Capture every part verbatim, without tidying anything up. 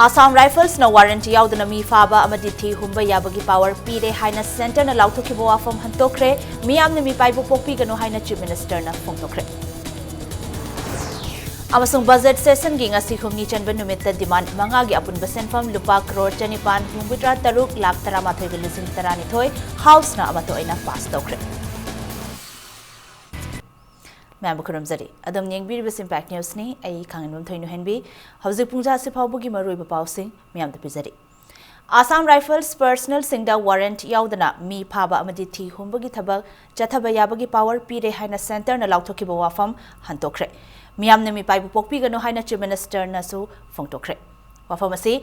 ꯑꯁꯥꯝ ꯔꯥꯏꯐꯜꯁꯅ ꯋꯥꯔꯦꯟꯠ ꯌꯥꯎꯗꯅ ꯃꯤ ꯐꯥꯕ ꯑꯃꯗꯤ ꯊꯤ ꯍꯨꯝꯕ ꯌꯥꯕꯒꯤ ꯄꯥꯋꯔ ꯄꯤꯔꯦ ꯍꯥꯏꯅ ꯁꯦꯟꯇꯔꯅ ꯂꯥꯎꯊꯣꯛꯈꯤꯕ ꯋꯥꯐꯝ ꯍꯟꯇꯣꯛꯈ꯭ꯔꯦ꯫ ꯃꯤꯌꯥꯝꯅ ꯃꯤꯄꯥꯏꯕꯨ ꯄꯣꯛꯄꯤꯒꯅꯨ ꯍꯥꯏꯅ ꯆꯤꯐ ꯃꯤꯅꯤꯁꯇꯔꯅ ꯐꯣꯡꯗꯣꯛꯈ꯭ꯔꯦ꯫ ꯑꯃꯁꯨꯡ ꯕꯖꯦꯠ ꯁꯦꯁꯟꯒꯤ ꯉꯁꯤ ꯍꯨꯝꯅꯤ ꯆꯟꯕ ꯅꯨꯃꯤꯠꯇ ꯗꯤꯃꯥꯟ ꯃꯉꯥꯒꯤ ꯑꯄꯨꯟꯕ ꯁꯦꯟꯐꯝ ꯂꯨꯄꯥ ꯀ꯭ꯔꯣꯔ ꯆꯅꯤꯄꯥꯟ ꯍꯨꯝꯐꯨꯇꯔꯥ ꯇꯔꯨꯛ ꯂꯥꯈ ꯇꯔꯥꯃꯥꯊꯣꯏꯒ ꯂꯤꯁꯤꯡ ꯇꯔꯥꯅꯤꯊꯣꯏ ꯍꯥꯎꯁꯅ ꯑꯃꯠꯇ ꯑꯣꯏꯅ ꯄꯥꯁ ꯇꯧꯈ꯭ꯔꯦ꯫ ꯃꯌꯥꯝꯕꯨ ꯈꯨꯔꯨꯝꯖꯔꯤ꯫ ꯑꯗꯣꯝ ꯌꯦꯡꯕꯤꯔꯤꯕꯁꯤ ꯏꯝꯄꯦꯛ ꯅ꯭ꯌꯨꯁꯅꯤ꯫ ꯑꯩ ꯈꯥꯡꯉꯦꯟꯕꯝ ꯊꯣꯏꯅꯨꯍꯦꯟꯕꯤ꯫ ꯍꯧꯖꯤꯛ ꯄꯨꯡꯖꯥꯁꯤ ꯐꯥꯎꯕꯒꯤ ꯃꯔꯨꯑꯣꯏꯕ ꯄꯥꯎꯁꯤꯡ ꯃꯌꯥꯝꯗ ꯄꯤꯖꯔꯤ꯫ ꯑꯁꯥꯝ ꯔꯥꯏꯐꯜꯁ ꯄꯔꯁꯅꯦꯜꯁꯤꯡꯗ ꯋꯥꯔꯦꯟꯠ ꯌꯥꯎꯗꯅ ꯃꯤ ꯐꯥꯕ ꯑꯃꯗꯤ ꯊꯤ ꯍꯨꯝꯕꯒꯤ ꯊꯕꯛ ꯆꯠꯊꯕ ꯌꯥꯕꯒꯤ ꯄꯥꯋꯔ ꯄꯤꯔꯦ ꯍꯥꯏꯅ ꯁꯦꯟꯇꯔꯅ ꯂꯥꯎꯊꯣꯛꯈꯤꯕ ꯋꯥꯐꯝ ꯍꯟꯇꯣꯛꯈ꯭ꯔꯦ꯫ ꯃꯤꯌꯥꯝꯅ ꯃꯤꯄꯥꯏꯕꯨ ꯄꯣꯛꯄꯤꯒꯅꯨ ꯍꯥꯏꯅ ꯆꯤꯐ ꯃꯤꯅꯤꯁꯇꯔꯅꯁꯨ ꯐꯣꯡꯗꯣꯛꯈ꯭ꯔꯦ꯫ ꯋꯥꯐꯝ ꯑꯁꯤ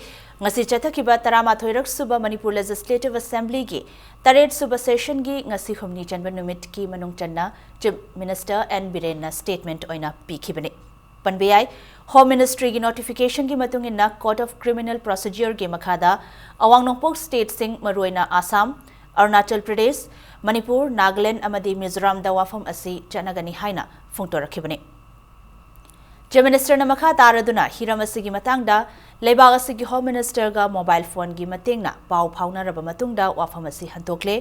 ꯉꯁꯤ ꯆꯠꯊꯈꯤꯕ ꯇꯔꯥꯃꯥꯊꯣꯏꯔꯛ ꯁꯨꯕ ꯃꯅꯤꯄꯨꯔ ꯂꯦꯖꯤꯁꯂꯦꯇꯤꯚ ꯑꯦꯁꯦꯝꯕ꯭ꯂꯤꯒꯤ ꯇꯔꯦꯠ ꯁꯨꯕ ꯁꯦꯁꯟꯒꯤ ꯉꯁꯤ ꯍꯨꯝꯅꯤ ꯆꯟꯕ ꯅꯨꯃꯤꯠꯀꯤ ꯃꯅꯨꯡ ꯆꯟꯅ ꯆꯤꯐ ꯃꯤꯅꯤꯁꯇꯔ ꯑꯦꯟ ꯕꯤꯔꯦꯟꯅ ꯁ꯭ꯇꯦꯠꯃꯦꯟꯠ ꯑꯣꯏꯅ ꯄꯤꯈꯤꯕꯅꯤ꯫ ꯄꯟꯕ ꯌꯥꯏ, ꯍꯣꯝ ꯃꯤꯅꯤꯁꯇ꯭ꯔꯤꯒꯤ ꯅꯣꯇꯤꯐꯤꯀꯦꯁꯟꯒꯤ ꯃꯇꯨꯡ ꯏꯟꯅ ꯀꯣꯗ ꯑꯣꯐ ꯀ꯭ꯔꯤꯃꯤꯅꯦꯜ ꯄ꯭ꯔꯣꯁꯤꯗ꯭ꯌꯔꯒꯤ ꯃꯈꯥꯗ ꯑꯋꯥꯡ ꯅꯣꯡꯄꯣꯛ ꯁ꯭ꯇꯦꯠꯁꯤꯡ, ꯃꯔꯨꯑꯣꯏꯅ ꯑꯁꯥꯝ, ꯑꯔꯨꯅꯥꯆꯜ ꯄ꯭ꯔꯗꯦꯁ, ꯃꯅꯤꯄꯨꯔ, ꯅꯥꯒꯥꯂꯦꯟꯗ ꯑꯃꯗꯤ ꯃꯤꯖꯣꯔꯥꯝꯗ ꯋꯥꯐꯝ ꯑꯁꯤ ꯆꯠꯅꯒꯅꯤ ꯍꯥꯏꯅ ꯐꯣꯡꯗꯣꯔꯛꯈꯤꯕꯅꯤ꯫ ꯆꯤꯐ ꯃꯤꯅꯤꯁꯇꯔꯅ ꯃꯈꯥ ꯇꯥꯔꯗꯨꯅ ꯍꯤꯔꯝ ꯑꯁꯤꯒꯤ ꯃꯇꯥꯡꯗ ꯂꯩꯕꯥꯛ ꯑꯁꯤꯒꯤ ꯍꯣꯝ ꯃꯤꯅꯤꯁꯇꯔꯒ ꯃꯣꯕꯥꯏꯜ ꯐꯣꯟꯒꯤ ꯃꯇꯦꯡꯅ ꯄꯥꯎ ꯐꯥꯎꯅꯔꯕ ꯃꯇꯨꯡꯗ ꯋꯥꯐꯝ ꯑꯁꯤ ꯍꯟꯗꯣꯛꯂꯦ,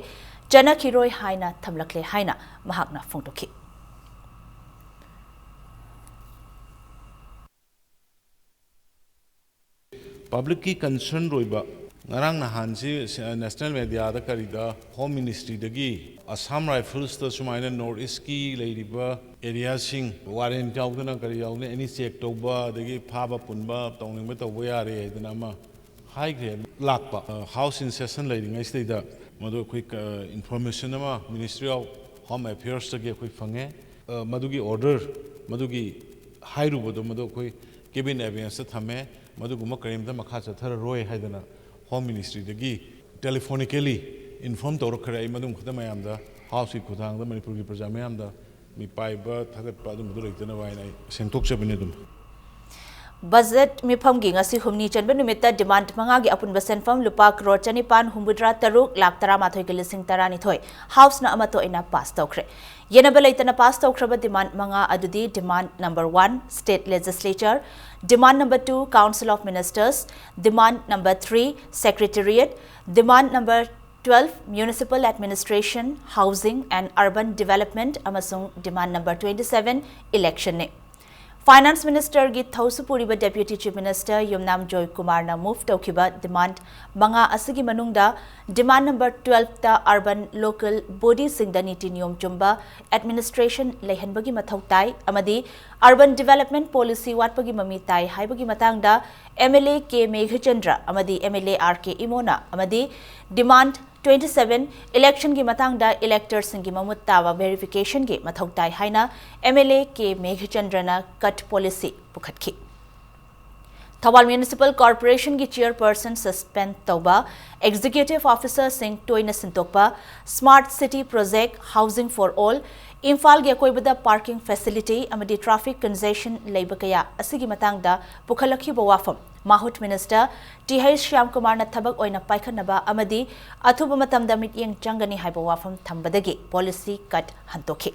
ꯆꯠꯅꯈꯤꯔꯣꯏ ꯍꯥꯏꯅ ꯊꯝꯂꯛꯂꯦ ꯍꯥꯏꯅ ꯃꯍꯥꯛꯅ ꯐꯣꯡꯗꯣꯛꯈꯤ꯫ ꯄꯕ꯭ꯂꯤꯛꯀꯤ ꯀꯟꯁꯔꯟ ꯑꯣꯏꯕ, ꯉꯔꯥꯡ ꯅꯍꯥꯟꯁꯤ ꯅꯦꯁꯅꯦꯜ ꯃꯦꯗꯤꯌꯥꯗ ꯀꯔꯤꯗ ꯍꯣꯝ ꯃꯤꯅꯤꯁꯇ꯭ꯔꯤꯗꯒꯤ ꯑꯁꯥꯝ ꯔꯥꯏꯐꯜꯁꯇ ꯁꯨꯃꯥꯏꯅ ꯅꯣꯔꯠ ꯏꯁꯀꯤ ꯂꯩꯔꯤꯕ ꯑꯦꯔꯤꯌꯥꯁꯤꯡ ꯋꯥꯔꯦꯟ ꯌꯥꯎꯗꯅ ꯀꯔꯤ ꯌꯥꯎꯗꯅ ꯑꯦꯅꯤ ꯆꯦꯛ ꯇꯧꯕ, ꯑꯗꯒꯤ ꯐꯥꯕ ꯄꯨꯟꯕ ꯇꯧꯅꯤꯡꯕ ꯇꯧꯕ ꯌꯥꯔꯦ ꯍꯥꯏꯗꯅ ꯑꯃ ꯍꯥꯏꯈ꯭ꯔꯦ꯫ ꯂꯥꯛꯄ, ꯑ, ꯍꯥꯎꯁ ꯏꯟ ꯁꯦꯁꯟ ꯂꯩꯔꯤꯉꯩꯁꯤꯗꯩꯗ ꯃꯗꯨ ꯑꯩꯈꯣꯏ ꯀ-, ꯏꯟꯐꯣꯔꯃꯦꯁꯟ ꯑꯃ ꯃꯤꯅꯤꯁꯇ꯭ꯔꯤ ꯑꯣꯐ ꯍꯣꯝ ꯑꯦꯐꯤꯌꯔꯁꯇꯒꯤ ꯑꯩꯈꯣꯏ ꯐꯪꯉꯦ꯫ ꯑ, ꯃꯗꯨꯒꯤ ꯑꯣꯔꯗꯔ, ꯃꯗꯨꯒꯤ ꯍꯥꯏꯔꯨꯕꯗꯣ ꯃꯗꯨ ꯑꯩꯈꯣꯏ ꯀꯦꯕꯤꯟ ꯑꯦꯕꯦꯟꯁꯇ ꯊꯝꯃꯦ꯫ ꯃꯗꯨꯒꯨꯝꯕ ꯀꯔꯤꯝꯇ ꯃꯈꯥ ꯆꯠꯊꯔꯔꯣꯏ ꯍꯥꯏꯗꯅ ꯍꯣꯝ ꯃꯤꯅꯤꯁꯇ꯭ꯔꯤꯗꯒꯤ ꯇꯦꯂꯤꯐꯣꯅꯤꯀꯦꯂꯤ ꯏꯟꯐꯣꯔꯝ ꯇꯧꯔꯛꯈ꯭ꯔꯦ꯫ ꯑꯩ ꯃꯗꯨ ꯈꯛꯇ ꯃꯌꯥꯝꯗ, ꯍꯥꯎꯁꯀꯤ ꯈꯨꯠꯊꯥꯡꯗ ꯃꯅꯤꯄꯨꯔꯒꯤ ꯄ꯭ꯔꯖꯥ ꯃꯌꯥꯝꯗ ꯃꯤꯄꯥꯏꯕ ꯊꯥꯒꯠꯄ ꯑꯗꯨꯝꯕꯗꯨ ꯂꯩꯇꯅꯕ ꯍꯥꯏꯅ ꯑꯩ ꯁꯦꯡꯗꯣꯛꯆꯕꯅꯤ꯫ ꯑꯗꯨꯝ ꯕꯖꯦꯠ ꯃꯤꯐꯝꯒꯤ ꯉꯁꯤ ꯍꯨꯝꯅꯤ ꯆꯟꯕ ꯅꯨꯃꯤꯠꯇ demand ꯃꯉꯥꯒꯤ ꯑꯄꯨꯟꯕ ꯁꯦꯟꯐꯝ ꯂꯨꯄꯥ ꯀ꯭ꯔꯣꯔ ꯆꯅꯤꯄꯥꯟ ꯍꯨꯝꯐꯨꯇꯔꯥ ꯇꯔꯨꯛ ꯂꯥꯈ ꯇꯔꯥꯃꯥꯊꯣꯏꯒ ꯂꯤꯁꯤꯡ ꯇꯔꯥꯅꯤꯊꯣꯏ House ꯅ ꯑꯃꯠꯇ ꯑꯣꯏꯅ pass ꯇꯧꯈ꯭ꯔꯦ꯫ ꯌꯦꯟꯅꯕ ꯂꯩꯇꯅ pass ꯇꯧꯈ꯭ꯔꯕ demand ꯃꯉꯥ ꯑꯗꯨꯗꯤ: demand number one, State Legislature; demand number two, Council of Ministers; demand number three, Secretariat; demand number twelve, Municipal Administration, Housing and Urban Development; ꯑꯃꯁꯨꯡ demand number twenty seven, Election ꯅꯤ꯫ Finance Minister ꯒꯤ ꯊꯧꯁꯨ ꯄꯨꯔꯤꯕ Deputy Chief Minister ꯌꯨꯝꯅꯥꯝ ꯖꯣꯏꯀꯨꯃꯥꯔꯅ move ꯇꯧꯈꯤꯕ demand ꯃꯉꯥ ꯑꯁꯤꯒꯤ ꯃꯅꯨꯡꯗ demand number twelve ꯇ urban local body ꯁꯤꯡꯗ ꯅꯤꯇꯤ ꯅꯤꯌꯣꯝ ꯆꯨꯝꯕ administration ꯂꯩꯍꯟꯕꯒꯤ ꯃꯊꯧ ꯇꯥꯏ ꯑꯃꯗꯤ urban development policy ꯋꯥꯠꯄꯒꯤ ꯃꯃꯤ ꯇꯥꯏ ꯍꯥꯏꯕꯒꯤ ꯃꯇꯥꯡꯗ MLA ꯀꯦ ꯃꯦꯘꯆꯟꯗ꯭ꯔ ꯑꯃꯗꯤ MLA ꯑꯥꯔ ꯀꯦ ꯏꯃꯣꯅ ꯑꯃꯗꯤ demand twenty seven, election ꯒꯤ ꯃꯇꯥꯡꯗ electors ꯁꯤꯡꯒꯤ ꯃꯃꯨꯠ ꯇꯥꯕ verification ꯒꯤ ꯃꯊꯧ ꯇꯥꯏ ꯍꯥꯏꯅ MLA ꯀꯦ ꯃꯦꯘꯆꯟꯗ꯭ꯔꯅ cut policy ꯄꯨꯈꯠꯈꯤ꯫ Thoubal Municipal Corporation ꯒꯤ chairperson suspend ꯇꯧꯕ, executive officer ꯁꯤꯡ ꯇꯣꯏꯅ ꯁꯤꯟꯗꯣꯛꯄ, Smart City Project, Housing for All, ꯏꯝꯐꯥꯜꯒꯤ ꯑꯀꯣꯏꯕꯗ parking facility ꯑꯃꯗꯤ traffic congestion ꯂꯩꯕ ꯀꯌꯥ ꯑꯁꯤꯒꯤ ꯃꯇꯥꯡꯗ ꯄꯨꯈꯠꯂꯛꯈꯤꯕ ꯋꯥꯐꯝ ꯃꯥꯍꯨꯠ Minister ꯇꯤ ꯍꯩꯆ ꯁ꯭ꯌꯥꯝꯀꯨꯃꯥꯔꯅ ꯊꯕꯛ ꯑꯣꯏꯅ ꯄꯥꯏꯈꯠꯅꯕ ꯑꯃꯗꯤ ꯑꯊꯨꯕ ꯃꯇꯝꯗ ꯃꯤꯠꯌꯦꯡ ꯆꯪꯒꯅꯤ ꯍꯥꯏꯕ ꯋꯥꯐꯝ ꯊꯝꯕꯗꯒꯤ policy cut ꯍꯟꯗꯣꯛꯈꯤ꯫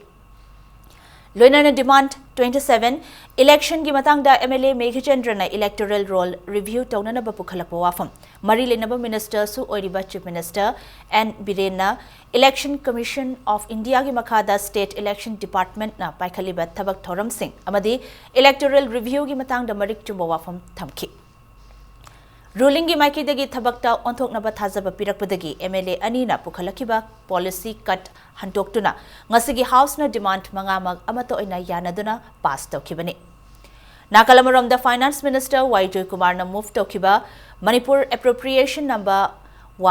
ꯂꯣꯏꯅꯅ demand twenty seven, election ꯒꯤ ꯃꯇꯥꯡꯗ MLA ꯃꯦꯘꯆꯟꯗ꯭ꯔꯅ electoral roll review ꯇꯧꯅꯅꯕ ꯄꯨꯈꯠꯂꯛꯄ ꯋꯥꯐꯝ ꯃꯔꯤ ꯂꯩꯅꯕ minister ꯁꯨ ꯑꯣꯏꯔꯤꯕ Chief Minister ꯑꯦꯟ ꯕꯤꯔꯦꯟꯅ Election Commission of India ꯒꯤ ꯃꯈꯥꯗ state election department ꯅ ꯄꯥꯏꯈꯠꯂꯤꯕ ꯊꯕꯛ ꯊꯧꯔꯝꯁꯤꯡ ꯑꯃꯗꯤ electoral review ꯒꯤ ꯃꯇꯥꯡꯗ ꯃꯔꯤꯛ ꯆꯨꯝꯕ ꯋꯥꯐꯝ ꯊꯝꯈꯤ꯫ Ruling ꯒꯤ ꯃꯥꯏꯀꯩꯗꯒꯤ ꯊꯕꯛꯇ ꯑꯣꯟꯊꯣꯛꯅꯕ ꯊꯥꯖꯕ ꯄꯤꯔꯛꯄꯗꯒꯤ MLA ꯑꯅꯤꯅ ꯄꯨꯈꯠꯂꯛꯈꯤꯕ policy cut ꯍꯟꯗꯣꯛꯇꯨꯅ ꯉꯁꯤꯒꯤ House ꯅ demand ꯃꯉꯥꯃꯛ ꯑꯃꯠꯇ ꯑꯣꯏꯅ ꯌꯥꯅꯗꯨꯅ pass ꯇꯧꯈꯤꯕꯅꯤ꯫ ꯅꯥꯀꯜ ꯑꯃꯔꯣꯝꯗ Finance Minister ꯋꯥꯏ ꯖꯣꯏꯀꯨꯃꯥꯔꯅ move ꯇꯧꯈꯤꯕ Manipur Appropriation Number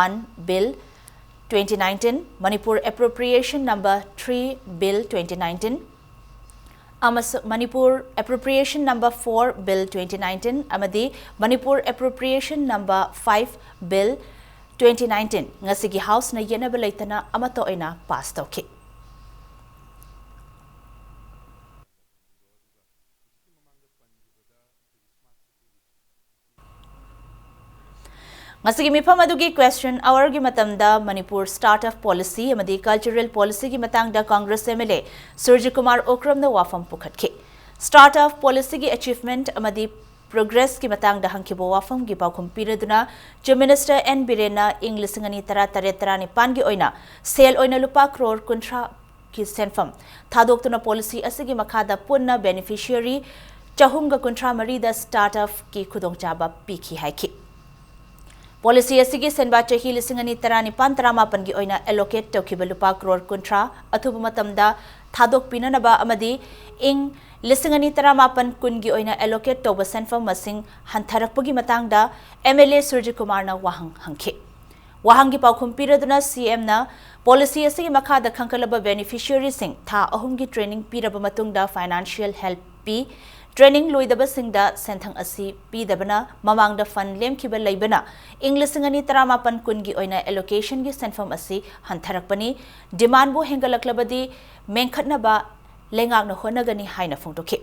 one Bill twenty nineteen, Manipur Appropriation Number three Bill twenty nineteen, ꯑꯃꯁꯨꯡ Manipur Appropriation Number four Bill twenty nineteen ꯑꯃꯗꯤ Manipur Appropriation Number five Bill twenty nineteen ꯉꯁꯤꯒꯤ House ꯅ ꯌꯦꯠꯅꯕ ꯂꯩꯇꯅ ꯑꯃꯠꯇ ꯑꯣꯏꯅ pass ꯇꯧꯈꯤ꯫ ꯉꯁꯤꯒꯤ ꯃꯤꯐꯝ ꯑꯗꯨꯒꯤ question hour ꯒꯤ ꯃꯇꯝꯗ ꯃꯅꯤꯄꯨꯔ start-up policy ꯑꯃꯗꯤ cultural policy ꯒꯤ ꯃꯇꯥꯡꯗ Congress M L A Surjit Kumar ꯎꯀ꯭ꯔꯝꯅ ꯋꯥꯐꯝ ꯄꯨꯈꯠꯈꯤ꯫ Start-up policy ꯒꯤ achievement ꯑꯃꯗꯤ progress ꯀꯤ ꯃꯇꯥꯡꯗ ꯍꯪꯈꯤꯕ ꯋꯥꯐꯝꯒꯤ ꯄꯥꯎꯈꯨꯝ ꯄꯤꯔꯗꯨꯅ Chief Minister N ꯕꯤꯔꯦꯟꯅ ꯏꯪ ꯂꯤꯁꯤꯡ ꯑꯅꯤ ꯇꯔꯥ ꯇꯔꯦꯠ ꯇꯔꯥꯅꯤꯄꯥꯟꯒꯤ ꯑꯣꯏꯅ ꯁꯦꯜ ꯑꯣꯏꯅ ꯂꯨꯄꯥ ꯀ꯭ꯔꯣꯔ ꯀꯨꯟꯊ꯭ꯔꯥ ꯀꯤ ꯁꯦꯟꯐꯝ ꯊꯥꯗꯣꯛꯇꯨꯅ policy ꯑꯁꯤꯒꯤ ꯃꯈꯥꯗ ꯄꯨꯟꯅ beneficiary ꯆꯍꯨꯝꯒ ꯀꯨꯟꯊ꯭ꯔꯥ ꯃꯔꯤꯗ start-up ꯀꯤ ꯈꯨꯗꯣꯡꯆꯥꯕ ꯄꯤꯈꯤ ꯍꯥꯏꯈꯤ꯫ Policy ꯑꯁꯤꯒꯤ ꯁꯦꯟꯕꯥ ꯆꯍꯤ ꯂꯤꯁꯤꯡ ꯑꯅꯤ ꯇꯔꯥꯅꯤꯄꯥꯟ ꯇꯔꯥꯃꯥꯄꯟꯒꯤ ꯑꯣꯏꯅ allocate ꯇꯧꯈꯤꯕ ꯂꯨꯄꯥ ꯀ꯭ꯔꯣꯔ ꯀꯨꯟꯊ꯭ꯔꯥ ꯑꯊꯨꯕ ꯃꯇꯝꯗ ꯊꯥꯗꯣꯛꯄꯤꯅꯅꯕ ꯑꯃꯗꯤ ꯏꯪ ꯂꯤꯁꯤꯡ ꯑꯅꯤ ꯇꯔꯥꯃꯥꯄꯟ ꯀꯨꯟꯒꯤ ꯑꯣꯏꯅ allocate ꯇꯧꯕ ꯁꯦꯟꯐꯝ ꯃꯁꯤꯡ ꯍꯟꯊꯔꯛꯄꯒꯤ ꯃꯇꯥꯡꯗ M L A ꯁꯨꯔꯖꯤꯠ ꯀꯨꯃꯥꯔꯅ ꯋꯥꯍꯪ ꯍꯪꯈꯤ꯫ ꯋꯥꯍꯪꯒꯤ ꯄꯥꯎꯈꯨꯝ ꯄꯤꯔꯗꯨꯅ C M ꯅ policy ꯑꯁꯤꯒꯤ ꯃꯈꯥꯗ ꯈꯟꯒꯠꯂꯕ beneficiary ꯁꯤꯡ ꯊꯥ ꯑꯍꯨꯝꯒꯤ training ꯄꯤꯔꯕ ꯃꯇꯨꯡꯗ financial help ꯄꯤ꯫ Training ꯂꯣꯏꯗꯕꯁꯤꯡꯗ ꯁꯦꯟꯊꯪ ꯑꯁꯤ ꯄꯤꯗꯕꯅ ꯃꯃꯥꯡꯗ fund ꯂꯦꯝꯈꯤꯕ ꯂꯩꯕꯅ ꯏꯪ ꯂꯤꯁꯤꯡ ꯑꯅꯤ ꯇꯔꯥꯃꯥꯄꯟ ꯀꯨꯟꯒꯤ ꯑꯣꯏꯅ allocation ꯒꯤ ꯁꯦꯟꯐꯝ ꯑꯁꯤ ꯍꯟꯊꯔꯛꯄꯅꯤ꯫ Demand ꯕꯨ ꯍꯦꯟꯒꯠꯂꯛꯂꯕꯗꯤ ꯃꯦꯟꯈꯠꯅꯕ ꯂꯩꯉꯥꯛꯅ ꯍꯣꯠꯅꯒꯅꯤ ꯍꯥꯏꯅ ꯐꯣꯡꯗꯣꯛꯈꯤ꯫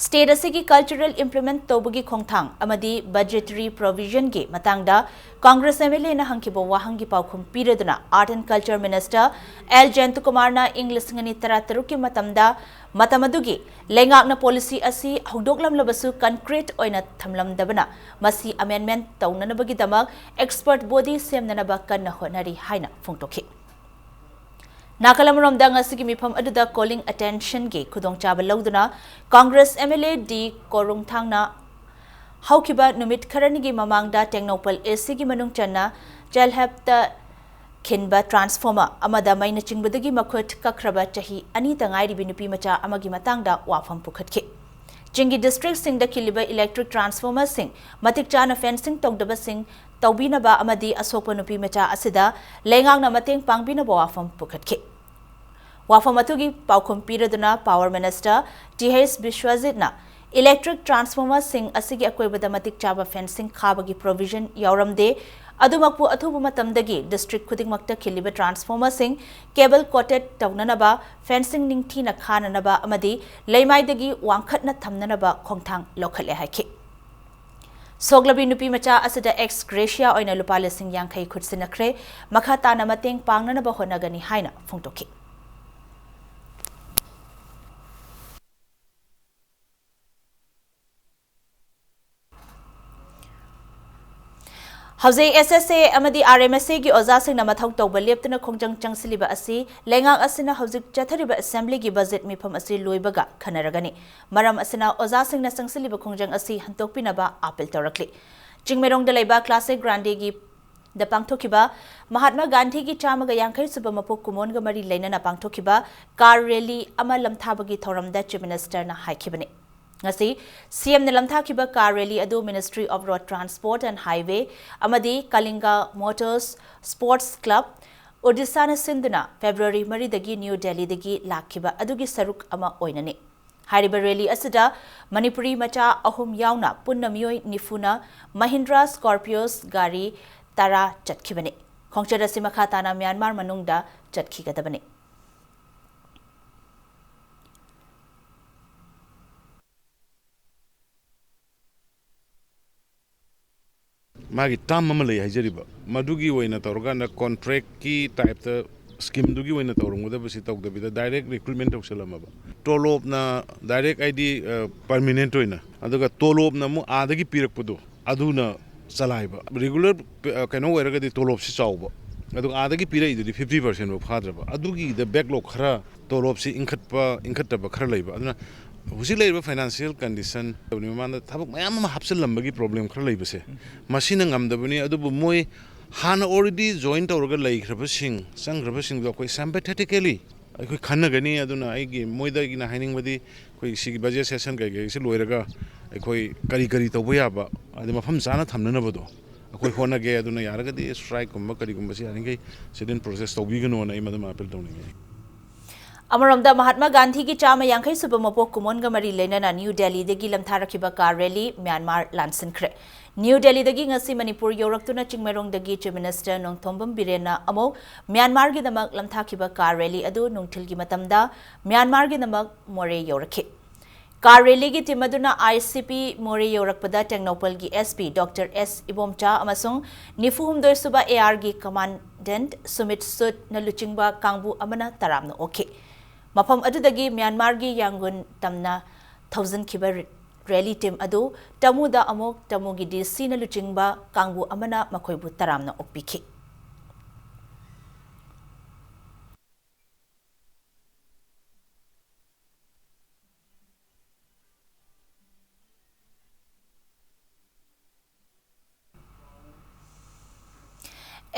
State ꯑꯁꯤꯒꯤ cultural implement ꯇꯧꯕꯒꯤ ꯈꯣꯡꯊꯥꯡ ꯑꯃꯗꯤ budgetary provision ꯒꯤ ꯃꯇꯥꯡꯗ Congress M L A ꯅ ꯍꯪꯈꯤꯕ ꯋꯥꯍꯪꯒꯤ ꯄꯥꯎꯈꯨꯝ ꯄꯤꯔꯗꯨꯅ Art and Culture Minister L ꯖꯌꯟꯇꯀꯨꯃꯥꯔꯅ ꯏꯪ ꯂꯤꯁꯤꯡ ꯑꯅꯤ ꯇꯔꯥꯇꯔꯨꯛꯀꯤ ꯃꯇꯝꯗ ꯃꯇꯝ ꯑꯗꯨꯒꯤ ꯂꯩꯉꯥꯛꯅ policy ꯑꯁꯤ ꯍꯧꯗꯣꯛꯂꯝꯂꯕꯁꯨ concrete ꯑꯣꯏꯅ ꯊꯝꯂꯝꯗꯕꯅ ꯃꯁꯤ amendment ꯇꯧꯅꯅꯕꯒꯤꯗꯃꯛ expert body ꯁꯦꯝꯅꯅꯕ ꯀꯟꯅ ꯍꯣꯠꯅꯔꯤ ꯍꯥꯏꯅ ꯐꯣꯡꯗꯣꯛꯈꯤ꯫ ꯅꯥꯀꯜ ꯑꯃꯔꯣꯝꯗ ꯉꯁꯤꯒꯤ ꯃꯤꯐꯝ ꯑꯗꯨꯗ calling attention ꯒꯤ ꯈꯨꯗꯣꯡꯆꯥꯕ ꯂꯧꯗꯨꯅ Congress M L A D ꯀꯣꯔꯨꯡꯊꯥꯡꯅ ꯍꯧꯈꯤꯕ ꯅꯨꯃꯤꯠ ꯈꯔꯅꯤꯒꯤ ꯃꯃꯥꯡꯗ ꯇꯦꯡꯅꯧꯄꯜ A C ꯒꯤ ꯃꯅꯨꯡ ꯆꯟꯅ ꯆꯦꯜꯍꯦꯞꯇ ꯈꯤꯟꯕ transformer ꯑꯃꯗ ꯃꯩꯅ ꯆꯤꯡꯕꯗꯒꯤ ꯃꯈꯨꯠ ꯀꯛꯈ꯭ꯔꯕ ꯆꯍꯤ ꯑꯅꯤꯇ ꯉꯥꯏꯔꯤꯕꯤ ꯅꯨꯄꯤ ꯃꯆꯥ ꯑꯃꯒꯤ ꯃꯇꯥꯡꯗ ꯋꯥꯐꯝ ꯄꯨꯈꯠꯈꯤ꯫ ꯆꯤꯡꯒꯤ district ꯁꯤꯡꯗ ꯈꯤꯜꯂꯤꯕ electric transformer ꯁꯤꯡ ꯃꯇꯤꯛ ꯆꯥꯅ fencing ꯇꯧꯗꯕꯁꯤꯡ ꯇꯧꯕꯤꯅꯕ ꯑꯃꯗꯤ ꯑꯁꯣꯛꯄ ꯅꯨꯄꯤ ꯃꯆꯥ ꯑꯁꯤꯗ ꯂꯩꯉꯥꯛꯅ ꯃꯇꯦꯡ ꯄꯥꯡꯕꯤꯅꯕ ꯋꯥꯐꯝ ꯄꯨꯈꯠꯈꯤ꯫ ꯋꯥꯐꯝ ꯑꯗꯨꯒꯤ ꯄꯥꯎꯈꯨꯝ ꯄꯤꯔꯗꯨꯅ Power Minister T H ꯕꯤꯁ꯭ꯋꯖꯤꯠꯅ electric transformer ꯁꯤꯡ ꯑꯁꯤꯒꯤ ꯑꯀꯣꯏꯕꯗ ꯃꯇꯤꯛ ꯆꯥꯕ fencing ꯈꯥꯕꯒꯤ provision ꯌꯥꯎꯔꯝꯗꯦ꯫ ꯑꯗꯨꯃꯛꯄꯨ ꯑꯊꯨꯕ ꯃꯇꯝꯗꯒꯤ district ꯈꯨꯗꯤꯡꯃꯛꯇ ꯈꯤꯜꯂꯤꯕ transformer ꯁꯤꯡ cable coated ꯇꯧꯅꯅꯕ, fencing ꯅꯤꯡꯊꯤꯅ ꯈꯥꯅꯅꯕ ꯑꯃꯗꯤ ꯂꯩꯃꯥꯏꯗꯒꯤ ꯋꯥꯡꯈꯠꯅ ꯊꯝꯅꯅꯕ ꯈꯣꯡꯊꯥꯡ ꯂꯧꯈꯠꯂꯦ ꯍꯥꯏꯈꯤ꯫ ꯁꯣꯛꯂꯕꯤ ꯅꯨꯄꯤ ꯃꯆꯥ ꯑꯁꯤꯗ ꯑꯦꯛꯁ ꯒ꯭ꯔꯦꯁꯤꯌꯥ ꯑꯣꯏꯅ ꯂꯨꯄꯥ ꯂꯤꯁꯤꯡ ꯌꯥꯡꯈꯩ ꯈꯨꯠꯁꯤꯟꯅꯈ꯭ꯔꯦ꯫ ꯃꯈꯥ ꯇꯥꯅ ꯃꯇꯦꯡ ꯄꯥꯡꯅꯅꯕ ꯍꯣꯠꯅꯒꯅꯤ ꯍꯥꯏꯅ ꯐꯣꯡꯗꯣꯛꯈꯤ꯫ ꯍꯧꯖꯤꯛ ꯑꯦꯁ ꯑꯦꯁ ꯑꯦ ꯑꯃꯗꯤ ꯑꯥꯔ ꯑꯦꯝ ꯑꯦꯁ ꯑꯦꯒꯤ ꯑꯣꯖꯥꯁꯤꯡꯅ ꯃꯊꯧ ꯇꯧꯕ ꯂꯦꯞꯇꯨꯅ ꯈꯣꯡꯖꯪ ꯆꯪꯁꯤꯜꯂꯤꯕ ꯑꯁꯤ ꯂꯩꯉꯥꯛ ꯑꯁꯤꯅ ꯍꯧꯖꯤꯛ ꯆꯠꯊꯔꯤꯕ ꯑꯦꯁꯦꯝꯕ꯭ꯂꯤꯒꯤ ꯕꯖꯦꯠ ꯃꯤꯐꯝ ꯑꯁꯤ ꯂꯣꯏꯕꯒ ꯈꯟꯅꯔꯒꯅꯤ꯫ ꯃꯔꯝ ꯑꯁꯤꯅ ꯑꯣꯖꯥꯁꯤꯡꯅ ꯆꯪꯁꯤꯜꯂꯤꯕ ꯈꯣꯡꯖꯪ ꯑꯁꯤ ꯍꯟꯗꯣꯛꯄꯤꯅꯕ ꯑꯥꯄꯤꯜ ꯇꯧꯔꯛꯂꯤ꯫ ꯆꯤꯡꯃꯩꯔꯣꯡꯗ ꯂꯩꯕ ꯀ꯭ꯂꯥꯁꯤꯛ ꯒ꯭ꯔꯥꯟꯗꯦꯒꯤ ꯗ ꯄꯥꯡꯊꯣꯛꯈꯤꯕ ꯃꯍꯥꯠꯃꯥ ꯒꯥꯟꯙꯤꯒꯤ ꯆꯥꯝꯃꯒ ꯌꯥꯡꯈꯩ ꯁꯨꯕ ꯃꯄꯣꯛ ꯀꯨꯝꯑꯣꯟꯒ ꯃꯔꯤ ꯂꯩꯅꯅ ꯄꯥꯡꯊꯣꯛꯈꯤꯕ ꯀꯥꯔ ꯔꯦꯂꯤ ꯑꯃ ꯂꯝꯊꯥꯕꯒꯤ ꯊꯧꯔꯝꯗ ꯆꯤꯐ ꯃꯤꯅꯤꯁꯇꯔꯅ ꯍꯥꯏꯈꯤꯕꯅꯤ꯫ ꯉꯁꯤ ꯁꯤ ꯑꯦꯝꯅ ꯂꯝꯊꯥꯈꯤꯕ ꯀꯥꯔ ꯔꯦꯂꯤ ꯑꯗꯨ Ministry of Road Transport and Highway ꯑꯃꯗꯤ ꯀꯂꯤꯡꯒ ꯃꯣꯇꯣꯔꯁ ꯁ꯭ꯄꯣꯔꯠꯁ ꯀ꯭ꯂꯕ, ꯑꯣꯗꯤꯁꯥꯅ ꯁꯤꯟꯗꯨꯅ ꯐꯦꯕ꯭ꯔꯨꯋꯥꯔꯤ ꯃꯔꯤꯗꯒꯤ ꯅ꯭ꯌꯨ ꯗꯦꯜꯂꯤꯗꯒꯤ ꯂꯥꯛꯈꯤꯕ ꯑꯗꯨꯒꯤ ꯁꯔꯨꯛ ꯑꯃ ꯑꯣꯏꯅꯅꯤ꯫ ꯍꯥꯏꯔꯤꯕ ꯔꯦꯂꯤ ꯑꯁꯤꯗ ꯃꯅꯤꯄꯨꯔꯤ ꯃꯆꯥ ꯑꯍꯨꯝ ꯌꯥꯎꯅ ꯄꯨꯟꯅ ꯃꯤꯑꯣꯏ ꯅꯤꯐꯨꯅ ꯃꯍꯤꯟꯗ꯭ꯔꯥ ꯁ꯭ꯀꯣꯔꯄꯤꯌꯣꯁ ꯒꯥꯔꯤ ꯇꯔꯥ ꯆꯠꯈꯤꯕꯅꯤ꯫ ꯈꯣꯡꯆꯠ ꯑꯁꯤ ꯃꯈꯥ ꯇꯥꯅ ꯃ꯭ꯌꯥꯟꯃꯥꯔ ꯃꯅꯨꯡꯗ ꯆꯠꯈꯤꯒꯗꯕꯅꯤ꯫ ꯃꯥꯒꯤ ꯇꯥꯝ ꯑꯃ ꯂꯩ ꯍꯥꯏꯖꯔꯤꯕ, ꯃꯗꯨꯒꯤ ꯑꯣꯏꯅ ꯇꯧꯔꯀꯥꯟꯗ ꯀꯣꯟꯇ꯭ꯔꯦꯛꯀꯤ ꯇꯥꯏꯞꯇ ꯁ꯭ꯀꯤꯝꯗꯨꯒꯤ ꯑꯣꯏꯅ ꯇꯧꯔꯝꯒꯗꯕꯁꯤ ꯇꯧꯗꯕꯤꯗ ꯗꯥꯏꯔꯦꯛ ꯔꯤꯀ꯭ꯔꯨꯠꯃꯦꯟ ꯇꯧꯁꯜꯂꯝꯃꯕ꯫ ꯇꯣꯂꯣꯞꯅ ꯗꯥꯏꯔꯦꯛ ꯍꯥꯏꯗꯤ, ꯑ, ꯄꯔꯃꯤꯅꯦꯟꯠ ꯑꯣꯏꯅ, ꯑꯗꯨꯒ ꯇꯣꯂꯣꯞꯅ ꯑꯃꯨꯛ ꯑꯥꯗꯒꯤ ꯄꯤꯔꯛꯄꯗꯣ ꯑꯗꯨꯅ ꯆꯂꯥꯏꯕ꯫ ꯔꯤꯒꯨꯂꯔ ꯄꯦ-, ꯑ, ꯀꯩꯅꯣ ꯑꯣꯏꯔꯒꯗꯤ ꯇꯣꯂꯣꯞꯁꯤ ꯆꯥꯎꯕ, ꯑꯗꯨꯒ ꯑꯥꯗꯒꯤ ꯄꯤꯔꯛꯏꯗꯨꯗꯤ ꯐꯤꯐꯇꯤ ꯄꯥꯔꯁꯦꯟ ꯐꯥꯎ ꯐꯥꯗ꯭ꯔꯕ꯫ ꯑꯗꯨꯒꯤꯗ ꯕꯦꯛꯂꯣꯛ ꯈꯔ ꯇꯣꯂꯣꯞꯁꯤ ꯏꯟꯈꯠꯄ, ꯏꯟꯈꯠꯇꯕ ꯈꯔ ꯂꯩꯕ꯫ ꯑꯗꯨꯅ ꯍꯧꯖꯤꯛ ꯂꯩꯔꯤꯕ ꯐꯥꯏꯅꯥꯟꯁꯤꯌꯦꯜ ꯀꯟꯗꯤꯁꯟ, ꯃꯃꯥꯡꯗ ꯊꯕꯛ ꯃꯌꯥꯝ ꯑꯃ ꯍꯥꯞꯆꯤꯜꯂꯝꯕꯒꯤ ꯄ꯭ꯔꯣꯕ꯭ꯂꯦꯝ ꯈꯔ ꯂꯩꯕꯁꯦ, ꯃꯁꯤꯅ ꯉꯝꯗꯕꯅꯤ꯫ ꯑꯗꯨꯕꯨ ꯃꯣꯏ ꯍꯥꯟꯅ already join ꯇꯧꯔꯒ ꯂꯩꯈ꯭ꯔꯕꯁꯤꯡ, ꯆꯪꯈ꯭ꯔꯕꯁꯤꯡꯗꯣ ꯑꯩꯈꯣꯏ sympathetically ꯑꯩꯈꯣꯏ ꯈꯟꯅꯒꯅꯤ꯫ ꯑꯗꯨꯅ ꯑꯩꯒꯤ ꯃꯣꯏꯗ ꯑꯩꯅ ꯍꯥꯏꯅꯤꯡꯕꯗꯤ, ꯑꯩꯈꯣꯏ ꯁꯤꯒꯤ ꯕꯖꯦꯠ ꯁꯦꯁꯟ ꯀꯩꯀꯩꯁꯤ ꯂꯣꯏꯔꯒ ꯑꯩꯈꯣꯏ ꯀꯔꯤ ꯀꯔꯤ ꯇꯧꯕ ꯌꯥꯕ, ꯑꯗꯩ ꯃꯐꯝ ꯆꯥꯅ ꯊꯝꯅꯅꯕꯗꯣ ꯑꯩꯈꯣꯏ ꯍꯣꯠꯅꯒꯦ꯫ ꯑꯗꯨꯅ ꯌꯥꯔꯒꯗꯤ ꯁ꯭ꯇ꯭ꯔꯥꯏꯛꯀꯨꯝꯕ ꯀꯔꯤꯒꯨꯝꯕꯁꯤ ꯌꯥꯔꯤꯈꯩ sit-in protest ꯇꯧꯕꯤꯒꯅꯣꯅ ꯑꯩ ꯃꯗꯨꯃ ꯑꯥꯄꯤꯜ ꯇꯧꯅꯤꯡꯉꯤ꯫ ꯑꯃꯔꯣꯝꯗ, ꯃꯍꯥꯠꯃꯥ ꯒꯥꯟꯙꯤꯒꯤ ꯆꯥꯝꯃ ꯌꯥꯡꯈꯩ ꯁꯨꯕ ꯃꯄꯣꯛ ꯀꯨꯝꯑꯣꯟꯒ ꯃꯔꯤ ꯂꯩꯅꯅ ꯅ꯭ꯌꯨ ꯗꯦꯜꯂꯤꯗꯒꯤ ꯂꯝꯊꯥꯔꯛꯈꯤꯕ ꯀꯥꯔ ꯔꯦꯂꯤ ꯃ꯭ꯌꯥꯟꯃꯥꯔ ꯂꯥꯟꯁꯤꯟꯈ꯭ꯔꯦ꯫ ꯅ꯭ꯌꯨ ꯗꯦꯜꯂꯤꯗꯒꯤ ꯉꯁꯤ ꯃꯅꯤꯄꯨꯔ ꯌꯧꯔꯛꯇꯨꯅ ꯆꯤꯡꯃꯩꯔꯣꯡꯗꯒꯤ ꯆꯤꯐ ꯃꯤꯅꯤꯁꯇꯔ ꯅꯣꯡꯊꯣꯝꯕꯝ ꯕꯤꯔꯦꯟꯅ ꯑꯃꯨꯛ ꯃ꯭ꯌꯥꯟꯃꯥꯔꯒꯤꯗꯃꯛ ꯂꯝꯊꯥꯈꯤꯕ ꯀꯥꯔ ꯔꯦꯂꯤ ꯑꯗꯨ ꯅꯨꯡꯊꯤꯜꯒꯤ ꯃꯇꯝꯗ ꯃ꯭ꯌꯥꯟꯃꯥꯔꯒꯤꯗꯃꯛ ꯃꯣꯔꯦ ꯌꯧꯔꯛꯈꯤ꯫ Car rally ꯒꯤ team ꯑꯗꯨꯅ I C P ꯃꯣꯔꯦ ꯌꯧꯔꯛꯄꯗ ꯇꯦꯡꯅꯧꯄꯜꯒꯤ S P Doctor S Ibomcha ꯑꯃꯁꯨꯡ ꯅꯤꯐꯨ ꯍꯨꯝꯗꯣꯏ ꯁꯨꯕ A R ꯒꯤ Commandant ꯁꯨꯃꯤꯠ ꯁꯨꯠꯅ ꯂꯨꯆꯤꯡꯕ ꯀꯥꯡꯕꯨ ꯑꯃꯅ ꯇꯔꯥꯝꯅ ꯑꯣꯛꯈꯤ꯫ ꯃꯐꯝ ꯑꯗꯨꯗꯒꯤ ꯃ꯭ꯌꯥꯟꯃꯥꯔꯒꯤ ꯌꯥꯡꯒꯨꯟ ꯇꯝꯅ ꯊꯧꯖꯤꯟꯈꯤꯕ rally team ꯑꯗꯨ ꯇꯃꯨꯗ ꯑꯃꯨꯛ ꯇꯃꯨꯒꯤ D C ꯅ ꯂꯨꯆꯤꯡꯕ ꯀꯥꯡꯕꯨ ꯑꯃꯅ ꯃꯈꯣꯏꯕꯨ ꯇꯔꯥꯝꯅ ꯑꯣꯛꯄꯤꯈꯤ꯫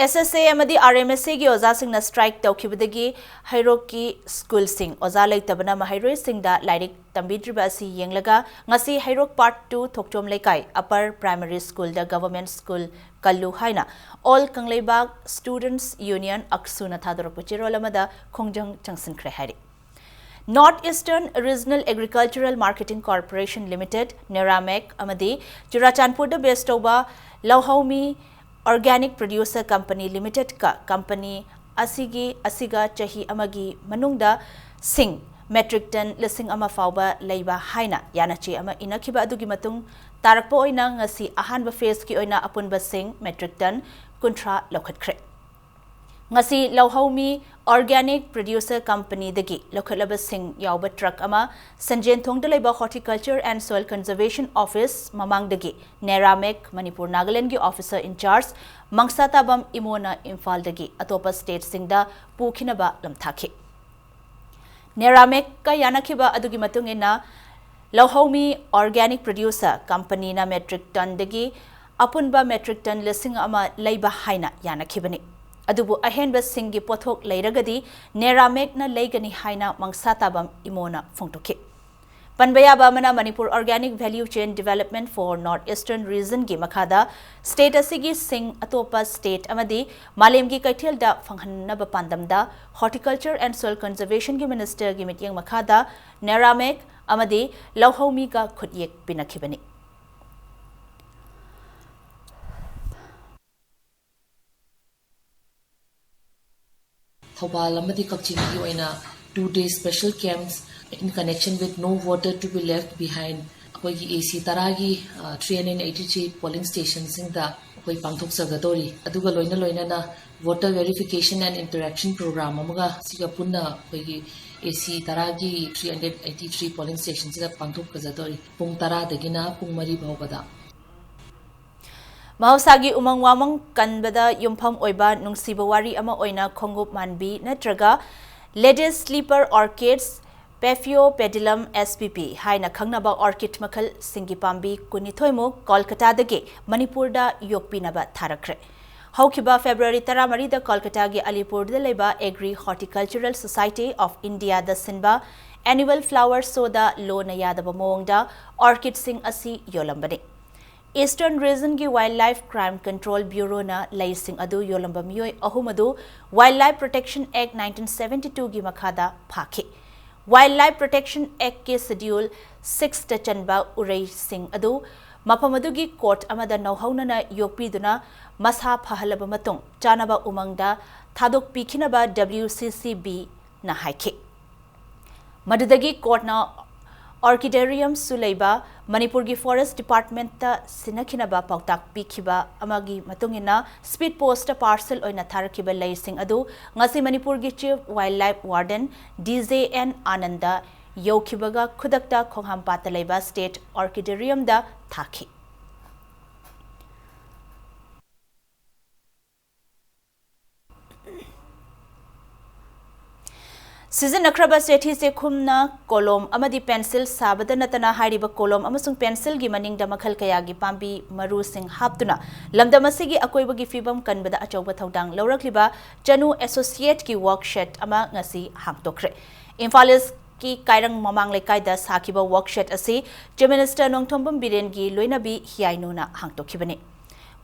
S S A ꯑꯃꯗꯤ R M S A ꯒꯤ ꯑꯣꯖꯥꯁꯤꯡꯅ strike ꯇꯧꯈꯤꯕꯗꯒꯤ ꯍꯩꯔꯣꯛꯀꯤ ꯁ꯭ꯀꯨꯜꯁꯤꯡ ꯑꯣꯖꯥ ꯂꯩꯇꯕꯅ ꯃꯍꯩꯔꯣꯏꯁꯤꯡꯗ ꯂꯥꯏꯔꯤꯛ ꯇꯝꯕꯤꯗ꯭ꯔꯤꯕ ꯑꯁꯤ ꯌꯦꯡꯂꯒ ꯉꯁꯤ ꯍꯩꯔꯣꯛ Part two ꯊꯣꯛꯆꯣꯝ ꯂꯩꯀꯥꯏ Upper Primary School ꯗ Government School ꯀꯜꯂꯨ ꯍꯥꯏꯅ All ꯀꯪꯂꯩꯕꯥꯛ Students Union, ꯑꯛꯁꯨꯅ ꯊꯥꯗꯣꯔꯛꯄ ꯆꯦꯔꯣꯜ ꯑꯃꯗ ꯈꯣꯡꯖꯪ ꯆꯪꯁꯤꯟꯈ꯭ꯔꯦ ꯍꯥꯏꯔꯤ꯫ North Eastern Regional Agricultural Marketing Corporation Limited, NERAMAC, ꯑꯃꯗꯤ ꯆꯨꯔꯥꯆꯥꯟꯄꯨꯔꯗ base ꯇꯧꯕ ꯂꯧꯍꯧꯃꯤ Organic Producer Company Limited ꯀ company ꯑꯁꯤꯒꯤ, ꯑꯁꯤꯒ ꯆꯍꯤ ꯑꯃꯒꯤ ꯃꯅꯨꯡꯗ ꯁꯤꯡ metric ton ꯂꯤꯁꯤꯡ ꯑꯃ ꯐꯥꯎꯕ ꯂꯩꯕ ꯍꯥꯏꯅ ꯌꯥꯅꯆꯦ ꯑꯃ ꯏꯅꯈꯤꯕ ꯑꯗꯨꯒꯤ ꯃꯇꯨꯡ ꯇꯥꯔꯛꯄ ꯑꯣꯏꯅ ꯉꯁꯤ ꯑꯍꯥꯟꯕ phase ꯀꯤ ꯑꯣꯏꯅ ꯑꯄꯨꯟꯕ ꯁꯤꯡ metric ton ꯀꯨꯟꯊ꯭ꯔꯥ ꯂꯧꯈꯠꯈ꯭ꯔꯦ꯫ ꯉꯁꯤ ꯂꯧꯍꯧꯃꯤ Organic Producer Company ꯗꯒꯤ ꯂꯧꯈꯠꯂꯕꯁꯤꯡ ꯌꯥꯎꯕ truck ꯑꯃ ꯁꯟꯖꯦꯟꯊꯣꯡꯗ ꯂꯩꯕ Horticulture and Soil Conservation Office ꯃꯃꯥꯡꯗꯒꯤ NERAMAC ꯃꯅꯤꯄꯨꯔ ꯅꯥꯒꯥꯂꯦꯟꯗꯒꯤ officer in charge ꯃꯪꯁꯥꯇꯥꯕꯝ ꯏꯃꯣꯅ ꯏꯝꯐꯥꯜꯗꯒꯤ ꯑꯇꯣꯞꯄ state ꯁꯤꯡꯗ ꯄꯨꯈꯤꯅꯕ ꯂꯝꯊꯥꯈꯤ꯫ NERAMAC ꯀ ꯌꯥꯅꯈꯤꯕ ꯑꯗꯨꯒꯤ ꯃꯇꯨꯡ ꯏꯟꯅ ꯂꯧꯍꯧꯃꯤ Organic Producer Company ꯅ metric ton ꯗꯒꯤ ꯑꯄꯨꯟꯕ metric ton ꯂꯤꯁꯤꯡ ꯑꯃ ꯂꯩꯕ ꯍꯥꯏꯅ ꯌꯥꯅꯈꯤꯕꯅꯤ꯫ ꯑꯗꯨꯕꯨ ꯑꯍꯦꯟꯕ ꯁꯤꯡꯒꯤ ꯄꯣꯠꯊꯣꯛ ꯂꯩꯔꯒꯗꯤ NERAMAC ꯅ ꯂꯩꯒꯅꯤ ꯍꯥꯏꯅ ꯃꯪꯁꯥꯇꯥꯕꯝ ꯏꯃꯣꯅ ꯐꯣꯡꯗꯣꯛꯈꯤ꯫ ꯄꯟꯕ ꯌꯥꯕ ꯑꯃꯅ, Manipur Organic Value Chain Development for North Eastern Region ꯒꯤ ꯃꯈꯥꯗ state ꯑꯁꯤꯒꯤ ꯁꯤꯡ ꯑꯇꯣꯞꯄ state ꯑꯃꯗꯤ ꯃꯥꯂꯦꯝꯒꯤ ꯀꯩꯊꯦꯜꯗ ꯐꯪꯍꯟꯅꯕ ꯄꯥꯟꯗꯝꯗ Horticulture and Soil Conservation ꯒꯤ minister ꯒꯤ ꯃꯤꯠꯌꯦꯡ ꯃꯈꯥꯗ NERAMAC ꯑꯃꯗꯤ ꯂꯧꯍꯧꯃꯤꯒ ꯈꯨꯠꯌꯦꯛ ꯄꯤꯅꯈꯤꯕꯅꯤ꯫ ꯊꯧꯕꯥꯜ ꯑꯃꯗꯤ ꯀꯛꯆꯤꯡꯒꯤ ꯑꯣꯏꯅ two day special camps In connection with no voter to be left behind, ꯑꯩꯈꯣꯏꯒꯤ ꯑꯦ ꯁꯤ ꯇꯔꯥꯒꯤ three hundred eighty three polling ꯁ꯭ꯇꯦꯁꯟꯁꯤꯡꯗ ꯑꯩꯈꯣꯏ ꯄꯥꯡꯊꯣꯛꯆꯒꯗꯧꯔꯤ꯫ ꯑꯗꯨꯒ ꯂꯣꯏꯅ ꯂꯣꯏꯅꯅ voter verification and interaction program ꯑꯃꯒ ꯁꯤꯒ ꯄꯨꯟꯅ ꯑꯩꯈꯣꯏꯒꯤ ꯑꯦ ꯁꯤ ꯇꯔꯥꯒꯤ three hundred eighty three polling ꯁ꯭ꯇꯦꯁꯟꯁꯤꯗ ꯄꯥꯡꯊꯣꯛꯆꯒꯗꯧꯔꯤ, ꯄꯨꯡ ꯇꯔꯥꯗꯒꯤꯅ ꯄꯨꯡ ꯃꯔꯤ ꯐꯥꯎꯕꯗ꯫ ꯃꯍꯧꯁꯥꯒꯤ ꯎꯃꯪ ꯋꯥꯃꯪ ꯀꯟꯕꯗ ꯌꯨꯝꯐꯝ ꯑꯣꯏꯕ ꯅꯨꯡꯁꯤꯕ ꯋꯥꯔꯤ ꯑꯃ ꯑꯣꯏꯅ ꯈꯣꯡꯎꯞ ꯃꯥꯟꯕꯤ ꯅꯠꯇ꯭ꯔꯒ Ladies Slipper Orchids, Paphiopedilum spp ꯍꯥꯏꯅ ꯈꯪꯅꯕ orchid ꯃꯈꯜꯁꯤꯡꯒꯤ ꯄꯥꯝꯕꯤ ꯀꯨꯟꯅꯤꯊꯣꯏꯃꯨꯛ ꯀꯣꯜꯀꯇꯥꯗꯒꯤ ꯃꯅꯤꯄꯨꯔꯗ ꯌꯣꯛꯄꯤꯅꯕ ꯊꯥꯔꯛꯈ꯭ꯔꯦ꯫ ꯍꯧꯈꯤꯕ ꯐꯦꯕ꯭ꯔꯨꯋꯥꯔꯤ ꯇꯔꯥꯃꯔꯤꯗ ꯀꯣꯜꯀꯇꯥꯒꯤ ꯑꯂꯤꯄꯨꯔꯗ ꯂꯩꯕ Agri Horticultural Society of Indiaꯗ ꯁꯤꯟꯕ annual flower showꯗ ꯂꯣꯅ ꯌꯥꯗꯕ ꯃꯑꯣꯡꯗ orchidꯁꯤꯡ ꯑꯁꯤ ꯌꯣꯜꯂꯝꯕꯅꯤ꯫ Eastern Regionꯒꯤ Wildlife Crime Control Bureauꯅ ꯂꯩꯁꯤꯡ ꯑꯗꯨ ꯌꯣꯜꯂꯝꯕ ꯃꯤꯑꯣꯏ ꯑꯍꯨꯝ ꯑꯗꯨ Wildlife Protection Act nineteen seventy twoꯒꯤ ꯃꯈꯥꯗ ꯐꯥꯈꯤ꯫ Wildlife Protection Actꯀꯤ Schedule sixꯇ ꯆꯟꯕ ꯎꯔꯩꯁꯤꯡ ꯑꯗꯨ ꯃꯐꯝ ꯑꯗꯨꯒꯤ court ꯑꯃꯗ ꯅꯧꯍꯧꯅꯅ ꯌꯣꯛꯄꯤꯗꯨꯅ ꯃꯁꯥ ꯐꯍꯜꯂꯕ ꯃꯇꯨꯡ ꯆꯥꯅꯕ ꯎꯃꯪꯗ ꯊꯥꯗꯣꯛꯄꯤꯈꯤꯅꯕ WCCBꯅ ꯍꯥꯏꯈꯤ꯫ ꯃꯗꯨꯗꯒꯤ courtꯅ orchidariumꯁꯨ ꯂꯩꯕ ꯃꯅꯤꯄꯨꯔꯒꯤ Forest Departmentꯇ ꯁꯤꯟꯅꯈꯤꯅꯕ ꯄꯥꯎꯇꯥꯛ ꯄꯤꯈꯤꯕ ꯑꯃꯒꯤ ꯃꯇꯨꯡ ꯏꯟꯅ speed postꯇ parcel ꯑꯣꯏꯅ ꯊꯥꯔꯛꯈꯤꯕ ꯂꯩꯁꯤꯡ ꯑꯗꯨ ꯉꯁꯤ ꯃꯅꯤꯄꯨꯔꯒꯤ Chief Wildlife Warden D J N Ananda ꯌꯧꯈꯤꯕꯒ ꯈꯨꯗꯛꯇ ꯈꯣꯡꯍꯥꯝꯄꯥꯠꯇ ꯂꯩꯕ State Orchidariumꯗ ꯊꯥꯈꯤ꯫ ꯁꯤꯖꯤꯟꯅꯈ꯭ꯔꯕ ꯆꯦꯊꯤ ꯆꯦꯈꯨꯝꯅ ꯀꯣꯂꯣꯝ ꯑꯃꯗꯤ pencil ꯁꯥꯕꯗ ꯅꯠꯇꯅ ꯍꯥꯏꯔꯤꯕ ꯀꯣꯂꯣꯝ ꯑꯃꯁꯨꯡ pencilꯒꯤ ꯃꯅꯤꯡꯗ ꯃꯈꯜ ꯀꯌꯥꯒꯤ ꯄꯥꯝꯕꯤ ꯃꯔꯨꯁꯤꯡ ꯍꯥꯞꯇꯨꯅ ꯂꯝꯗꯝ ꯑꯁꯤꯒꯤ ꯑꯀꯣꯏꯕꯒꯤ ꯐꯤꯕꯝ ꯀꯟꯕꯗ ꯑꯆꯧꯕ ꯊꯧꯗꯥꯡ ꯂꯧꯔꯛꯂꯤꯕ ꯆꯅꯨ Associateꯀꯤ work shed ꯑꯃ ꯉꯁꯤ ꯍꯥꯡꯗꯣꯛꯈ꯭ꯔꯦ꯫ ꯏꯝꯐꯥꯜ Eastꯀꯤ ꯀꯥꯏꯔꯪ ꯃꯃꯥꯡ ꯂꯩꯀꯥꯏꯗ ꯁꯥꯈꯤꯕ work shed ꯑꯁꯤ Chief Minister ꯅꯣꯡꯊꯣꯝꯕꯝ ꯕꯤꯔꯦꯟꯒꯤ ꯂꯣꯏꯅꯕꯤ ꯍꯤꯌꯥꯏꯅꯨꯅ ꯍꯥꯡꯗꯣꯛꯈꯤꯕꯅꯤ꯫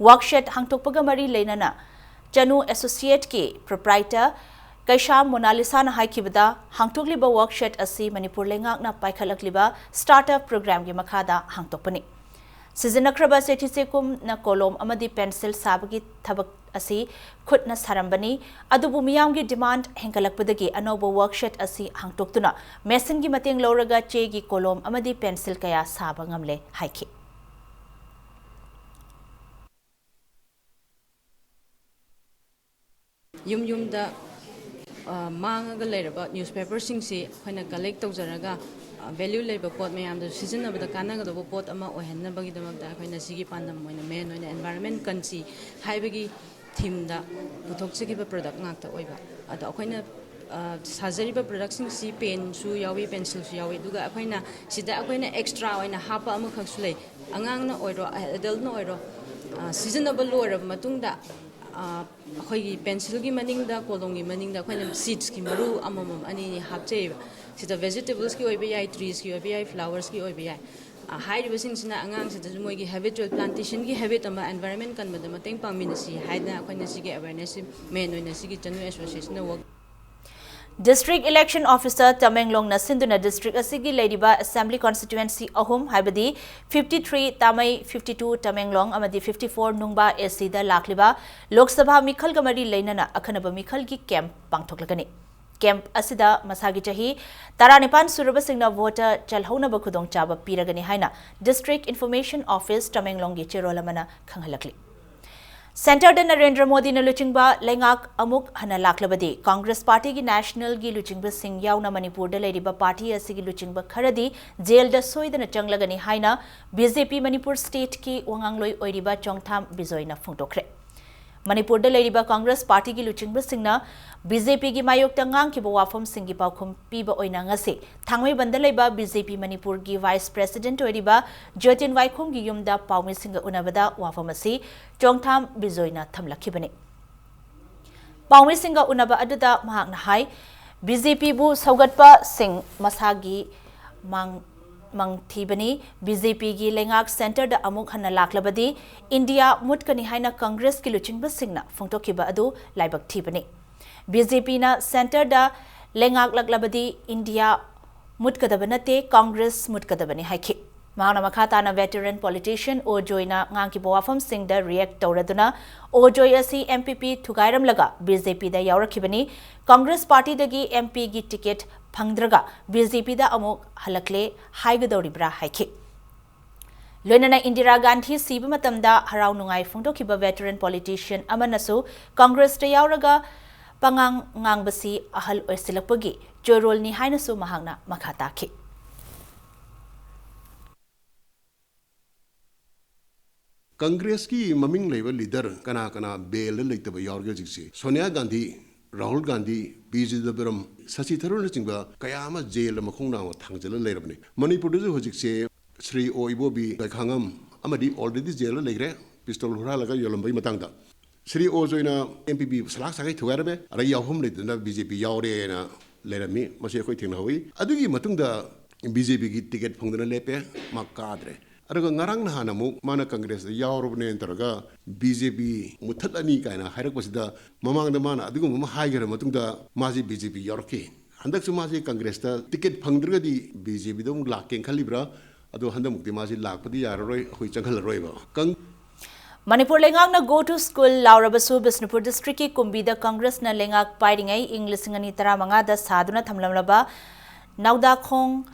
Work shed ꯍꯥꯡꯗꯣꯛꯄꯒ ꯃꯔꯤ ꯂꯩꯅꯅ ꯆꯅꯨ Associateꯀꯤ proprietor ꯀꯩꯁꯥꯝ ꯃꯣꯅꯥꯂꯤꯁꯥꯅ ꯍꯥꯏꯈꯤꯕꯗ, ꯍꯥꯡꯗꯣꯛꯂꯤꯕ work shed ꯑꯁꯤ ꯃꯅꯤꯄꯨꯔ ꯂꯩꯉꯥꯛꯅ ꯄꯥꯏꯈꯠꯂꯛꯂꯤꯕ startup programꯒꯤ ꯃꯈꯥꯗ ꯍꯥꯡꯗꯣꯛꯄꯅꯤ꯫ ꯁꯤꯖꯤꯟꯅꯈ꯭ꯔꯕ ꯆꯩꯊꯤ ꯆꯦꯈꯨꯝꯅ ꯀꯣꯂꯣꯝ ꯑꯃꯗꯤ ꯄꯦꯟꯁꯤꯜ ꯁꯥꯕꯒꯤ ꯊꯕꯛ ꯑꯁꯤ ꯈꯨꯠꯅ ꯁꯥꯔꯝꯕꯅꯤ꯫ ꯑꯗꯨꯕꯨ ꯃꯤꯌꯥꯝꯒꯤ demand ꯍꯦꯟꯒꯠꯂꯛꯄꯗꯒꯤ ꯑꯅꯧꯕ work shed ꯑꯁꯤ ꯍꯥꯡꯗꯣꯛꯇꯨꯅ ꯃꯦꯁꯤꯟꯒꯤ ꯃꯇꯦꯡ ꯂꯧꯔꯒ ꯆꯦꯒꯤ ꯀꯣꯂꯣꯝ ꯑꯃꯗꯤ ꯄꯦꯟꯁꯤꯜ ꯀꯌꯥ ꯁꯥꯕ ꯉꯝꯂꯦ ꯍꯥꯏꯈꯤ꯫ ꯌꯨꯝ ꯌꯨꯝꯗ, ꯑ, ꯃꯥꯡꯉꯒ ꯂꯩꯔꯕ ꯅ꯭ꯌꯨꯁꯄꯦꯄꯔꯁꯤꯡꯁꯤ ꯑꯩꯈꯣꯏꯅ ꯀꯂꯦꯛ ꯇꯧꯖꯔꯒ, ꯑ, ꯚꯦꯂ꯭ꯌꯨ ꯂꯩꯕ ꯄꯣꯠ, ꯃꯌꯥꯝꯗ ꯁꯤꯖꯤꯟꯅꯕꯗ ꯀꯥꯟꯅꯒꯗꯕ ꯄꯣꯠ ꯑꯃ ꯑꯣꯏꯍꯟꯅꯕꯒꯤꯗꯃꯛꯇ ꯑꯩꯈꯣꯏꯅ ꯁꯤꯒꯤ ꯄꯥꯟꯗꯝ ꯑꯣꯏꯅ, ꯃꯦꯟ ꯑꯣꯏꯅ environment conscious ꯍꯥꯏꯕꯒꯤ ꯊꯤꯝꯗ ꯄꯨꯊꯣꯛꯆꯈꯤꯕ ꯄ꯭ꯔꯗꯛ ꯉꯥꯛꯇ ꯑꯣꯏꯕ꯫ ꯑꯗꯣ ꯑꯩꯈꯣꯏꯅ, ꯑ, ꯁꯥꯖꯔꯤꯕ ꯄ꯭ꯔꯗꯛꯁꯤꯡꯁꯤ ꯄꯦꯟꯁꯨ ꯌꯥꯎꯏ, ꯄꯦꯟꯁꯤꯜꯁꯨ ꯌꯥꯎꯏ, ꯑꯗꯨꯒ ꯑꯩꯈꯣꯏꯅ ꯁꯤꯗ ꯑꯩꯈꯣꯏꯅ ꯑꯦꯛꯁꯇ꯭ꯔꯥ ꯑꯣꯏꯅ ꯍꯥꯞꯄ ꯑꯃꯈꯛꯁꯨ ꯂꯩ꯫ ꯑꯉꯥꯡꯅ ꯑꯣꯏꯔꯣ, ꯑꯦꯗꯜꯠꯅ ꯑꯣꯏꯔꯣ, ꯑ, ꯁꯤꯖꯤꯟꯅꯕ ꯂꯣꯏꯔꯕ ꯃꯇꯨꯡꯗ, ꯑ, ꯑꯩꯈꯣꯏꯒꯤ ꯄꯦꯟꯁꯤꯜꯒꯤ ꯃꯅꯤꯡꯗ, ꯀꯣꯂꯣꯝꯒꯤ ꯃꯅꯤꯡꯗ ꯑꯩꯈꯣꯏꯅ ꯁꯤꯗꯁꯀꯤ ꯃꯔꯨ ꯑꯃꯃꯝ, ꯑꯅꯤ ꯑꯅꯤ ꯍꯥꯞꯆꯩꯌꯦꯕ꯫ ꯁꯤꯗ ꯚꯦꯖꯤꯇꯦꯕꯜꯁꯀꯤ ꯑꯣꯏꯕ ꯌꯥꯏ, ꯇ꯭ꯔꯤꯁꯀꯤ ꯑꯣꯏꯕ ꯌꯥꯏ, ꯐ꯭ꯂꯥꯋꯔꯁꯀꯤ ꯑꯣꯏꯕ ꯌꯥꯏ꯫ ꯑ, ꯍꯥꯏꯔꯤꯕꯁꯤꯡꯁꯤꯅ ꯑꯉꯥꯡꯁꯤꯗꯁꯨ ꯃꯣꯏꯒꯤ ꯍꯦꯕꯤꯠ, plantationꯒꯤ ꯍꯦꯕꯤꯠ ꯑꯃ, environment ꯀꯟꯕꯗ ꯃꯇꯦꯡ ꯄꯥꯡꯃꯤꯟꯅꯁꯤ ꯍꯥꯏꯗꯅ ꯑꯩꯈꯣꯏꯅ ꯁꯤꯒꯤ awarenessꯁꯤ ꯃꯦꯟ ꯑꯣꯏꯅ ꯁꯤꯒꯤ ꯆꯅꯨ associationꯅ work District Election Officer ꯇꯃꯦꯡꯂꯣꯡꯅ ꯁꯤꯟꯗꯨꯅ district ꯑꯁꯤꯒꯤ ꯂꯩꯔꯤꯕ assembly constituency ꯑꯍꯨꯝ, ꯍꯥꯏꯕꯗꯤ fifty three ꯇꯥꯃꯩ, fifty two Tamenglong ꯑꯃꯗꯤ fifty four ꯅꯨꯡꯕꯥ ACꯗ ꯂꯥꯛꯂꯤꯕ ꯂꯣꯛ ꯁꯚꯥ ꯃꯤꯈꯜꯒ ꯃꯔꯤ ꯂꯩꯅꯅ ꯑꯈꯟꯅꯕ ꯃꯤꯈꯜꯒꯤ camp ꯄꯥꯡꯊꯣꯛꯂꯒꯅꯤ꯫ Camp ꯑꯁꯤꯗ ꯃꯁꯥꯒꯤ ꯆꯍꯤ ꯇꯔꯥꯅꯤꯄꯥꯟ ꯁꯨꯔꯕꯁꯤꯡꯅ voter ꯆꯜꯍꯧꯅꯕ ꯈꯨꯗꯣꯡꯆꯥꯕ ꯄꯤꯔꯒꯅꯤ ꯍꯥꯏꯅ District Information Office ꯇꯃꯦꯡꯂꯣꯡꯒꯤ ꯆꯦꯔꯣꯜ ꯑꯃꯅ ꯈꯪꯍꯜꯂꯛꯂꯤ꯫ Centreꯗ ꯅꯔꯦꯟꯗ꯭ꯔ ꯃꯣꯗꯤꯅ ꯂꯨꯆꯤꯡꯕ ꯂꯩꯉꯥꯛ ꯑꯃꯨꯛ ꯍꯟꯅ ꯂꯥꯛꯂꯕꯗꯤ Congress partyꯒꯤ nationalꯒꯤ ꯂꯨꯆꯤꯡꯕꯁꯤꯡ ꯌꯥꯎꯅ ꯃꯅꯤꯄꯨꯔꯗ ꯂꯩꯔꯤꯕ party ꯑꯁꯤꯒꯤ ꯂꯨꯆꯤꯡꯕ ꯈꯔꯗꯤ jailꯗ ꯁꯣꯏꯗꯅ ꯆꯪꯂꯒꯅꯤ ꯍꯥꯏꯅ BJP ꯃꯅꯤꯄꯨꯔ stateꯀꯤ ꯋꯥꯉꯥꯡꯂꯣꯏ ꯑꯣꯏꯔꯤꯕ ꯆꯣꯡꯊꯥꯝ ꯕꯤꯖꯣꯏꯅ ꯐꯣꯡꯗꯣꯛꯈ꯭ꯔꯦ꯫ ꯃꯅꯤꯄꯨꯔꯗ ꯂꯩꯔꯤꯕ Congress partyꯒꯤ ꯂꯨꯆꯤꯡꯕꯁꯤꯡꯅ BJPꯒꯤ ꯃꯥꯌꯣꯛꯇ ꯉꯥꯡꯈꯤꯕ ꯋꯥꯐꯝꯁꯤꯡꯒꯤ ꯄꯥꯎꯈꯨꯝ ꯄꯤꯕ ꯑꯣꯏꯅ ꯉꯁꯤ ꯊꯥꯡꯃꯩꯕꯟꯗ ꯂꯩꯕ BJP ꯃꯅꯤꯄꯨꯔꯒꯤ vice president ꯑꯣꯏꯔꯤꯕ ꯖꯣꯇꯤꯟ ꯋꯥꯏꯈꯣꯝꯒꯤ ꯌꯨꯝꯗ ꯄꯥꯎꯃꯤꯁꯤꯡꯒ ꯎꯅꯕꯗ ꯋꯥꯐꯝ ꯑꯁꯤ ꯆꯣꯡꯊꯥꯝ ꯕꯤꯖꯣꯏꯅ ꯊꯝꯂꯛꯈꯤꯕꯅꯤ꯫ ꯄꯥꯎꯃꯤꯁꯤꯡꯒ ꯎꯅꯕ ꯑꯗꯨꯗ ꯃꯍꯥꯛꯅ ꯍꯥꯏ, BJPꯕꯨ ꯁꯧꯒꯠꯄꯁꯤꯡ ꯃꯁꯥꯒꯤ ꯃꯥꯡ-, ꯃꯥꯡꯊꯤꯕꯅꯤ꯫ BJPꯒꯤ ꯂꯩꯉꯥꯛ centreꯗ ꯑꯃꯨꯛ ꯍꯟꯅ ꯂꯥꯛꯂꯕꯗꯤ India ꯃꯨꯠꯀꯅꯤ ꯍꯥꯏꯅ Congressꯀꯤ ꯂꯨꯆꯤꯡꯕꯁꯤꯡꯅ ꯐꯣꯡꯗꯣꯛꯈꯤꯕ ꯑꯗꯨ ꯂꯥꯏꯕꯛ ꯊꯤꯕꯅꯤ꯫ BJPꯅ centreꯗ ꯂꯩꯉꯥꯛꯂꯛꯂꯕꯗꯤ India ꯃꯨꯠꯀꯗꯕ ꯅꯠꯇꯦ, Congress ꯃꯨꯠꯀꯗꯕꯅꯤ ꯍꯥꯏꯈꯤ꯫ ꯃꯍꯥꯛꯅ ꯃꯈꯥ ꯇꯥꯅ veteran politician ꯑꯣ ꯖꯣꯏꯅ ꯉꯥꯡꯈꯤꯕ ꯋꯥꯐꯝꯁꯤꯡꯗ react ꯇꯧꯔꯗꯨꯅ, ꯑꯣ ꯖꯣꯏ ꯑꯁꯤ M P P ꯊꯨꯒꯥꯏꯔꯝꯂꯒ B J P ꯗ ꯌꯥꯎꯔꯛꯈꯤꯕꯅꯤ, Congress partyꯗꯒꯤ M P ꯒꯤ ticket ꯐꯪꯗ꯭ꯔꯒ B J P ꯗ ꯑꯃꯨꯛ ꯍꯜꯂꯛꯂꯦ ꯍꯥꯏꯒꯗꯧꯔꯤꯕ꯭ꯔꯥ ꯍꯥꯏꯈꯤ꯫ ꯂꯣꯏꯅꯅ ꯏꯟꯗꯤꯔꯥ ꯒꯥꯟꯙꯤ ꯁꯤꯕ ꯃꯇꯝꯗ ꯍꯔꯥꯎ ꯅꯨꯡꯉꯥꯏ ꯐꯣꯡꯗꯣꯛꯈꯤꯕ veteran politician ꯑꯃꯅꯁꯨ Congressꯇ ꯌꯥꯎꯔꯒ ꯄꯉꯥꯡ ꯉꯥꯡꯕꯁꯤ ꯑꯍꯜ ꯑꯣꯏꯁꯤꯜꯂꯛꯄꯒꯤ ꯆꯣꯏꯔꯣꯜꯅꯤ ꯍꯥꯏꯅꯁꯨ ꯃꯍꯥꯛꯅ ꯃꯈꯥ ꯇꯥꯈꯤ꯫ ꯀꯪꯒ꯭ꯔꯦꯁꯀꯤ ꯃꯃꯤꯡ ꯂꯩꯕ leader ꯀꯅꯥ ꯀꯅꯥ bailꯗ ꯂꯩꯇꯕ ꯌꯥꯎꯔꯒꯦ ꯍꯧꯖꯤꯛꯁꯦ? ꯁꯣꯅꯤꯌꯥ ꯒꯥꯟꯙꯤ, ꯔꯥꯍꯨꯜ ꯒꯥꯟꯙꯤ, ꯄꯤ ꯆꯤꯗꯝꯕꯔꯝ, ꯁꯁꯤ ꯊꯔꯨꯔꯅꯆꯤꯡꯕ ꯀꯌꯥ ꯑꯃ jailꯗ ꯃꯈꯣꯡ ꯅꯥꯝꯃ ꯊꯥꯡꯖꯤꯜꯂ ꯂꯩꯔꯕꯅꯤ꯫ ꯃꯅꯤꯄꯨꯔꯗꯁꯨ ꯍꯧꯖꯤꯛꯁꯦ ꯁ꯭ꯔꯤ ꯑꯣ ꯏꯕꯣꯕꯤ ꯀꯩꯈꯥꯉꯝ ꯑꯃꯗꯤ already jailꯗ ꯂꯩꯈ꯭ꯔꯦ, pistol ꯍꯨꯔꯥꯜꯂꯒ ꯌꯣꯜꯂꯝꯕꯒꯤ ꯃꯇꯥꯡꯗ꯫ ꯁ꯭ꯔꯤ ꯑꯣ ꯖꯣꯏꯅ M P P ꯁꯂꯥꯛ ꯁꯥꯒꯩ ꯊꯨꯒꯥꯏꯔꯝꯃꯦ, ꯑꯗꯩ ꯌꯥꯎꯐꯝ ꯂꯩꯇꯗꯅ B J P ꯌꯥꯎꯔꯦꯅ ꯂꯩꯔꯝꯃꯤ꯫ ꯃꯁꯤ ꯑꯩꯈꯣꯏ ꯊꯦꯡꯅꯍꯧꯏ꯫ ꯑꯗꯨꯒꯤ ꯃꯇꯨꯡꯗ B J Pꯒꯤ ticket ꯐꯪꯗꯅ ꯂꯦꯞꯄꯦ, ꯃꯥ ꯀꯥꯗ꯭ꯔꯦ꯫ ꯑꯗꯨꯒ ꯉꯔꯥꯡ ꯅꯍꯥꯟ ꯑꯃꯨꯛ ꯃꯥꯅ ꯀꯪꯒ꯭ꯔꯦꯁꯇ ꯌꯥꯎꯔꯕꯅꯦꯅ ꯇꯧꯔꯒ B J P ꯃꯨꯠꯊꯠꯂꯅꯤ ꯀꯥꯏꯅ ꯍꯥꯏꯔꯛꯄꯁꯤꯗ, ꯃꯃꯥꯡꯗ ꯃꯥꯅ ꯑꯗꯨꯒꯨꯝꯕ ꯑꯃ ꯍꯥꯏꯈ꯭ꯔ ꯃꯇꯨꯡꯗ ꯃꯥꯁꯤ B J P ꯌꯥꯎꯔꯛꯈꯤ꯫ ꯍꯟꯗꯛꯁꯨ ꯃꯥꯁꯤ ꯀꯪꯒ꯭ꯔꯦꯁꯇ ticket ꯐꯪꯗ꯭ꯔꯒꯗꯤ B J Pꯗ ꯑꯃꯨꯛ ꯂꯥꯛꯀꯦꯅ ꯈꯜꯂꯤꯕ꯭ꯔꯥ? ꯑꯗꯣ ꯍꯟꯗꯛꯃꯨꯛꯇꯤ ꯃꯥꯁꯤ ꯂꯥꯛꯄꯗꯤ ꯌꯥꯔꯔꯣꯏ, ꯑꯩꯈꯣꯏ ꯆꯪꯍꯜꯂꯔꯣꯏꯕ꯫ ꯀꯪ- ꯃꯅꯤꯄꯨꯔ ꯂꯩꯉꯥꯛꯅ Go to School ꯂꯥꯎꯔꯕꯁꯨ ꯕꯤꯁꯅꯨꯄꯨꯔ districtꯀꯤ ꯀꯨꯝꯕꯤꯗ ꯀꯪꯒ꯭ꯔꯦꯁꯅ ꯂꯩꯉꯥꯛ ꯄꯥꯏꯔꯤꯉꯩ ꯏꯪ ꯂꯤꯁꯤꯡ ꯑꯅꯤ ꯇꯔꯥꯃꯉꯥꯗ ꯁꯥꯗꯨꯅ ꯊꯝꯂꯝꯂꯕ ꯅꯥꯎꯗꯥꯈꯣꯡ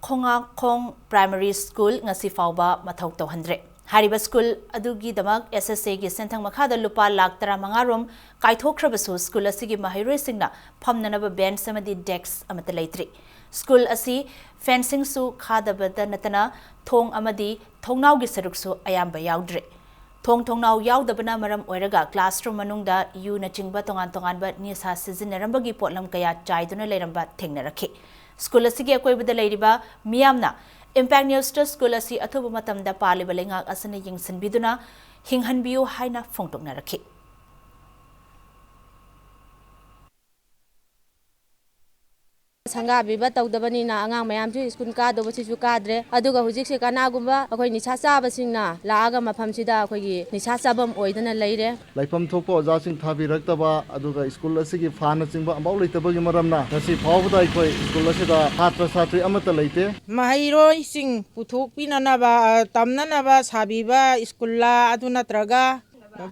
ꯈꯣꯡꯉꯥꯈꯣꯡ primary school ꯉꯁꯤ ꯐꯥꯎꯕ ꯃꯊꯧ ꯇꯧꯍꯟꯗ꯭ꯔꯦ꯫ ꯍꯥꯏꯔꯤꯕ school ꯑꯗꯨꯒꯤꯗꯃꯛ S S Aꯒꯤ ꯁꯦꯟꯊꯪ ꯃꯈꯥꯗ ꯂꯨꯄꯥ ꯂꯥꯈ ꯇꯔꯥꯃꯉꯥ ꯔꯣꯝ ꯀꯥꯏꯊꯣꯛꯈ꯭ꯔꯕꯁꯨ school ꯑꯁꯤꯒꯤ ꯃꯍꯩꯔꯣꯏꯁꯤꯡꯅ ꯐꯝꯅꯅꯕ bench ꯑꯃꯗꯤ desk ꯑꯃꯠꯇ ꯂꯩꯇ꯭ꯔꯤ꯫ School ꯑꯁꯤ fencingꯁꯨ ꯈꯥꯗꯕꯇ ꯅꯠꯇꯅ ꯊꯣꯡ ꯑꯃꯗꯤ ꯊꯣꯡꯅꯥꯎꯒꯤ ꯁꯔꯨꯛꯁꯨ ꯑꯌꯥꯝꯕ ꯌꯥꯎꯗ꯭ꯔꯦ꯫ ꯊꯣꯡ ꯊꯣꯡꯅꯥꯎ ꯌꯥꯎꯗꯕꯅ ꯃꯔꯝ ꯑꯣꯏꯔꯒ classroom ꯃꯅꯨꯡꯗ ꯌꯨꯅꯆꯤꯡꯕ ꯇꯣꯉꯥꯟ ꯇꯣꯉꯥꯟꯕ ꯅꯤꯁꯥ ꯁꯤꯖꯤꯟꯅꯔꯝꯕꯒꯤ ꯄꯣꯠꯂꯝ ꯀꯌꯥ ꯆꯥꯏꯗꯨꯅ ꯂꯩꯔꯝꯕ ꯊꯦꯡꯅꯔꯛꯈꯤ꯫ School ꯑꯁꯤꯒꯤ ꯑꯀꯣꯏꯕꯗ ꯂꯩꯔꯤꯕ ꯃꯤꯌꯥꯝꯅ Impact Newsꯇ school ꯑꯁꯤ ꯑꯊꯨꯕ ꯃꯇꯝꯗ ꯄꯥꯜꯂꯤꯕ ꯂꯩꯉꯥꯛ ꯑꯁꯤꯅ ꯌꯦꯡꯁꯤꯟꯕꯤꯗꯨꯅ ꯍꯤꯡꯍꯟꯕꯤꯌꯨ ꯍꯥꯏꯅ ꯐꯣꯡꯗꯣꯛꯅꯔꯛꯈꯤ꯫ ꯁꯪꯒꯥꯕꯤꯕ ꯇꯧꯗꯕꯅꯤꯅ ꯑꯉꯥꯡ ꯃꯌꯥꯝꯁꯨ ꯁ꯭ꯀꯨꯜ ꯀꯥꯗꯧꯕꯁꯤꯁꯨ ꯀꯥꯗ꯭ꯔꯦ꯫ ꯑꯗꯨꯒ ꯍꯧꯖꯤꯛꯁꯦ ꯀꯅꯥꯒꯨꯝꯕ ꯑꯩꯈꯣꯏ ꯅꯤꯁꯥ ꯆꯥꯕꯁꯤꯡꯅ ꯂꯥꯛꯑꯒ ꯃꯐꯝꯁꯤꯗ ꯑꯩꯈꯣꯏꯒꯤ ꯅꯤꯁꯥ ꯆꯥꯐꯝ ꯑꯣꯏꯗꯅ ꯂꯩꯔꯦ꯫ ꯂꯩꯐꯝ ꯊꯣꯛꯄ ꯑꯣꯖꯥꯁꯤꯡ ꯊꯥꯕꯤꯔꯛꯇꯕ, ꯑꯗꯨꯒ ꯁ꯭ꯀꯨꯜ ꯑꯁꯤꯒꯤ ꯐꯥꯟꯅꯆꯤꯡꯕ ꯑꯃꯐꯥꯎ ꯂꯩꯇꯕꯒꯤ ꯃꯔꯝꯅ ꯉꯁꯤ ꯐꯥꯎꯕꯗ ꯑꯩꯈꯣꯏ ꯁ꯭ꯀꯨꯜ ꯑꯁꯤꯗ ꯁꯥꯇ꯭ꯔ ꯁꯥꯇ꯭ꯔꯤ ꯑꯃꯠꯇ ꯂꯩꯇꯦ꯫ ꯃꯍꯩꯔꯣꯏꯁꯤꯡ ꯄꯨꯊꯣꯛꯄꯤꯅꯅꯕ, ꯇꯝꯅꯅꯕ ꯁꯥꯕꯤꯕ ꯁ꯭ꯀꯨꯜꯂ, ꯑꯗꯨ ꯅꯠꯇ꯭ꯔꯒ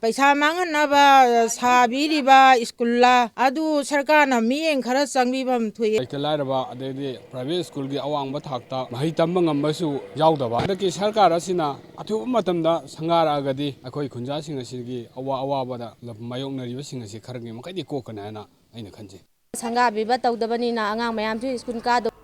ꯄꯩꯁꯥ ꯃꯥꯡꯍꯟꯅꯕ ꯁꯥꯕꯤꯔꯤꯕ ꯁ꯭ꯀꯨꯜꯂ, ꯑꯗꯨ ꯁꯔꯀꯥꯔꯅ ꯃꯤꯠꯌꯦꯡ ꯈꯔ ꯆꯪꯕꯤꯐꯝ ꯊꯣꯛꯏ꯫ ꯂꯩꯇ ꯂꯥꯏꯔꯕ ꯑꯗꯩꯗꯤ ꯄ꯭ꯔꯥꯏꯚꯦꯠ ꯁ꯭ꯀꯨꯜꯒꯤ ꯑꯋꯥꯡꯕ ꯊꯥꯛꯇ ꯃꯍꯩ ꯇꯝꯕ ꯉꯝꯕꯁꯨ ꯌꯥꯎꯗꯕ꯫ ꯍꯟꯗꯛꯀꯤ ꯁꯔꯀꯥꯔ ꯑꯁꯤꯅ ꯑꯊꯨꯕ ꯃꯇꯝꯗ ꯁꯪꯒꯥꯔꯛꯑꯒꯗꯤ ꯑꯩꯈꯣꯏ ꯈꯨꯟꯖꯥꯁꯤꯡ ꯑꯁꯤꯒꯤ ꯑꯋꯥ ꯑꯋꯥꯕꯗ ꯃꯥꯌꯣꯛꯅꯔꯤꯕꯁꯤꯡ ꯑꯁꯤ ꯈꯔꯒꯤ ꯃꯈꯩꯗꯤ ꯀꯣꯛꯀꯅꯤ ꯍꯥꯏꯅ ꯑꯩꯅ ꯈꯟꯖꯩ꯫ ꯁꯪꯒꯥꯕꯤꯕ ꯇꯧꯗꯕꯅꯤꯅ ꯑꯉꯥꯡ ꯃꯌꯥꯝꯁꯨ ꯁ꯭ꯀꯨꯜ ꯀꯥꯗꯧ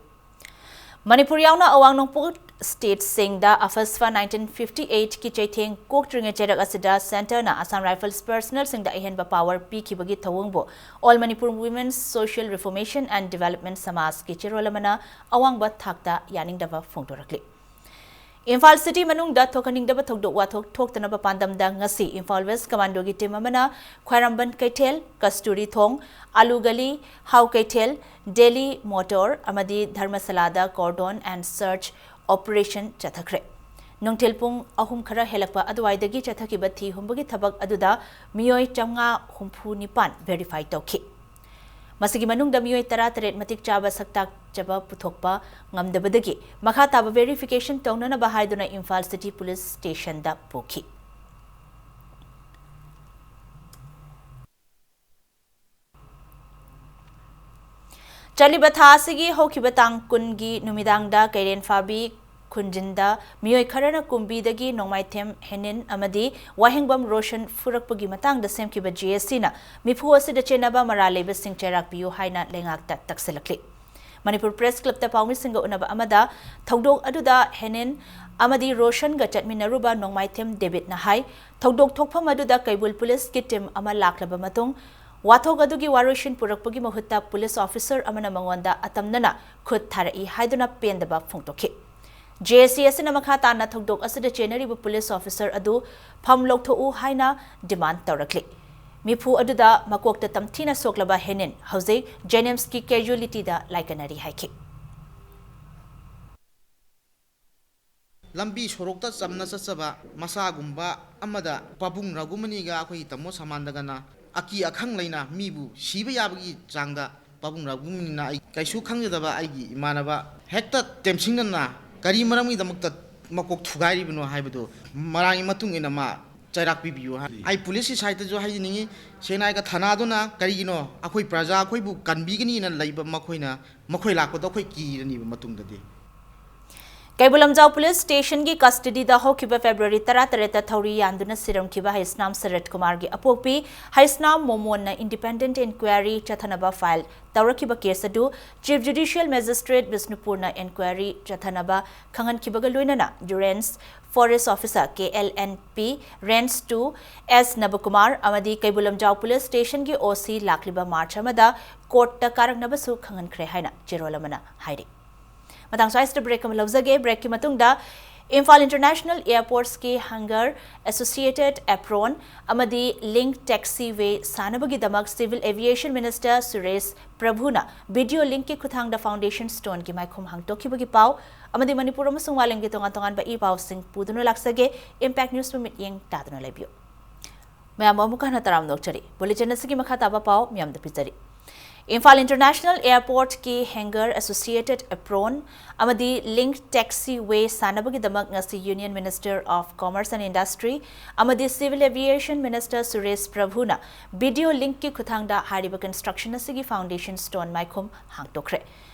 ꯃꯅꯤꯄꯨꯔ ꯌꯥꯎꯅ ꯑꯋꯥꯡ ꯅꯣꯡꯄꯣꯛ ꯁ꯭ꯇꯦꯠꯁꯤꯡꯗ ꯑꯐꯁꯐ ꯅꯥꯏꯟꯇꯤꯟ ꯐꯤꯐꯇꯤ ꯑꯩꯠꯀꯤ ꯆꯩꯊꯦꯡ ꯀꯣꯛꯇ꯭ꯔꯤꯉꯩ ꯆꯩꯔꯛ ꯑꯁꯤꯗ ꯁꯦꯟꯇꯔꯅ ꯑꯁꯥꯝ ꯔꯥꯏꯐꯜꯁ ꯄꯔꯁꯅꯦꯜꯁꯤꯡꯗ ꯑꯍꯦꯟꯕ ꯄꯥꯋꯔ ꯄꯤꯈꯤꯕꯒꯤ ꯊꯧꯑꯣꯡꯕꯨ all Manipur women's social reformation and development ꯁꯃꯥꯖꯀꯤ ꯆꯦꯔꯣꯜ ꯑꯃꯅ ꯑꯋꯥꯡꯕ ꯊꯥꯛꯇ ꯌꯥꯅꯤꯡꯗꯕ ꯐꯣꯡꯗꯣꯔꯛꯂꯤ꯫ ꯏꯝꯐꯥꯜ ꯁꯤꯇꯤ ꯃꯅꯨꯡꯗ ꯊꯣꯛꯍꯟꯅꯤꯡꯗꯕ ꯊꯧꯗꯣꯛ ꯋꯥꯊꯣꯛ ꯊꯣꯛꯇꯅꯕ ꯄꯥꯟꯗꯝꯗ ꯉꯁꯤ ꯏꯝꯐꯥꯜ ꯋꯦꯁ ꯀꯃꯥꯟꯗꯣꯒꯤ ꯇꯤꯝ ꯑꯃꯅ ꯈ꯭ꯋꯥꯏꯔꯝꯕꯟ ꯀꯩꯊꯦꯜ, ꯀꯁꯇꯨꯔꯤ ꯊꯣꯡ, ꯑꯂꯨ ꯒꯂꯤ, ꯍꯥꯎ ꯀꯩꯊꯦꯜ, ꯗꯦꯂꯤ ꯃꯣꯇꯣꯔ ꯑꯃꯗꯤ ꯙꯔꯃꯁꯥꯂꯥꯗ cordon and search operation ꯆꯠꯊꯈ꯭ꯔꯦ꯫ ꯅꯨꯡꯊꯤꯜ ꯄꯨꯡ ꯑꯍꯨꯝ ꯈꯔ ꯍꯦꯜꯂꯛꯄ ꯑꯗꯨꯋꯥꯏꯗꯒꯤ ꯆꯠꯊꯈꯤꯕ ꯊꯤ ꯍꯨꯝꯕꯒꯤ ꯊꯕꯛ ꯑꯗꯨꯗ ꯃꯤꯑꯣꯏ ꯆꯥꯝꯃꯉꯥ ꯍꯨꯝꯐꯨ ꯅꯤꯄꯥꯟ verify ꯇꯧꯈꯤ꯫ ꯃꯁꯤꯒꯤ ꯃꯅꯨꯡꯗ ꯃꯤꯑꯣꯏ ꯇꯔꯥꯇꯔꯦꯠ ꯃꯇꯤꯛ ꯆꯥꯕ ꯁꯛꯇꯥꯛꯆꯕ ꯄꯨꯊꯣꯛꯄ ꯉꯝꯗꯕꯗꯒꯤ ꯃꯈꯥ ꯇꯥꯕ verification ꯇꯧꯅꯅꯕ ꯍꯥꯏꯗꯨꯅ ꯏꯝꯐꯥꯜ ꯁꯤꯇꯤ ꯄꯨꯂꯤꯁ ꯁ꯭ꯇꯦꯁꯟꯗ ꯄꯨꯈꯤ꯫ ꯆꯠꯂꯤꯕ ꯊꯥ ꯑꯁꯤꯒꯤ ꯍꯧꯈꯤꯕ ꯇꯥꯡ ꯀꯨꯟꯒꯤ ꯅꯨꯃꯤꯗꯥꯡꯗ ꯀꯩꯔꯦꯟ ꯐꯥꯕꯤ ꯈꯨꯟꯖꯤꯟꯗ ꯃꯤꯑꯣꯏ ꯈꯔꯅ ꯀꯨꯝꯕꯤꯗꯒꯤ ꯅꯣꯡꯃꯥꯏꯊꯦꯝ ꯍꯦꯅꯤꯟ ꯑꯃꯗꯤ ꯋꯥꯍꯦꯡꯕꯝ ꯔꯣꯁꯟ ꯐꯨꯔꯛꯄꯒꯤ ꯃꯇꯥꯡꯗ ꯁꯦꯝꯈꯤꯕ ꯖꯦ ꯑꯦꯁ ꯁꯤꯅ ꯃꯤꯐꯨ ꯑꯁꯤꯗ ꯆꯦꯟꯅꯕ ꯃꯔꯥꯜ ꯂꯩꯕꯁꯤꯡ ꯆꯩꯔꯥꯛ ꯄꯤꯌꯨ ꯍꯥꯏꯅ ꯂꯩꯉꯥꯛꯇ ꯇꯛꯁꯤꯜꯂꯛꯂꯤ꯫ ꯃꯅꯤꯄꯨꯔ ꯄ꯭ꯔꯦꯁ ꯀ꯭ꯂꯕꯇ ꯄꯥꯎꯃꯤꯁꯤꯡꯒ ꯎꯅꯕ ꯑꯃꯗ ꯊꯧꯗꯣꯛ ꯑꯗꯨꯗ ꯍꯦꯅꯤꯟ ꯑꯃꯗꯤ ꯔꯣꯁꯟꯒ ꯆꯠꯃꯤꯟꯅꯔꯨꯕ ꯅꯣꯡꯃꯥꯏꯊꯦꯝ ꯗꯦꯕꯤꯠꯅ ꯍꯥꯏ, ꯊꯧꯗꯣꯛ ꯊꯣꯛꯐꯝ ꯑꯗꯨꯗ ꯀꯩꯕꯨꯜ ꯄꯨꯂꯤꯁꯀꯤ ꯇꯤꯝ ꯑꯃ ꯂꯥꯛꯂꯕ ꯃꯇꯨꯡ, ꯋꯥꯊꯣꯛ ꯑꯗꯨꯒꯤ ꯋꯥꯔꯣꯏꯁꯤꯟ ꯄꯨꯔꯛꯄꯒꯤ ꯃꯍꯨꯠꯇ ꯄꯨꯂꯤꯁ ꯑꯣꯐꯤꯁꯔ ꯑꯃꯅ ꯃꯉꯣꯟꯗ ꯑꯇꯝꯅꯅ ꯈꯨꯠ ꯊꯥꯔꯛꯏ ꯍꯥꯏꯗꯨꯅ ꯄꯦꯟꯗꯕ ꯐꯣꯡꯗꯣꯛꯈꯤ꯫ ꯖꯦ ꯑꯦꯁ ꯁꯤ ꯑꯁꯤꯅ ꯃꯈꯥ ꯇꯥꯅ ꯊꯧꯗꯣꯛ ꯑꯁꯤꯗ ꯆꯦꯟꯅꯔꯤꯕ ꯄꯨꯂꯤꯁ ꯑꯣꯐꯤꯁꯔ ꯑꯗꯨ ꯐꯝ ꯂꯧꯊꯣꯛꯎ ꯍꯥꯏꯅ ꯗꯤꯃꯥꯟ ꯇꯧꯔꯛꯂꯤ꯫ ꯃꯤꯐꯨ ꯑꯗꯨꯗ ꯃꯀꯣꯛꯇ ꯇꯝꯊꯤꯅ ꯁꯣꯛꯂꯕ ꯍꯦꯅꯤꯟ ꯍꯧꯖꯤꯛ ꯖꯦꯅꯤꯝꯁꯀꯤ ꯀꯦꯖꯨꯑꯦꯂꯤꯇꯤꯗ ꯂꯥꯏꯀꯠꯅꯔꯤ ꯍꯥꯏꯈꯤ꯫ ꯂꯝꯕꯤ ꯁꯣꯔꯣꯛꯇ ꯆꯝꯅ ꯆꯠꯆꯕ ꯃꯆꯥꯒꯨꯝꯕ ꯑꯃꯗ ꯄꯥꯕꯨꯡ ꯔꯘꯨꯃꯅꯤꯒ ꯑꯩꯈꯣꯏꯒꯤ ꯇꯥꯃꯣ ꯁꯃꯥꯟꯗꯒꯅ ꯑꯀꯤ ꯑꯈꯪ ꯂꯩꯅ ꯃꯤꯕꯨ ꯁꯤꯕ ꯌꯥꯕꯒꯤ ꯆꯥꯡꯗ ꯄꯥꯕꯨꯡ ꯔꯘꯨꯃꯅꯤꯅ ꯑꯩ ꯀꯩꯁꯨ ꯈꯪꯖꯗꯕ ꯑꯩꯒꯤ ꯏꯃꯥꯟꯅꯕ ꯍꯦꯛꯇ ꯇꯦꯝꯁꯤꯡꯅꯅ ꯀꯔꯤ ꯃꯔꯝꯒꯤꯗꯃꯛꯇ ꯃꯀꯣꯛ ꯊꯨꯒꯥꯏꯔꯤꯕꯅꯣ ꯍꯥꯏꯕꯗꯨ ꯃꯔꯥꯡꯒꯤ ꯃꯇꯨꯡ ꯏꯟꯅ ꯃꯥ ꯆꯩꯔꯥꯛ ꯄꯤꯕꯤꯌꯨ ꯍꯥꯏ꯫ ꯑꯩ ꯄꯨꯂꯤꯁꯀꯤ ꯁꯥꯏꯠꯇꯁꯨ ꯍꯥꯏꯖꯅꯤꯡꯉꯤ, ꯁꯦꯡꯅ ꯍꯥꯏꯔꯒ ꯊꯅꯥꯗꯨꯅ ꯀꯔꯤꯒꯤꯅꯣ ꯑꯩꯈꯣꯏ ꯄ꯭ꯔꯖꯥ ꯑꯩꯈꯣꯏꯕꯨ ꯀꯟꯕꯤꯒꯅꯤꯅ ꯂꯩꯕ ꯃꯈꯣꯏꯅ, ꯃꯈꯣꯏ ꯂꯥꯛꯄꯗ ꯑꯩꯈꯣꯏ ꯀꯤꯔꯅꯤꯕ ꯃꯇꯨꯡꯗꯗꯤ꯫ ꯀꯩꯕꯨꯜ ꯂꯝꯖꯥꯎ ꯄꯨꯂꯤꯁ ꯁ꯭ꯇꯦꯁꯟꯒꯤ ꯀꯁꯇꯗꯤꯗ ꯍꯧꯈꯤꯕ ꯐꯦꯕ꯭ꯔꯨꯋꯥꯔꯤ ꯇꯔꯥꯇꯔꯦꯠꯇ ꯊꯧꯔꯤ ꯌꯥꯟꯗꯨꯅ ꯁꯤꯔꯝꯈꯤꯕ ꯍꯩꯁꯅꯥꯝ ꯁꯔꯠ ꯀꯨꯃꯥꯔꯒꯤ ꯑꯄꯣꯛꯄꯤ ꯍꯩꯁꯅꯥꯝ ꯃꯣꯃꯣꯟꯅ ꯏꯟꯗꯤꯄꯦꯟꯗꯦꯟꯠ ꯏꯟꯀ꯭ꯋꯥꯏꯔꯤ ꯆꯠꯊꯅꯕ ꯐꯥꯏꯜ ꯇꯧꯔꯛꯈꯤꯕ ꯀꯦꯁ ꯑꯗꯨ ꯆꯤꯐ ꯖꯨꯗꯤꯁꯤꯌꯦꯜ ꯃꯦꯖꯤꯁꯇ꯭ꯔꯦꯠ ꯕꯤꯁꯅꯨꯄꯨꯔꯅ ꯏꯟꯀ꯭ꯋꯥꯏꯔꯤ ꯆꯠꯊꯅꯕ ꯈꯪꯍꯟꯈꯤꯕꯒ ꯂꯣꯏꯅꯅ range forest officer, K L N P, range two, S Nabakumar ꯑꯃꯗꯤ ꯀꯩꯕꯨꯜ ꯂꯝꯖꯥꯎ ꯄꯨꯂꯤꯁ ꯁ꯭ꯇꯦꯁꯟꯒꯤ ꯑꯣ ꯁꯤ ꯂꯥꯛꯂꯤꯕ ꯃꯥꯔꯆ ꯑꯃꯗ ꯀꯣꯔꯠꯇ ꯀꯥꯔꯛꯅꯕꯁꯨ ꯈꯪꯍꯟꯈ꯭ꯔꯦ ꯍꯥꯏꯅ ꯆꯦꯔꯣꯜ ꯑꯃꯅ ꯍꯥꯏꯔꯤ꯫ ꯃꯇꯥꯡ ꯁ꯭ꯋꯥꯏꯁꯤꯗ ꯕ꯭ꯔꯦꯛ ꯑꯃ ꯂꯧꯖꯒꯦ꯫ ꯕ꯭ꯔꯦꯛꯀꯤ ꯃꯇꯨꯡꯗ ꯏꯝꯐꯥꯜ ꯏꯟꯇꯔꯅꯦꯁꯅꯦꯜ ꯑꯦꯌꯔꯄꯣꯔꯠꯁꯀꯤ ꯍꯦꯡꯒꯔ, ꯑꯦꯁꯣꯁꯤꯌꯦꯇꯦꯗ ꯑꯦꯄ꯭ꯔꯣꯟ ꯑꯃꯗꯤ ꯂꯤꯡꯛ ꯇꯦꯛꯁꯤꯋꯦ ꯁꯥꯅꯕꯒꯤꯗꯃꯛ ꯁꯤꯚꯤꯜ ꯑꯦꯚꯤꯌꯦꯁꯟ ꯃꯤꯅꯤꯁꯇꯔ ꯁꯨꯔꯦꯁ ꯄ꯭ꯔꯚꯨꯅ ꯚꯤꯗꯤꯑꯣ ꯂꯤꯡꯛꯀꯤ ꯈꯨꯠꯊꯥꯡꯗ ꯐꯥꯎꯟꯗꯦꯁꯟ ꯁ꯭ꯇꯣꯟꯒꯤ ꯃꯥꯏꯈꯨꯝ ꯍꯥꯡꯗꯣꯛꯈꯤꯕꯒꯤ ꯄꯥꯎ ꯑꯃꯗꯤ ꯃꯅꯤꯄꯨꯔ ꯑꯃꯁꯨꯡ ꯃꯥꯂꯦꯝꯒꯤ ꯇꯣꯉꯥꯟ ꯇꯣꯉꯥꯟꯕ ꯏ ꯄꯥꯎꯁꯤꯡ ꯄꯨꯗꯨꯅ ꯂꯥꯛꯆꯒꯦ꯫ ꯏꯝꯄꯦꯛ ꯅ꯭ꯌꯨꯁꯄꯨ ꯃꯤꯠꯌꯦꯡ ꯇꯥꯗꯨꯅ ꯂꯩꯕꯤꯌꯨ꯫ ꯃꯌꯥꯝꯕꯨ ꯑꯃꯨꯛꯀ ꯍꯟꯅ ꯇꯔꯥꯝꯅ ꯑꯣꯛꯆꯔꯤ꯫ ꯕꯨꯂꯦꯇꯤꯟ ꯑꯁꯤꯒꯤ ꯃꯈꯥ ꯇꯥꯕ ꯄꯥꯎ ꯃꯤꯌꯥꯝꯗ ꯄꯤꯖꯔꯤ꯫ ꯏꯝꯐꯥꯜ ꯏꯟꯇꯔꯅꯦꯁꯅꯦꯜ ꯑꯦꯌꯔꯄꯣꯔꯠꯀꯤ ꯍꯦꯡꯒꯔ, ꯑꯦꯁꯣꯁꯤꯌꯦꯇꯦꯗ ꯑꯦꯄ꯭ꯔꯣꯟ ꯑꯃꯗꯤ ꯂꯤꯡꯛ ꯇꯦꯛꯁꯤꯋꯦ ꯁꯥꯅꯕꯒꯤꯗꯃꯛ ꯉꯁꯤ union minister of commerce and industry ꯑꯃꯗꯤ ꯁꯤꯚꯤꯜ ꯑꯦꯚꯤꯌꯦꯁꯟ ꯃꯤꯅꯤꯁꯇꯔ ꯁꯨꯔꯦꯁ ꯄ꯭ꯔꯚꯨꯅ ꯚꯤꯗꯤꯑꯣ ꯂꯤꯡꯛꯀꯤ ꯈꯨꯠꯊꯥꯡꯗ ꯍꯥꯏꯔꯤꯕ ꯀꯟꯁꯇ꯭ꯔꯛꯁꯟ ꯑꯁꯤꯒꯤ ꯐꯥꯎꯟꯗꯦꯁꯟ ꯁ꯭ꯇꯣꯟ ꯃꯥꯏꯈꯨꯝ ꯍꯥꯡꯗꯣꯛꯈ꯭ꯔꯦ꯫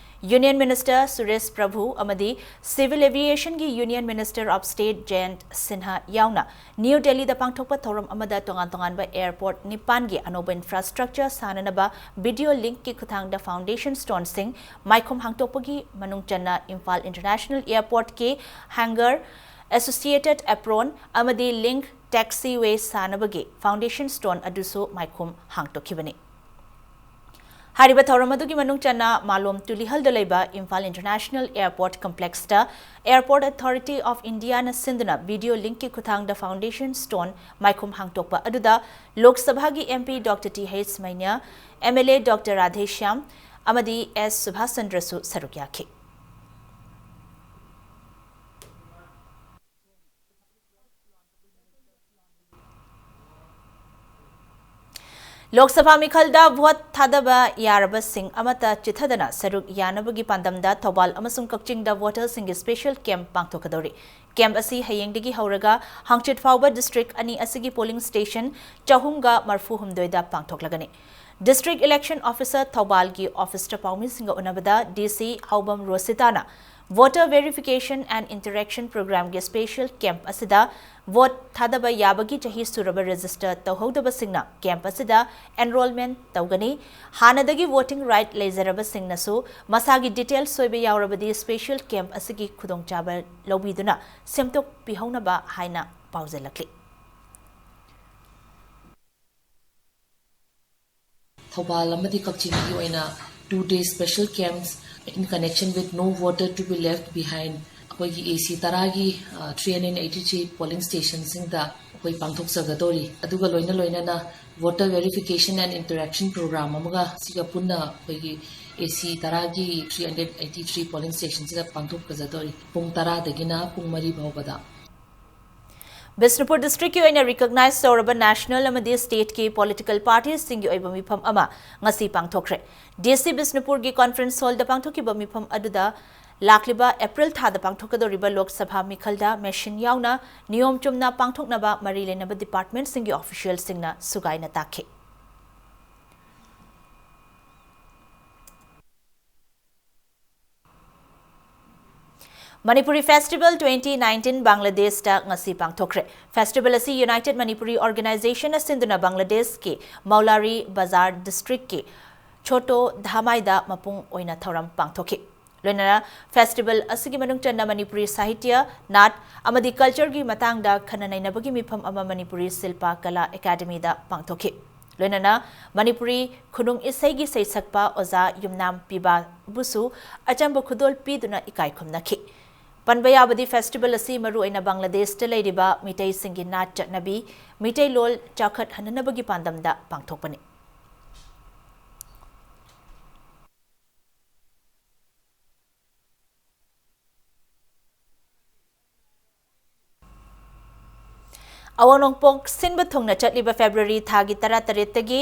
ꯌꯨꯅꯤꯌꯟ ꯃꯤꯅꯤꯁꯇꯔ ꯁꯨꯔꯦꯁ ꯄ꯭ꯔꯚꯨ ꯑꯃꯗꯤ ꯁꯤꯚꯤꯜ ꯑꯦꯚꯤꯌꯦꯁꯟꯒꯤ union minister of state Jayant Sinha ꯌꯥꯎꯅ ꯅ꯭ꯌꯨ ꯗꯦꯜꯂꯤꯗ ꯄꯥꯡꯊꯣꯛꯄ ꯊꯧꯔꯝ ꯑꯃꯗ ꯇꯣꯉꯥꯟ ꯇꯣꯉꯥꯟꯕ ꯑꯦꯌꯔꯄꯣꯔꯠ ꯅꯤꯄꯥꯟꯒꯤ ꯑꯅꯧꯕ ꯏꯟꯐ꯭ꯔꯥꯁ꯭ꯇ꯭ꯔꯛꯆꯔ ꯁꯥꯅꯅꯕ ꯚꯤꯗꯤꯑꯣ ꯂꯤꯡꯛꯀꯤ ꯈꯨꯠꯊꯥꯡꯗ ꯐꯥꯎꯟꯗꯦꯁꯟ ꯁ꯭ꯇꯣꯟꯁꯤꯡ ꯃꯥꯏꯈꯨꯝ ꯍꯥꯡꯗꯣꯛꯄꯒꯤ ꯃꯅꯨꯡ ꯆꯟꯅ ꯏꯝꯐꯥꯜ ꯏꯟꯇꯔꯅꯦꯁꯅꯦꯜ ꯑꯦꯌꯔꯄꯣꯔꯠꯀꯤ ꯍꯦꯡꯒꯔ, ꯑꯦꯁꯣꯁꯤꯌꯦꯇꯦꯗ ꯑꯦꯄ꯭ꯔꯣꯟ ꯑꯃꯗꯤ ꯂꯤꯡꯛ ꯇꯦꯛꯁꯤꯋꯦ ꯁꯥꯅꯕꯒꯤ ꯐꯥꯎꯟꯗꯦꯁꯟ ꯁ꯭ꯇꯣꯟ ꯑꯗꯨꯁꯨ ꯃꯥꯏꯈꯨꯝ ꯍꯥꯡꯗꯣꯛꯈꯤꯕꯅꯤ꯫ ꯍꯥꯏꯔꯤꯕ ꯊꯧꯔꯝ ꯑꯗꯨꯒꯤ ꯃꯅꯨꯡ ꯆꯟꯅ ꯃꯥꯂꯣꯝ ꯇꯨꯂꯤꯍꯜꯗ ꯂꯩꯕ Imphal International Airport Complexꯇ Airport Authority of Indiaꯅ ꯁꯤꯟꯗꯨꯅ video linkꯀꯤ ꯈꯨꯠꯊꯥꯡꯗ foundation stone ꯃꯥꯏꯈꯨꯝ ꯍꯥꯡꯗꯣꯛꯄ ꯑꯗꯨꯗ ꯂꯣꯛ ꯁꯚꯥꯒꯤ MP Doctor Th Maina, MLA Doctor Radheshyam ꯑꯃꯗꯤ S Subhash Chandraꯁꯨ ꯁꯔꯨꯛ ꯌꯥꯈꯤ꯫ ꯂꯣꯛ ꯁꯚꯥ ꯃꯤꯈꯜꯗ ꯚꯣꯠ ꯊꯥꯗꯕ ꯌꯥꯔꯕꯁꯤꯡ ꯑꯃꯠꯇ ꯆꯤꯠꯊꯗꯅ ꯁꯔꯨꯛ ꯌꯥꯅꯕꯒꯤ ꯄꯥꯟꯗꯝꯗ ꯊꯧꯕꯥꯜ ꯑꯃꯁꯨꯡ ꯀꯛꯆꯤꯡꯗ voterꯁꯤꯡꯒꯤ special camp ꯄꯥꯡꯊꯣꯛꯀꯗꯧꯔꯤ꯫ Camp ꯑꯁꯤ ꯍꯌꯦꯡꯗꯒꯤ ꯍꯧꯔꯒ ꯍꯥꯡꯆꯤꯠ ꯐꯥꯎꯕ district ꯑꯅꯤ ꯑꯁꯤꯒꯤ polling station ꯆꯍꯨꯝꯒ ꯃꯔꯐꯨ ꯍꯨꯝꯗꯣꯏꯗ ꯄꯥꯡꯊꯣꯛꯂꯒꯅꯤ꯫ District Election Officer ꯊꯧꯕꯥꯜꯒꯤ officeꯇ ꯄꯥꯎꯃꯤꯁꯤꯡꯒ ꯎꯅꯕꯗ DC ꯍꯥꯎꯕꯝ ꯔꯣꯁꯤꯇꯥꯅ Voter Verification and Interaction Programmeꯒꯤ special camp ꯑꯁꯤꯗ vote ꯊꯥꯗꯕ ꯌꯥꯕꯒꯤ ꯆꯍꯤ ꯁꯨꯔꯕ register ꯇꯧꯍꯧꯗꯕꯁꯤꯡꯅ camp ꯑꯁꯤꯗ enrolment ꯇꯧꯒꯅꯤ꯫ ꯍꯥꯟꯅꯗꯒꯤ voting right ꯂꯩꯖꯔꯕꯁꯤꯡꯅꯁꯨ ꯃꯁꯥꯒꯤ detail ꯁꯣꯏꯕ ꯌꯥꯎꯔꯕꯗꯤ special camp ꯑꯁꯤꯒꯤ ꯈꯨꯗꯣꯡꯆꯥꯕ ꯂꯧꯕꯤꯗꯨꯅ ꯁꯦꯝꯗꯣꯛꯄꯤꯍꯧꯅꯕ ꯍꯥꯏꯅ ꯄꯥꯎꯖꯦꯜꯂꯛꯂꯤ꯫ ꯊꯧꯕꯥꯜ ꯑꯃꯗꯤ ꯀꯛꯆꯤꯡꯒꯤ ꯑꯣꯏꯅ two day special camps in connection with no voter to be left behind ꯑꯩꯈꯣꯏꯒꯤ AC ꯇꯔꯥꯒꯤ three hundred eighty three polling stationꯁꯤꯡꯗ ꯑꯩꯈꯣꯏ ꯄꯥꯡꯊꯣꯛꯆꯒꯗꯧꯔꯤ꯫ ꯑꯗꯨꯒ ꯂꯣꯏꯅ ꯂꯣꯏꯅꯅ voter verification and interaction program ꯑꯃꯒ ꯁꯤꯒ ꯄꯨꯟꯅ ꯑꯩꯈꯣꯏꯒꯤ AC ꯇꯔꯥꯒꯤ three hundred eighty three polling stationꯁꯤꯗ ꯄꯥꯡꯊꯣꯛꯆꯒꯗꯧꯔꯤ꯫ ꯄꯨꯡ ꯇꯔꯥꯗꯒꯤꯅ ꯄꯨꯡ ꯃꯔꯤ ꯐꯥꯎꯕꯗ꯫ ꯕꯤꯁꯅꯨꯄꯨꯔ districtꯀꯤ ꯑꯣꯏꯅ recognize ꯇꯧꯔꯕ national ꯑꯃꯗꯤ stateꯀꯤ political partyꯁꯤꯡꯒꯤ ꯑꯣꯏꯕ ꯃꯤꯐꯝ ꯑꯃ ꯉꯁꯤ ꯄꯥꯡꯊꯣꯛꯈ꯭ꯔꯦ꯫ DC ꯕꯤꯁꯅꯨꯄꯨꯔꯒꯤ conference hallꯗ ꯄꯥꯡꯊꯣꯛꯈꯤꯕ ꯃꯤꯐꯝ ꯑꯗꯨꯗ ꯂꯥꯛꯂꯤꯕ April ꯊꯥꯗ ꯄꯥꯡꯊꯣꯛꯀꯗꯧꯔꯤꯕ ꯂꯣꯛ ꯁꯚꯥ ꯃꯤꯈꯜꯗ machine ꯌꯥꯎꯅ ꯅꯤꯌꯣꯝ ꯆꯨꯝꯅ ꯄꯥꯡꯊꯣꯛꯅꯕ ꯃꯔꯤ ꯂꯩꯅꯕ departmentꯁꯤꯡꯒꯤ officialꯁꯤꯡꯅ ꯁꯨꯒꯥꯏꯅ ꯇꯥꯛꯈꯤ꯫ Manipuri Festival twenty nineteen ꯕꯪꯒ꯭ꯂꯥꯗꯦꯁꯇ ꯉꯁꯤ ꯄꯥꯡꯊꯣꯛꯈ꯭ꯔꯦ꯫ Festival ꯑꯁꯤ United Manipuri Organizationꯅ ꯁꯤꯟꯗꯨꯅ ꯕꯪꯒ꯭ꯂꯥꯗꯦꯁꯀꯤ ꯃꯧꯂꯥꯔꯤ ꯕꯖꯥꯔ districtꯀꯤ ꯆꯣꯇꯣ ꯙꯥꯃꯥꯏꯗ ꯃꯄꯨꯡ ꯑꯣꯏꯅ ꯊꯧꯔꯝ ꯄꯥꯡꯊꯣꯛꯈꯤ꯫ ꯂꯣꯏꯅꯅ festival ꯑꯁꯤꯒꯤ ꯃꯅꯨꯡ ꯆꯟꯅ ꯃꯅꯤꯄꯨꯔꯤ ꯁꯥꯍꯤꯇ꯭ꯌ, ꯅꯥꯠ ꯑꯃꯗꯤ cultureꯒꯤ ꯃꯇꯥꯡꯗ ꯈꯟꯅ ꯅꯩꯅꯕꯒꯤ ꯃꯤꯐꯝ ꯑꯃ ꯃꯅꯤꯄꯨꯔꯤ ꯁꯤꯜꯄ ꯀꯂꯥ ꯑꯦꯀꯥꯗꯃꯤꯗ ꯄꯥꯡꯊꯣꯛꯈꯤ꯫ ꯂꯣꯏꯅꯅ ꯃꯅꯤꯄꯨꯔꯤ ꯈꯨꯅꯨꯡ ꯏꯁꯩꯒꯤ ꯁꯩꯁꯛꯄ ꯑꯣꯖꯥ ꯌꯨꯝꯅꯥꯝ ꯄꯤꯕꯥꯕꯨꯁꯨ ꯑꯆꯝꯕ ꯈꯨꯗꯣꯜ ꯄꯤꯗꯨꯅ ꯏꯀꯥꯏ ꯈꯨꯝꯅꯈꯤ꯫ ꯄꯟꯕ ꯌꯥꯕꯗꯤ, ꯐꯦꯁꯇꯤꯚꯦꯜ ꯑꯁꯤ ꯃꯔꯨꯑꯣꯏꯅ ꯕꯪꯒ꯭ꯂꯥꯗꯦꯁꯇ ꯂꯩꯔꯤꯕ ꯃꯤꯇꯩꯁꯤꯡꯒꯤ ꯅꯥꯠ ꯆꯠꯅꯕꯤ, ꯃꯤꯇꯩꯂꯣꯜ ꯆꯥꯎꯈꯠꯍꯟꯅꯕꯒꯤ ꯄꯥꯟꯗꯝꯗ ꯄꯥꯡꯊꯣꯛꯄꯅꯤ꯫ ꯑꯋꯥꯡ ꯅꯣꯡꯄꯣꯛ ꯁꯤꯟꯕ ꯊꯨꯡꯅ ꯆꯠꯂꯤꯕ ꯐꯦꯕ꯭ꯔꯨꯋꯥꯔꯤ ꯊꯥꯒꯤ ꯇꯔꯥꯇꯔꯦꯠꯇꯒꯤ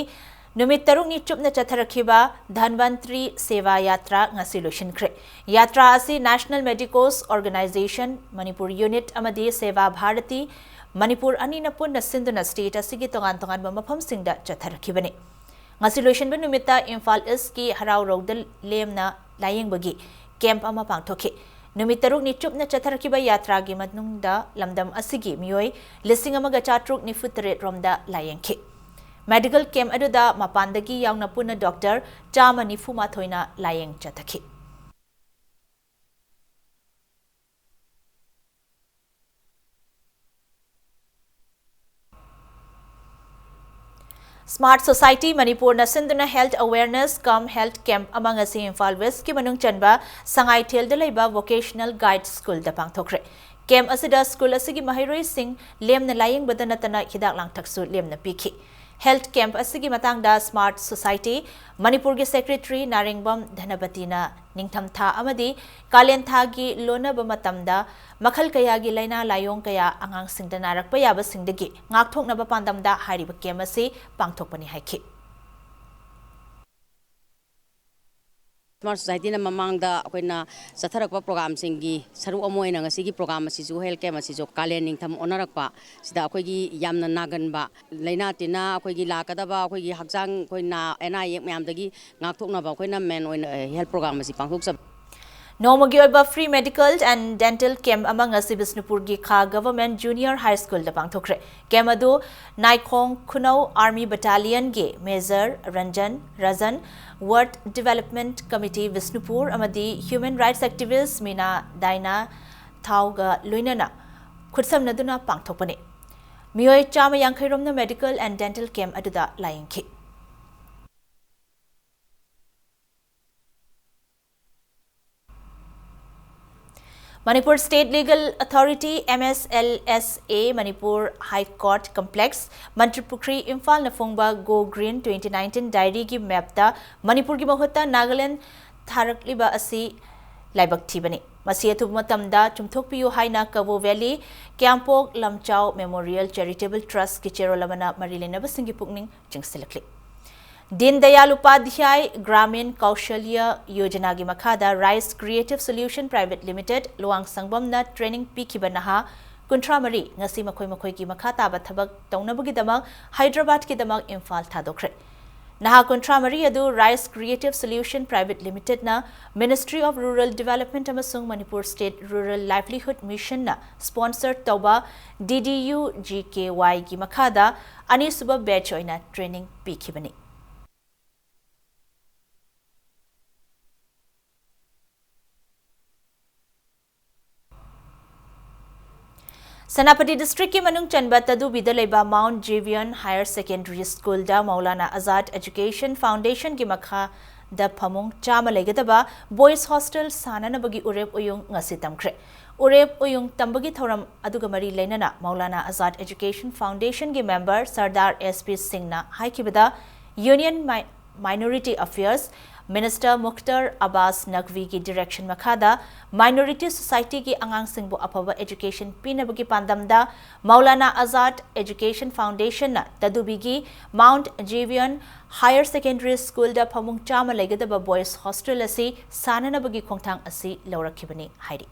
ꯅꯨꯃꯤꯠ ꯇꯔꯨꯛꯅꯤ ꯆꯨꯞꯅ ꯆꯠꯊꯔꯛꯈꯤꯕ ꯙꯟꯋꯟꯇ꯭ꯔꯤ ꯁꯦꯚꯥ ꯌꯥꯇ꯭ꯔꯥ ꯉꯁꯤ ꯂꯣꯏꯁꯤꯟꯈ꯭ꯔꯦ꯫ ꯌꯥꯇ꯭ꯔꯥ ꯑꯁꯤ National Medicos Organisation, Manipur unit ꯑꯃꯗꯤ ꯁꯦꯚꯥ ꯚꯥꯔꯇꯤ ꯃꯅꯤꯄꯨꯔ ꯑꯅꯤꯅ ꯄꯨꯟꯅ ꯁꯤꯟꯗꯨꯅ state ꯑꯁꯤꯒꯤ ꯇꯣꯉꯥꯟ ꯇꯣꯉꯥꯟꯕ ꯃꯐꯝꯁꯤꯡꯗ ꯆꯠꯊꯔꯛꯈꯤꯕꯅꯤ꯫ ꯉꯁꯤ ꯂꯣꯏꯁꯤꯟꯕ ꯅꯨꯃꯤꯠꯇ ꯏꯝꯐꯥꯜ East ꯀꯤ ꯍꯔꯥꯎꯔꯧꯗ ꯂꯦꯝꯅ ꯂꯥꯌꯦꯡꯕꯒꯤ camp ꯑꯃ ꯄꯥꯡꯊꯣꯛꯈꯤ꯫ ꯅꯨꯃꯤꯠ ꯇꯔꯨꯛꯅꯤ ꯆꯨꯞꯅ ꯆꯠꯊꯔꯛꯈꯤꯕ ꯌꯥꯇ꯭ꯔꯥꯒꯤ ꯃꯅꯨꯡꯗ ꯂꯝꯗꯝ ꯑꯁꯤꯒꯤ ꯃꯤꯑꯣꯏ ꯂꯤꯁꯤꯡ ꯑꯃꯒ ꯆꯥꯇ꯭ꯔꯨꯛ ꯅꯤꯐꯨ ꯇꯔꯦꯠ ꯔꯣꯝꯗ ꯂꯥꯌꯦꯡꯈꯤ꯫ Medical camp ꯑꯗꯨꯗ ꯃꯄꯥꯟꯗꯒꯤ ꯌꯥꯎꯅ ꯄꯨꯟꯅ doctor ꯆꯥꯝꯃ ꯅꯤꯐꯨ ꯃꯥꯊꯣꯏꯅ ꯂꯥꯌꯦꯡ ꯆꯠꯊꯈꯤ꯫ Smart Society ꯃꯅꯤꯄꯨꯔꯅ ꯁꯤꯟꯗꯨꯅ health awareness cum health camp ꯑꯃ ꯉꯁꯤ ꯏꯝꯐꯥꯜ West ꯀꯤ ꯃꯅꯨꯡ ꯆꯟꯕ ꯁꯉꯥꯏꯊꯦꯜꯗ ꯂꯩꯕ Vocational Guide School ꯗ ꯄꯥꯡꯊꯣꯛꯈ꯭ꯔꯦ꯫ Camp ꯑꯁꯤꯗ school ꯑꯁꯤꯒꯤ ꯃꯍꯩꯔꯣꯏꯁꯤꯡ ꯂꯦꯝꯅ ꯂꯥꯌꯦꯡꯕꯗ ꯅꯠꯇꯅ ꯍꯤꯗꯥꯛ ꯂꯥꯡꯊꯛꯁꯨ ꯂꯦꯝꯅ ꯄꯤꯈꯤ꯫ Health camp ꯑꯁꯤꯒꯤ ꯃꯇꯥꯡꯗ Smart Society ꯃꯅꯤꯄꯨꯔꯒꯤ secretary ꯅꯥꯔꯦꯡꯕꯝ ꯙꯅꯄꯇꯤꯅ ꯅꯤꯡꯊꯝꯊꯥ ꯑꯃꯗꯤ ꯀꯥꯂꯦꯟ ꯊꯥꯒꯤ ꯂꯣꯟꯅꯕ ꯃꯇꯝꯗ ꯃꯈꯜ ꯀꯌꯥꯒꯤ ꯂꯥꯏꯅꯥ ꯂꯥꯏꯑꯣꯡ ꯀꯌꯥ ꯑꯉꯥꯡꯁꯤꯡꯗ ꯅꯥꯔꯛꯄ ꯌꯥꯕꯁꯤꯡꯗꯒꯤ ꯉꯥꯛꯊꯣꯛꯅꯕ ꯄꯥꯟꯗꯝꯗ ꯍꯥꯏꯔꯤꯕ camp ꯑꯁꯤ ꯄꯥꯡꯊꯣꯛꯄꯅꯤ ꯍꯥꯏꯈꯤ꯫ Smart Society ꯅ ꯃꯃꯥꯡꯗ ꯑꯩꯈꯣꯏꯅ ꯆꯠꯊꯔꯛꯄ program ꯁꯤꯡꯒꯤ ꯁꯔꯨꯛ ꯑꯃ ꯑꯣꯏꯅ ꯉꯁꯤꯒꯤ program ꯑꯁꯤꯁꯨ, health camp ꯑꯁꯤꯁꯨ ꯀꯥꯂꯦꯟ ꯅꯤꯡꯊꯝ ꯑꯣꯟꯅꯔꯛꯄ ꯁꯤꯗ ꯑꯩꯈꯣꯏꯒꯤ ꯌꯥꯝꯅ ꯅꯥꯒꯟꯕ ꯂꯥꯏꯅꯥ ꯇꯤꯟꯅꯥ, ꯑꯩꯈꯣꯏꯒꯤ ꯂꯥꯛꯀꯗꯕ ꯑꯩꯈꯣꯏꯒꯤ ꯍꯛꯆꯥꯡ, ꯑꯩꯈꯣꯏ ꯅꯥ-, ꯑꯅꯥ ꯑꯌꯦꯛ ꯃꯌꯥꯝꯗꯒꯤ ꯉꯥꯛꯊꯣꯛꯅꯕ ꯑꯩꯈꯣꯏꯅ main ꯑꯣꯏꯅ, ꯑ, health program ꯑꯁꯤ ꯄꯥꯡꯊꯣꯛꯆꯕ꯫ ꯅꯣꯡꯃꯒꯤ ꯑꯣꯏꯕ free medical and dental camp ꯑꯃ ꯉꯁꯤ ꯕꯤꯁꯅꯨꯄꯨꯔꯒꯤ ꯈꯥ Government Junior High School ꯗ ꯄꯥꯡꯊꯣꯛꯈ꯭ꯔꯦ꯫ Camp ꯑꯗꯨ ꯅꯥꯏꯈꯣꯡ ꯈꯨꯅꯧ Army Battalion ꯒꯤ Major Ranjan Rajan, Ward Development Committee Bishnupur ꯑꯃꯗꯤ human rights activist ꯃꯤꯅꯥ ꯗꯥꯏꯅꯥ ꯊꯥꯎꯒ ꯂꯣꯏꯅꯅ ꯈꯨꯠꯁꯝꯅꯗꯨꯅ ꯄꯥꯡꯊꯣꯛꯄꯅꯤ꯫ ꯃꯤꯑꯣꯏ ꯆꯥꯝꯃ ꯌꯥꯡꯈꯩ ꯔꯣꯝꯅ medical and dental camp ꯑꯗꯨꯗ ꯂꯥꯌꯦꯡꯈꯤ꯫ Manipur State Legal Authority, M S L S A, Manipur High Court Complex, ꯃꯟꯇ꯭ꯔꯤ ꯄꯨꯈ꯭ꯔꯤ, ꯏꯝꯐꯥꯜꯅ ꯐꯣꯡꯕ Go Green twenty nineteen diaryꯒꯤ mapꯇ ꯃꯅꯤꯄꯨꯔꯒꯤ ꯃꯍꯨꯠꯇ ꯅꯥꯒꯥꯂꯦꯟ ꯊꯥꯔꯛꯂꯤꯕ ꯑꯁꯤ ꯂꯥꯏꯕꯛ ꯊꯤꯕꯅꯤ꯫ ꯃꯁꯤ ꯑꯊꯨꯕ ꯃꯇꯝꯗ ꯆꯨꯝꯊꯣꯛꯄꯤꯌꯨ ꯍꯥꯏꯅ ꯀꯕꯣ ꯚꯦꯂꯤ ꯀ꯭ꯌꯥꯝꯄꯣꯛ ꯂꯝꯆꯥꯎ Memorial Charitable Trustꯀꯤ ꯆꯦꯔꯣꯜ ꯑꯃꯅ ꯃꯔꯤ ꯂꯩꯅꯕꯁꯤꯡꯒꯤ ꯄꯨꯛꯅꯤꯡ ꯆꯤꯡꯁꯤꯜꯂꯛꯂꯤ꯫ ꯗꯤꯟ ꯗꯌꯥꯜ ꯎꯄꯥꯙ꯭ꯌꯥꯌ ꯒ꯭ꯔꯥꯃꯤꯟ ꯀꯧꯁꯜꯌ ꯌꯣꯖꯅꯥꯒꯤ ꯃꯈꯥꯗ Rise Creative Solution Private Limited, ꯂꯨꯋꯥꯡꯁꯪꯕꯝꯅ training ꯄꯤꯈꯤꯕ ꯅꯍꯥ ꯀꯨꯟꯊ꯭ꯔꯥ ꯃꯔꯤ ꯉꯁꯤ ꯃꯈꯣꯏ ꯃꯈꯣꯏꯒꯤ ꯃꯈꯥ ꯇꯥꯕ ꯊꯕꯛ ꯇꯧꯅꯕꯒꯤꯗꯃꯛ ꯍꯥꯏꯗ꯭ꯔꯕꯥꯗꯀꯤꯗꯃꯛ ꯏꯝꯐꯥꯜ ꯊꯥꯗꯣꯛꯈ꯭ꯔꯦ꯫ ꯅꯍꯥ ꯀꯨꯟꯊ꯭ꯔꯥ ꯃꯔꯤ ꯑꯗꯨ Rise Creative Solution Private Limitedꯅ Ministry of Rural Development ꯑꯃꯁꯨꯡ Manipur State Rural Livelihood Missionꯅ sponsor ꯇꯧꯕ D D U G K Yꯒꯤ ꯃꯈꯥꯗ ꯑꯅꯤꯁꯨꯕ batch ꯑꯣꯏꯅ training ꯄꯤꯈꯤꯕꯅꯤ꯫ ꯁꯦꯅꯥꯄꯇꯤ districtꯀꯤ ꯃꯅꯨꯡ ꯆꯟꯕ ꯇꯗꯨꯕꯤꯗ ꯂꯩꯕ Mount Zion Higher Secondary Schoolꯗ Maulana Azad Education Foundationꯒꯤ ꯃꯈꯥꯗ ꯐꯃꯨꯡ ꯆꯥꯝꯃ ꯂꯩꯒꯗꯕ boys hostel ꯁꯥꯅꯅꯕꯒꯤ ꯎꯔꯦꯞ ꯎꯌꯨꯡ ꯉꯁꯤ ꯇꯝꯈ꯭ꯔꯦ꯫ ꯎꯔꯦꯞ ꯎꯌꯨꯡ ꯇꯝꯕꯒꯤ ꯊꯧꯔꯝ ꯑꯗꯨꯒ ꯃꯔꯤ ꯂꯩꯅꯅ Maulana Azad Education Foundationꯒꯤ member Sardar S P Singhꯅ ꯍꯥꯏꯈꯤꯕꯗ, Union Mi-, Minority Affairs Minister Mukhtar Abbas Naqviꯒꯤ direction ꯃꯈꯥꯗ minority societyꯒꯤ ꯑꯉꯥꯡꯁꯤꯡꯕꯨ ꯑꯐꯕ education ꯄꯤꯅꯕꯒꯤ ꯄꯥꯟꯗꯝꯗ Maulana Azad Education Foundationꯅ ꯇꯗꯨꯕꯤꯒꯤ Mount Zion Higher Secondary Schoolꯗ ꯐꯃꯨꯡ ꯆꯥꯝꯃ ꯂꯩꯒꯗꯕ boys hostel ꯑꯁꯤ ꯁꯥꯅꯅꯕꯒꯤ ꯈꯣꯡꯊꯥꯡ ꯑꯁꯤ ꯂꯧꯔꯛꯈꯤꯕꯅꯤ ꯍꯥꯏꯔꯤ꯫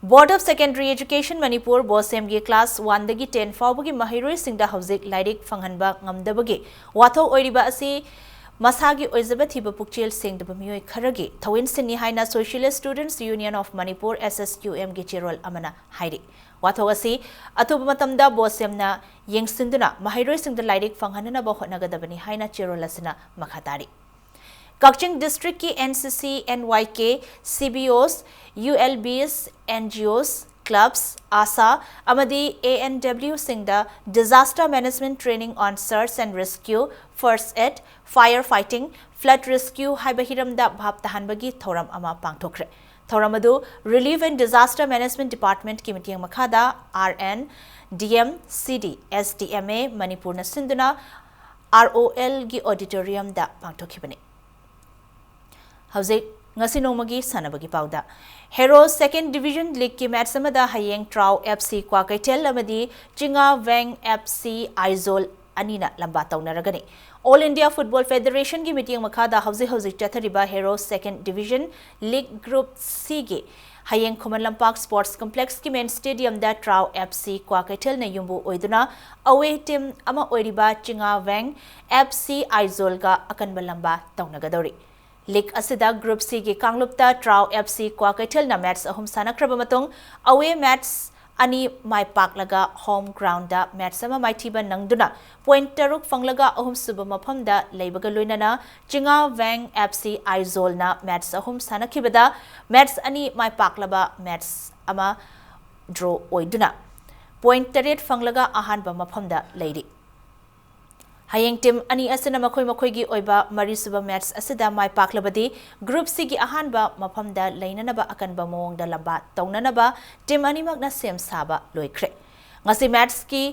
Board of Secondary Education Manipur, BOSEMꯒꯤ class oneꯗꯒꯤ ten ꯐꯥꯎꯕꯒꯤ ꯃꯍꯩꯔꯣꯏꯁꯤꯡꯗ ꯍꯧꯖꯤꯛ ꯂꯥꯏꯔꯤꯛ ꯐꯪꯍꯟꯕ ꯉꯝꯗꯕꯒꯤ ꯋꯥꯊꯣꯛ ꯑꯣꯏꯔꯤꯕ ꯑꯁꯤ ꯃꯁꯥꯒꯤ ꯑꯣꯏꯖꯕ ꯊꯤꯕ ꯄꯨꯛꯆꯦꯜ ꯁꯦꯡꯗꯕ ꯃꯤꯑꯣꯏ ꯈꯔꯒꯤ ꯊꯧꯑꯣꯏꯟꯁꯤꯟꯅꯤ ꯍꯥꯏꯅ Socialist Students Union of Manipur, S S U Mꯒꯤ ꯆꯦꯔꯣꯜ ꯑꯃꯅ ꯍꯥꯏꯔꯤ꯫ ꯋꯥꯊꯣꯛ ꯑꯁꯤ ꯑꯊꯨꯕ ꯃꯇꯝꯗ BOSEMꯅ ꯌꯦꯡꯁꯤꯟꯗꯨꯅ ꯃꯍꯩꯔꯣꯏꯁꯤꯡꯗ ꯂꯥꯏꯔꯤꯛ ꯐꯪꯍꯟꯅꯅꯕ ꯍꯣꯠꯅꯒꯗꯕꯅꯤ ꯍꯥꯏꯅ ꯆꯦꯔꯣꯜ ꯑꯁꯤꯅ ꯃꯈꯥ ꯇꯥꯔꯤ꯫ ꯀꯛꯆꯤꯡ ꯗꯤꯁꯇ꯭ꯔꯤꯛꯀꯤ N C C, N Y K, C B Os, U L Bs, N G Os, clubs, ASHA ꯑꯃꯗꯤ A N W ꯁꯤꯡꯗ Disaster Management Training on Search and Rescue, First Aid, Fire Fighting, Flood Rescue ꯍꯥꯏꯕ ꯍꯤꯔꯝꯗ ꯚꯥꯞ ꯇꯥꯍꯟꯕꯒꯤ ꯊꯧꯔꯝ ꯑꯃ ꯄꯥꯡꯊꯣꯛꯈ꯭ꯔꯦ꯫ ꯊꯧꯔꯝ ꯑꯗꯨ Relief and Disaster Management Departmentꯀꯤ ꯃꯤꯠꯌꯦꯡ ꯃꯈꯥꯗ R N, D M, C D, S D M A ꯃꯅꯤꯄꯨꯔꯅ ꯁꯤꯟꯗꯨꯅ R O Lꯒꯤ auditoriumꯗ ꯄꯥꯡꯊꯣꯛꯈꯤꯕꯅꯤ꯫ ꯍꯧꯖꯤꯛ ꯉꯁꯤ ꯅꯣꯡꯃꯒꯤ ꯁꯥꯟꯅꯕꯒꯤ ꯄꯥꯎꯗ꯫ Hero Second Division Leagueꯀꯤ match ꯑꯃꯗ ꯍꯌꯦꯡ Trao F C ꯀ꯭ꯋꯥꯀꯩꯊꯦꯜ ꯑꯃꯗꯤ Chinga Veng F C Aizawl ꯑꯅꯤꯅ ꯂꯝꯕꯥ ꯇꯧꯅꯔꯒꯅꯤ꯫ All India Football Federationꯒꯤ ꯃꯤꯠꯌꯦꯡ ꯃꯈꯥꯗ ꯍꯧꯖꯤꯛ ꯍꯧꯖꯤꯛ ꯆꯠꯊꯔꯤꯕ Hero Second Division League Group Cꯒꯤ ꯍꯌꯦꯡ Khuman Lampak Sports Complexꯀꯤ main stadiumꯗ Trao F C ꯀ꯭ꯋꯥꯀꯩꯊꯦꯜꯅ ꯌꯨꯝꯕꯨ ꯑꯣꯏꯗꯨꯅ away team ꯑꯃ ꯑꯣꯏꯔꯤꯕ Chinga Veng F C Aizawl ꯒ ꯑꯀꯟꯕ ꯂꯝꯕꯥ ꯇꯧꯅꯒꯗꯧꯔꯤ꯫ League ꯑꯁꯤꯗ Group Cꯒꯤ ꯀꯥꯡꯂꯨꯞꯇ Trao F C ꯀ꯭ꯋꯥꯀꯩꯊꯦꯜꯅ match ꯑꯍꯨꯝ ꯁꯥꯟꯅꯈ꯭ꯔꯕ ꯃꯇꯨꯡ, away match ꯑꯅꯤ ꯃꯥꯏ ꯄꯥꯛꯂꯒ home groundꯗ match ꯑꯃ ꯃꯥꯏꯊꯤꯕ ꯅꯪꯗꯨꯅ point ꯇꯔꯨꯛ ꯐꯪꯂꯒ ꯑꯍꯨꯝꯁꯨꯕ ꯃꯐꯝꯗ ꯂꯩꯕꯒ ꯂꯣꯏꯅꯅ Chinga Veng F C Aizawlꯅ match ꯑꯍꯨꯝ ꯁꯥꯟꯅꯈꯤꯕꯗ match ꯑꯅꯤ ꯃꯥꯏ ꯄꯥꯛꯂꯕ match ꯑꯃ draw ꯑꯣꯏꯗꯨꯅ point ꯇꯔꯦꯠ ꯐꯪꯂꯒ ꯑꯍꯥꯟꯕ ꯃꯐꯝꯗ ꯂꯩꯔꯤ꯫ ꯍꯌꯦꯡ team ꯑꯅꯤ ꯑꯁꯤꯅ ꯃꯈꯣꯏ ꯃꯈꯣꯏꯒꯤ ꯑꯣꯏꯕ ꯃꯔꯤꯁꯨꯕ match ꯑꯁꯤꯗ ꯃꯥꯏ ꯄꯥꯛꯂꯕꯗꯤ Group Cꯒꯤ ꯑꯍꯥꯟꯕ ꯃꯐꯝꯗ ꯂꯩꯅꯅꯕ ꯑꯀꯟꯕ ꯃꯑꯣꯡꯗ ꯂꯝꯕꯥ ꯇꯧꯅꯅꯕ team ꯑꯅꯤꯃꯛꯅ ꯁꯦꯝ ꯁꯥꯕ ꯂꯣꯏꯈ꯭ꯔꯦ꯫ ꯉꯁꯤ matchꯀꯤ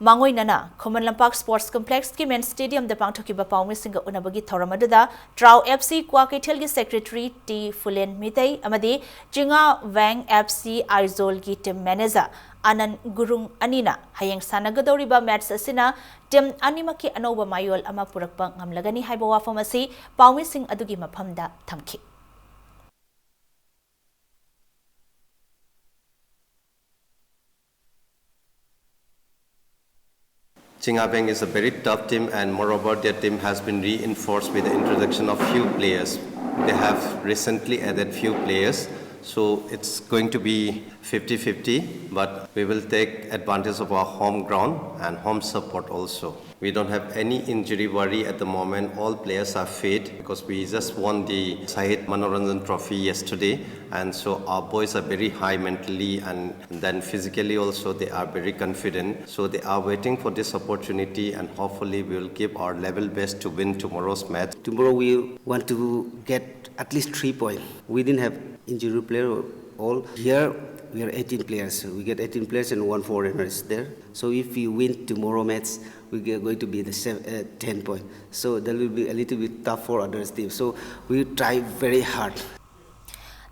ꯃꯥꯡꯑꯣꯏꯅꯅ ꯈꯨꯃꯟ ꯂꯝꯄꯥꯛ Sports Complexꯀꯤ main stadiumꯗ ꯄꯥꯡꯊꯣꯛꯈꯤꯕ ꯄꯥꯎꯃꯤꯁꯤꯡꯒ ꯎꯅꯕꯒꯤ ꯊꯧꯔꯝ ꯑꯗꯨꯗ Trao F C ꯀ꯭ꯋꯥꯀꯩꯊꯦꯜꯒꯤ secretary T ꯐꯨꯂꯦꯟ Meitei ꯑꯃꯗꯤ Chinga Veng F C Aizawlꯒꯤ team manager ꯑꯅꯟ Gurung ꯑꯅꯤꯅ ꯍꯌꯦꯡ ꯁꯥꯟꯅꯒꯗꯧꯔꯤꯕ match ꯑꯁꯤꯅ team ꯑꯅꯤꯃꯛꯀꯤ ꯑꯅꯧꯕ ꯃꯌꯣꯜ ꯑꯃ ꯄꯨꯔꯛꯄ ꯉꯝꯂꯒꯅꯤ ꯍꯥꯏꯕ ꯋꯥꯐꯝ ꯑꯁꯤ ꯄꯥꯎꯃꯤꯁꯤꯡ ꯑꯗꯨꯒꯤ ꯃꯐꯝꯗ ꯊꯝꯈꯤ꯫ Chinga Veng is a very tough team, and moreover, their team has been reinforced with the introduction of few players. They have recently added few players, so it's going to be fifty fifty, but we will take advantage of our home ground and home support also. We don't have any injury worry at the moment. All players are fit because we just won the Shahid Manoranjan Trophy yesterday. And so our boys are very high mentally and then physically also they are very confident. So they are waiting for this opportunity and hopefully we will give our level best to win tomorrow's match. Tomorrow we want to get at least three points. We didn't have injury player all. Here we are eighteen players. We get eighteen players and one foreigner is there. So if we win tomorrow match, we are going to be the seven, uh, ten point. So that will be a little bit tough for other teams. So we try very hard.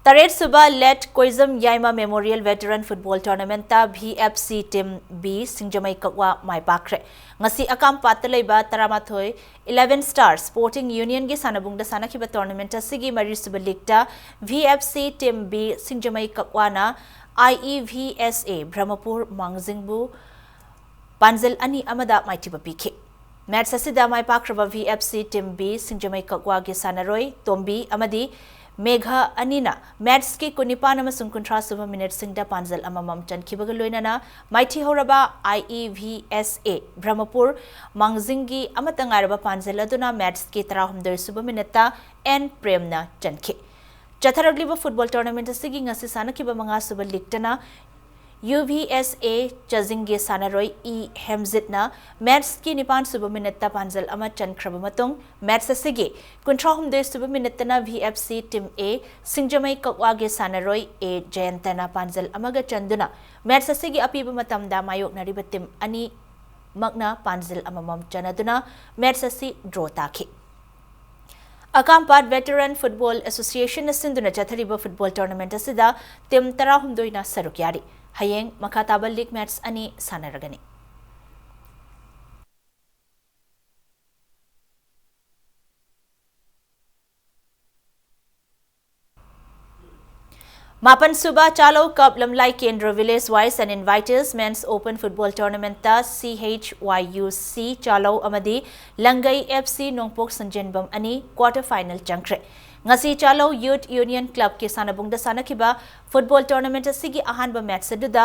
ꯇꯔꯦꯠ ꯁꯨꯕ late Koijam Yaima memorial veteran football ꯇꯣꯔꯅꯥꯃꯦꯟꯠꯇ V F C team B Singjamei Kakwa ꯃꯥꯏ ꯄꯥꯛꯈ꯭ꯔꯦ꯫ ꯉꯁꯤ ꯑꯀꯥꯝꯄꯥꯠꯇ ꯂꯩꯕ ꯇꯔꯥꯃꯥꯊꯣꯏ eleven star sporting ꯌꯨꯅꯤꯌꯟꯒꯤ ꯁꯥꯟꯅꯕꯨꯡꯗ ꯁꯥꯟꯅꯈꯤꯕ ꯇꯣꯔꯅꯥꯃꯦꯟꯠ ꯑꯁꯤꯒꯤ ꯃꯔꯤꯁꯨꯕ ꯂꯤꯒꯇ V F C team B Singjamei ꯀꯛꯋꯥꯅ I E V S A Brahmapur ꯃꯥꯡꯖꯤꯡꯕꯨ ꯄꯥꯟꯖꯜ ꯑꯅꯤ ꯑꯃꯗ ꯃꯥꯏꯊꯤꯕ ꯄꯤꯈꯤ꯫ ꯃꯦꯠꯆ ꯑꯁꯤꯗ ꯃꯥꯏ ꯄꯥꯛꯈ꯭ꯔꯕ V F C team B Singjamei ꯀꯛꯋꯥꯒꯤ ꯁꯥꯟꯅꯔꯣꯏ ꯇꯣꯝꯕꯤ ꯑꯃꯗꯤ ꯃꯦꯘ ꯑꯅꯤꯅ ꯃꯦꯠꯆꯀꯤ ꯀꯨꯟꯅꯤꯄꯥꯟ ꯑꯃꯁꯨꯡ ꯀꯨꯟꯊ꯭ꯔꯥ ꯁꯨꯕ ꯃꯤꯅꯤꯠꯁꯤꯡꯗ ꯄꯥꯟꯖꯜ ꯑꯃꯃꯝ ꯆꯟꯈꯤꯕꯒ ꯂꯣꯏꯅꯅ ꯃꯥꯏꯊꯤꯍꯧꯔꯕ ꯑꯥꯏ E V S A Brahmapur ꯃꯥꯡꯖꯤꯡꯒꯤ ꯑꯃꯠꯇ ꯉꯥꯏꯔꯕ ꯄꯥꯟꯖꯜ ꯑꯗꯨꯅ ꯃꯦꯠꯆꯀꯤ ꯇꯔꯥꯍꯨꯝꯗꯣꯏ ꯁꯨꯕ ꯃꯤꯅꯤꯠꯇ ꯑꯦꯟ ꯄ꯭ꯔꯦꯝꯅ ꯆꯟꯈꯤ꯫ ꯆꯠꯊꯔꯛꯂꯤꯕ ꯐꯨꯠꯕꯣꯜ ꯇꯣꯔꯅꯥꯃꯦꯟꯠ ꯑꯁꯤꯒꯤ ꯉꯁꯤ ꯁꯥꯟꯅꯈꯤꯕ ꯃꯉꯥꯁꯨꯕ ꯂꯤꯒꯇꯅ ꯌꯨ ꯚꯤ ꯑꯦꯁ ꯑꯦ ꯆꯥꯖꯤꯡꯒꯤ ꯁꯥꯟꯅꯔꯣꯏ ꯏ ꯍꯦꯝꯖꯤꯠꯅ ꯃꯦꯠꯆꯀꯤ ꯅꯤꯄꯥꯟ ꯁꯨꯕ ꯃꯤꯅꯤꯠꯇ ꯄꯥꯟꯖꯜ ꯑꯃ ꯆꯟꯈ꯭ꯔꯕ ꯃꯇꯨꯡ ꯃꯦꯠꯆ ꯑꯁꯤꯒꯤ ꯀꯨꯟꯊ꯭ꯔꯥ ꯍꯨꯝꯗꯣꯏ ꯁꯨꯕ ꯃꯤꯅꯤꯠꯇꯅ ꯚꯤ ꯑꯦꯐ ꯁꯤ ꯇꯤꯝ ꯑꯦ ꯁꯤꯡꯖꯃꯩ ꯀꯛꯋꯥꯒꯤ ꯁꯥꯟꯅꯔꯣꯏ ꯑꯦ ꯖꯌꯟꯇꯅ ꯄꯥꯟꯖꯜ ꯑꯃꯒ ꯆꯟꯗꯨꯅ ꯃꯦꯠꯆ ꯑꯁꯤꯒꯤ ꯑꯄꯤꯕ ꯃꯇꯝꯗ ꯃꯥꯌꯣꯛꯅꯔꯤꯕ ꯇꯤꯝ ꯑꯅꯤꯃꯛꯅ ꯄꯥꯟꯖꯜ ꯑꯃꯃꯝ ꯆꯟꯅꯗꯨꯅ ꯃꯦꯠꯆ ꯑꯁꯤ ꯗ꯭ꯔꯣ ꯇꯥꯈꯤ꯫ ꯑꯀꯥꯝꯄꯥꯠ ꯚꯦꯇꯔꯟ ꯐꯨꯠꯕꯣꯜ ꯑꯦꯁꯣꯁꯤꯌꯦꯁꯟꯅ ꯁꯤꯟꯗꯨꯅ ꯆꯠꯊꯔꯤꯕ ꯐꯨꯠꯕꯣꯜ ꯇꯣꯔꯅꯥꯃꯦꯟꯠ ꯑꯁꯤꯗ ꯇꯤꯝ ꯇꯔꯥꯍꯨꯝꯗꯣꯏꯅ ꯁꯔꯨꯛ ꯌꯥꯔꯤ꯫ ꯍꯌꯦꯡ ꯃꯈꯥ ꯇꯥꯕ ꯂꯤꯒ ꯃꯦꯠꯆ ꯑꯅꯤ ꯁꯥꯟꯅꯔꯒꯅꯤ꯫ ꯃꯥꯄꯟ ꯁꯨꯕ ꯆꯥꯂꯧ ꯀꯞ ꯂꯝꯂꯥꯏ ꯀꯦꯟꯗ꯭ꯔ village wise and inviters men's open football ꯇꯣꯔꯅꯥꯃꯦꯟꯠꯇ ꯁꯤ ꯑꯩꯆ ꯋꯥꯏ ꯌꯨ ꯁꯤ ꯆꯥꯂꯧ ꯑꯃꯗꯤ ꯂꯪꯒꯩ ꯑꯦꯐ ꯁꯤ ꯅꯣꯡꯄꯣꯛ ꯁꯟꯖꯦꯟꯕꯝ ꯑꯅꯤ ꯀ꯭ꯋꯥꯔꯇꯔ ꯐꯥꯏꯅꯦꯜ ꯆꯪꯈ꯭ꯔꯦ꯫ ꯉꯁꯤ ꯆꯥꯂꯧ ꯌꯨꯠ ꯌꯨꯅꯤꯌꯟ ꯀ꯭ꯂꯕꯀꯤ ꯁꯥꯟꯅꯕꯨꯡꯗ ꯁꯥꯟꯅꯈꯤꯕ ꯐꯨꯠꯕꯣꯜ ꯇꯣꯔꯅꯥꯃꯦꯟꯠ ꯑꯁꯤꯒꯤ ꯑꯍꯥꯟꯕ ꯃꯦꯠꯆ ꯑꯗꯨꯗ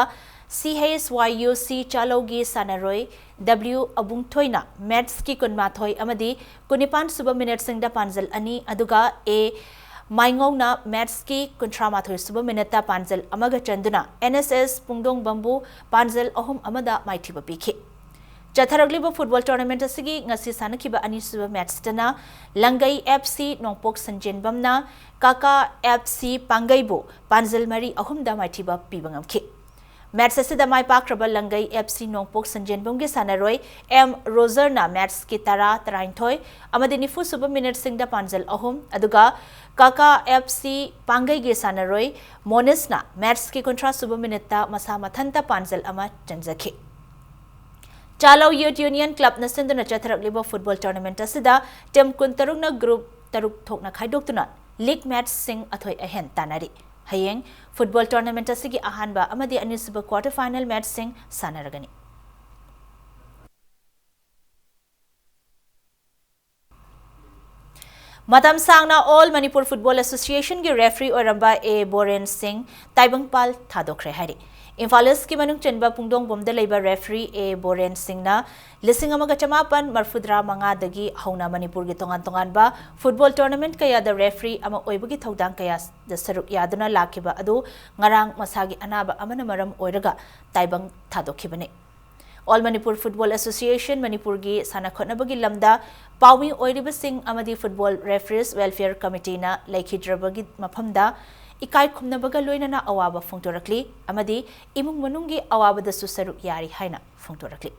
ꯁꯤ ꯍꯩꯆ ꯋꯥꯏ ꯌꯨ ꯁꯤ ꯆꯥꯂꯧꯒꯤ ꯁꯥꯟꯅꯔꯣꯏ ꯗꯕ꯭ꯂꯤꯎ ꯑꯕꯨꯡꯊꯣꯏꯅ ꯃꯦꯠꯁꯀꯤ ꯀꯨꯟꯃꯥꯊꯣꯏ ꯑꯃꯗꯤ ꯀꯨꯟꯅꯤꯄꯥꯟ ꯁꯨꯕ ꯃꯤꯅꯠꯁꯤꯡꯗ ꯄꯥꯟꯖꯜ ꯑꯅꯤ, ꯑꯗꯨꯒ ꯑꯦ ꯃꯥꯏꯉꯧꯅ ꯃꯦꯠꯁꯀꯤ ꯀꯨꯟꯊ꯭ꯔꯥ ꯃꯥꯊꯣꯏ ꯁꯨꯕ ꯃꯤꯅꯠꯇ ꯄꯥꯟꯖꯜ ꯑꯃꯒ ꯆꯟꯗꯨꯅ ꯑꯦꯟ ꯑꯦꯁ ꯑꯦꯁ ꯄꯨꯡꯗꯣꯡꯕꯝꯕꯨ ꯄꯥꯟꯖꯜ ꯑꯍꯨꯝ ꯑꯃꯗ ꯃꯥꯏꯊꯤꯕ ꯄꯤꯈꯤ꯫ ꯆꯠꯊꯔꯛꯂꯤꯕ ꯐꯨꯠꯕꯣꯜ ꯇꯣꯔꯅꯥꯃꯦꯟꯠ ꯑꯁꯤꯒꯤ ꯉꯁꯤ ꯁꯥꯟꯅꯈꯤꯕ ꯑꯅꯤꯁꯨꯕ ꯃꯦꯠꯁꯇꯅ ꯂꯪꯒꯩ ꯑꯦꯐ ꯁꯤ ꯅꯣꯡꯄꯣꯛ ꯁꯟꯖꯦꯟꯕꯝꯅ ꯀꯥꯀꯥ ꯑꯦꯐ ꯁꯤ ꯄꯥꯡꯒꯩꯕꯨ ꯄꯥꯟꯖꯜ ꯃꯔꯤ ꯑꯍꯨꯝꯗ ꯃꯥꯏꯊꯤꯕ ꯄꯤꯕ ꯉꯝꯈꯤ꯫ ꯃꯦꯠꯁ ꯑꯁꯤꯗ ꯃꯥꯏ ꯄꯥꯛꯈ꯭ꯔꯕ ꯂꯪꯒꯩ ꯑꯦꯐ ꯁꯤ ꯅꯣꯡꯄꯣꯛ ꯁꯟꯖꯦꯟꯕꯝꯒꯤ ꯁꯥꯟꯅꯔꯣꯏ ꯑꯦꯝ ꯔꯣꯖꯔꯅ ꯃꯦꯠꯁꯀꯤ ꯇꯔꯥ, ꯇꯔꯥꯅꯤꯊꯣꯏ ꯑꯃꯗꯤ ꯅꯤꯐꯨ ꯁꯨꯕ ꯃꯤꯅꯠꯁꯤꯡꯗ ꯄꯥꯟꯖꯜ ꯑꯍꯨꯝ, ꯑꯗꯨꯒ ꯀꯥꯀꯥ ꯑꯦꯐ ꯁꯤ ꯄꯥꯡꯒꯩꯒꯤ ꯁꯥꯟꯅꯔꯣꯏ ꯃꯣꯅꯤꯁꯅ ꯃꯦꯠꯁꯀꯤ ꯀꯨꯟꯊ꯭ꯔꯥ ꯁꯨꯕ ꯃꯤꯅꯠꯇ ꯃꯁꯥ ꯃꯊꯟꯇ ꯄꯥꯟꯖꯜ ꯑꯃ ꯆꯟꯖꯈꯤ꯫ ꯆꯥꯂꯧ ꯌꯨꯠ ꯌꯨꯅꯤꯌꯟ ꯀ꯭ꯂꯕꯅ ꯁꯤꯟꯗꯨꯅ ꯆꯠꯊꯔꯛꯂꯤꯕ ꯐꯨꯠꯕꯣꯜ ꯇꯣꯔꯅꯥꯃꯦꯟꯠ ꯑꯁꯤꯗ ꯇꯤꯝ ꯀꯨꯟꯇꯔꯨꯛꯅ ꯒ꯭ꯔꯨꯞ ꯇꯔꯨꯛ ꯊꯣꯛꯅ ꯈꯥꯏꯗꯣꯛꯇꯨꯅ ꯂꯤꯒ ꯃꯦꯠꯁꯁꯤꯡ ꯑꯊꯣꯏ ꯑꯍꯦꯟ ꯇꯥꯟꯅꯔꯤ꯫ ꯍꯌꯦꯡ ꯐꯨꯠꯕꯣꯜ ꯇꯣꯔꯅꯥꯃꯦꯟꯠ ꯑꯁꯤꯒꯤ ꯑꯍꯥꯟꯕ ꯑꯃꯗꯤ ꯑꯅꯤꯁꯨꯕ ꯀ꯭ꯋꯥꯔꯇꯔ ꯐꯥꯏꯅꯦꯜ ꯃꯦꯠꯁꯁꯤꯡ ꯁꯥꯟꯅꯔꯒꯅꯤ꯫ ꯃꯇꯝ ꯁꯥꯡꯅ ꯑꯣꯜ ꯃꯅꯤꯄꯨꯔ ꯐꯨꯠꯕꯣꯜ ꯑꯦꯁꯣꯁꯤꯌꯦꯁꯟꯒꯤ ꯔꯦꯐ꯭ꯔꯤ ꯑꯣꯏꯔꯝꯕ ꯑꯦ ꯕꯣꯔꯦꯟ ꯁꯤꯡ ꯇꯥꯏꯕꯪꯄꯥꯜ ꯊꯥꯗꯣꯛꯈ꯭ꯔꯦ ꯍꯥꯏꯔꯤ꯫ ꯏꯝꯐꯥꯜ ꯏꯁꯀꯤ ꯃꯅꯨꯡ ꯆꯟꯕ ꯄꯨꯡꯗꯣꯡꯕꯝꯗ ꯂꯩꯕ ꯔꯦꯐ꯭ꯔꯤ ꯑꯦ ꯕꯣꯔꯦꯟ ꯁꯤꯡꯅ ꯂꯤꯁꯤꯡ ꯑꯃꯒ ꯆꯃꯥꯄꯟ ꯃꯔꯐꯨꯇꯔꯥ ꯃꯉꯥꯗꯒꯤ ꯍꯧꯅ ꯃꯅꯤꯄꯨꯔꯒꯤ ꯇꯣꯉꯥꯟ ꯇꯣꯉꯥꯟꯕ ꯐꯨꯠꯕꯣꯜ ꯇꯣꯔꯅꯥꯃꯦꯟꯠ ꯀꯌꯥꯗ ꯔꯦꯐ꯭ꯔꯤ ꯑꯃ ꯑꯣꯏꯕꯒꯤ ꯊꯧꯗꯥꯡ ꯀꯌꯥꯗ ꯁꯔꯨꯛ ꯌꯥꯗꯨꯅ ꯂꯥꯛꯈꯤꯕ ꯑꯗꯨ ꯉꯔꯥꯡ ꯃꯁꯥꯒꯤ ꯑꯅꯥꯕ ꯑꯃꯅ ꯃꯔꯝ ꯑꯣꯏꯔꯒ ꯇꯥꯏꯕꯪ ꯊꯥꯗꯣꯛꯈꯤꯕꯅꯤ꯫ ꯑꯣꯜ ꯃꯅꯤꯄꯨꯔ ꯐꯨꯠꯕꯣꯜ ꯑꯦꯁꯣꯁꯤꯌꯦꯁꯟ ꯃꯅꯤꯄꯨꯔꯒꯤ ꯁꯥꯟꯅ ꯈꯣꯠꯅꯕꯒꯤ ꯂꯝꯗ ꯄꯥꯎꯃꯤ ꯑꯣꯏꯔꯤꯕꯁꯤꯡ ꯑꯃꯗꯤ ꯐꯨꯠꯕꯣꯜ ꯔꯦꯐ꯭ꯔꯤꯁ ꯋꯦꯜꯐꯤꯌꯔ ꯀꯃꯤꯇꯤꯅ ꯂꯩꯈꯤꯗ꯭ꯔꯕꯒꯤ ꯃꯐꯝꯗ ꯏꯀꯥꯏ ꯈꯨꯝꯅꯕꯒ ꯂꯣꯏꯅꯅ ꯑꯋꯥꯕ ꯐꯣꯡꯗꯣꯔꯛꯂꯤ ꯑꯃꯗꯤ ꯏꯃꯨꯡ ꯃꯅꯨꯡꯒꯤ ꯑꯋꯥꯕꯗꯁꯨ ꯁꯔꯨꯛ ꯌꯥꯔꯤ ꯍꯥꯏꯅ ꯐꯣꯡꯗꯣꯔꯛꯂꯤ꯫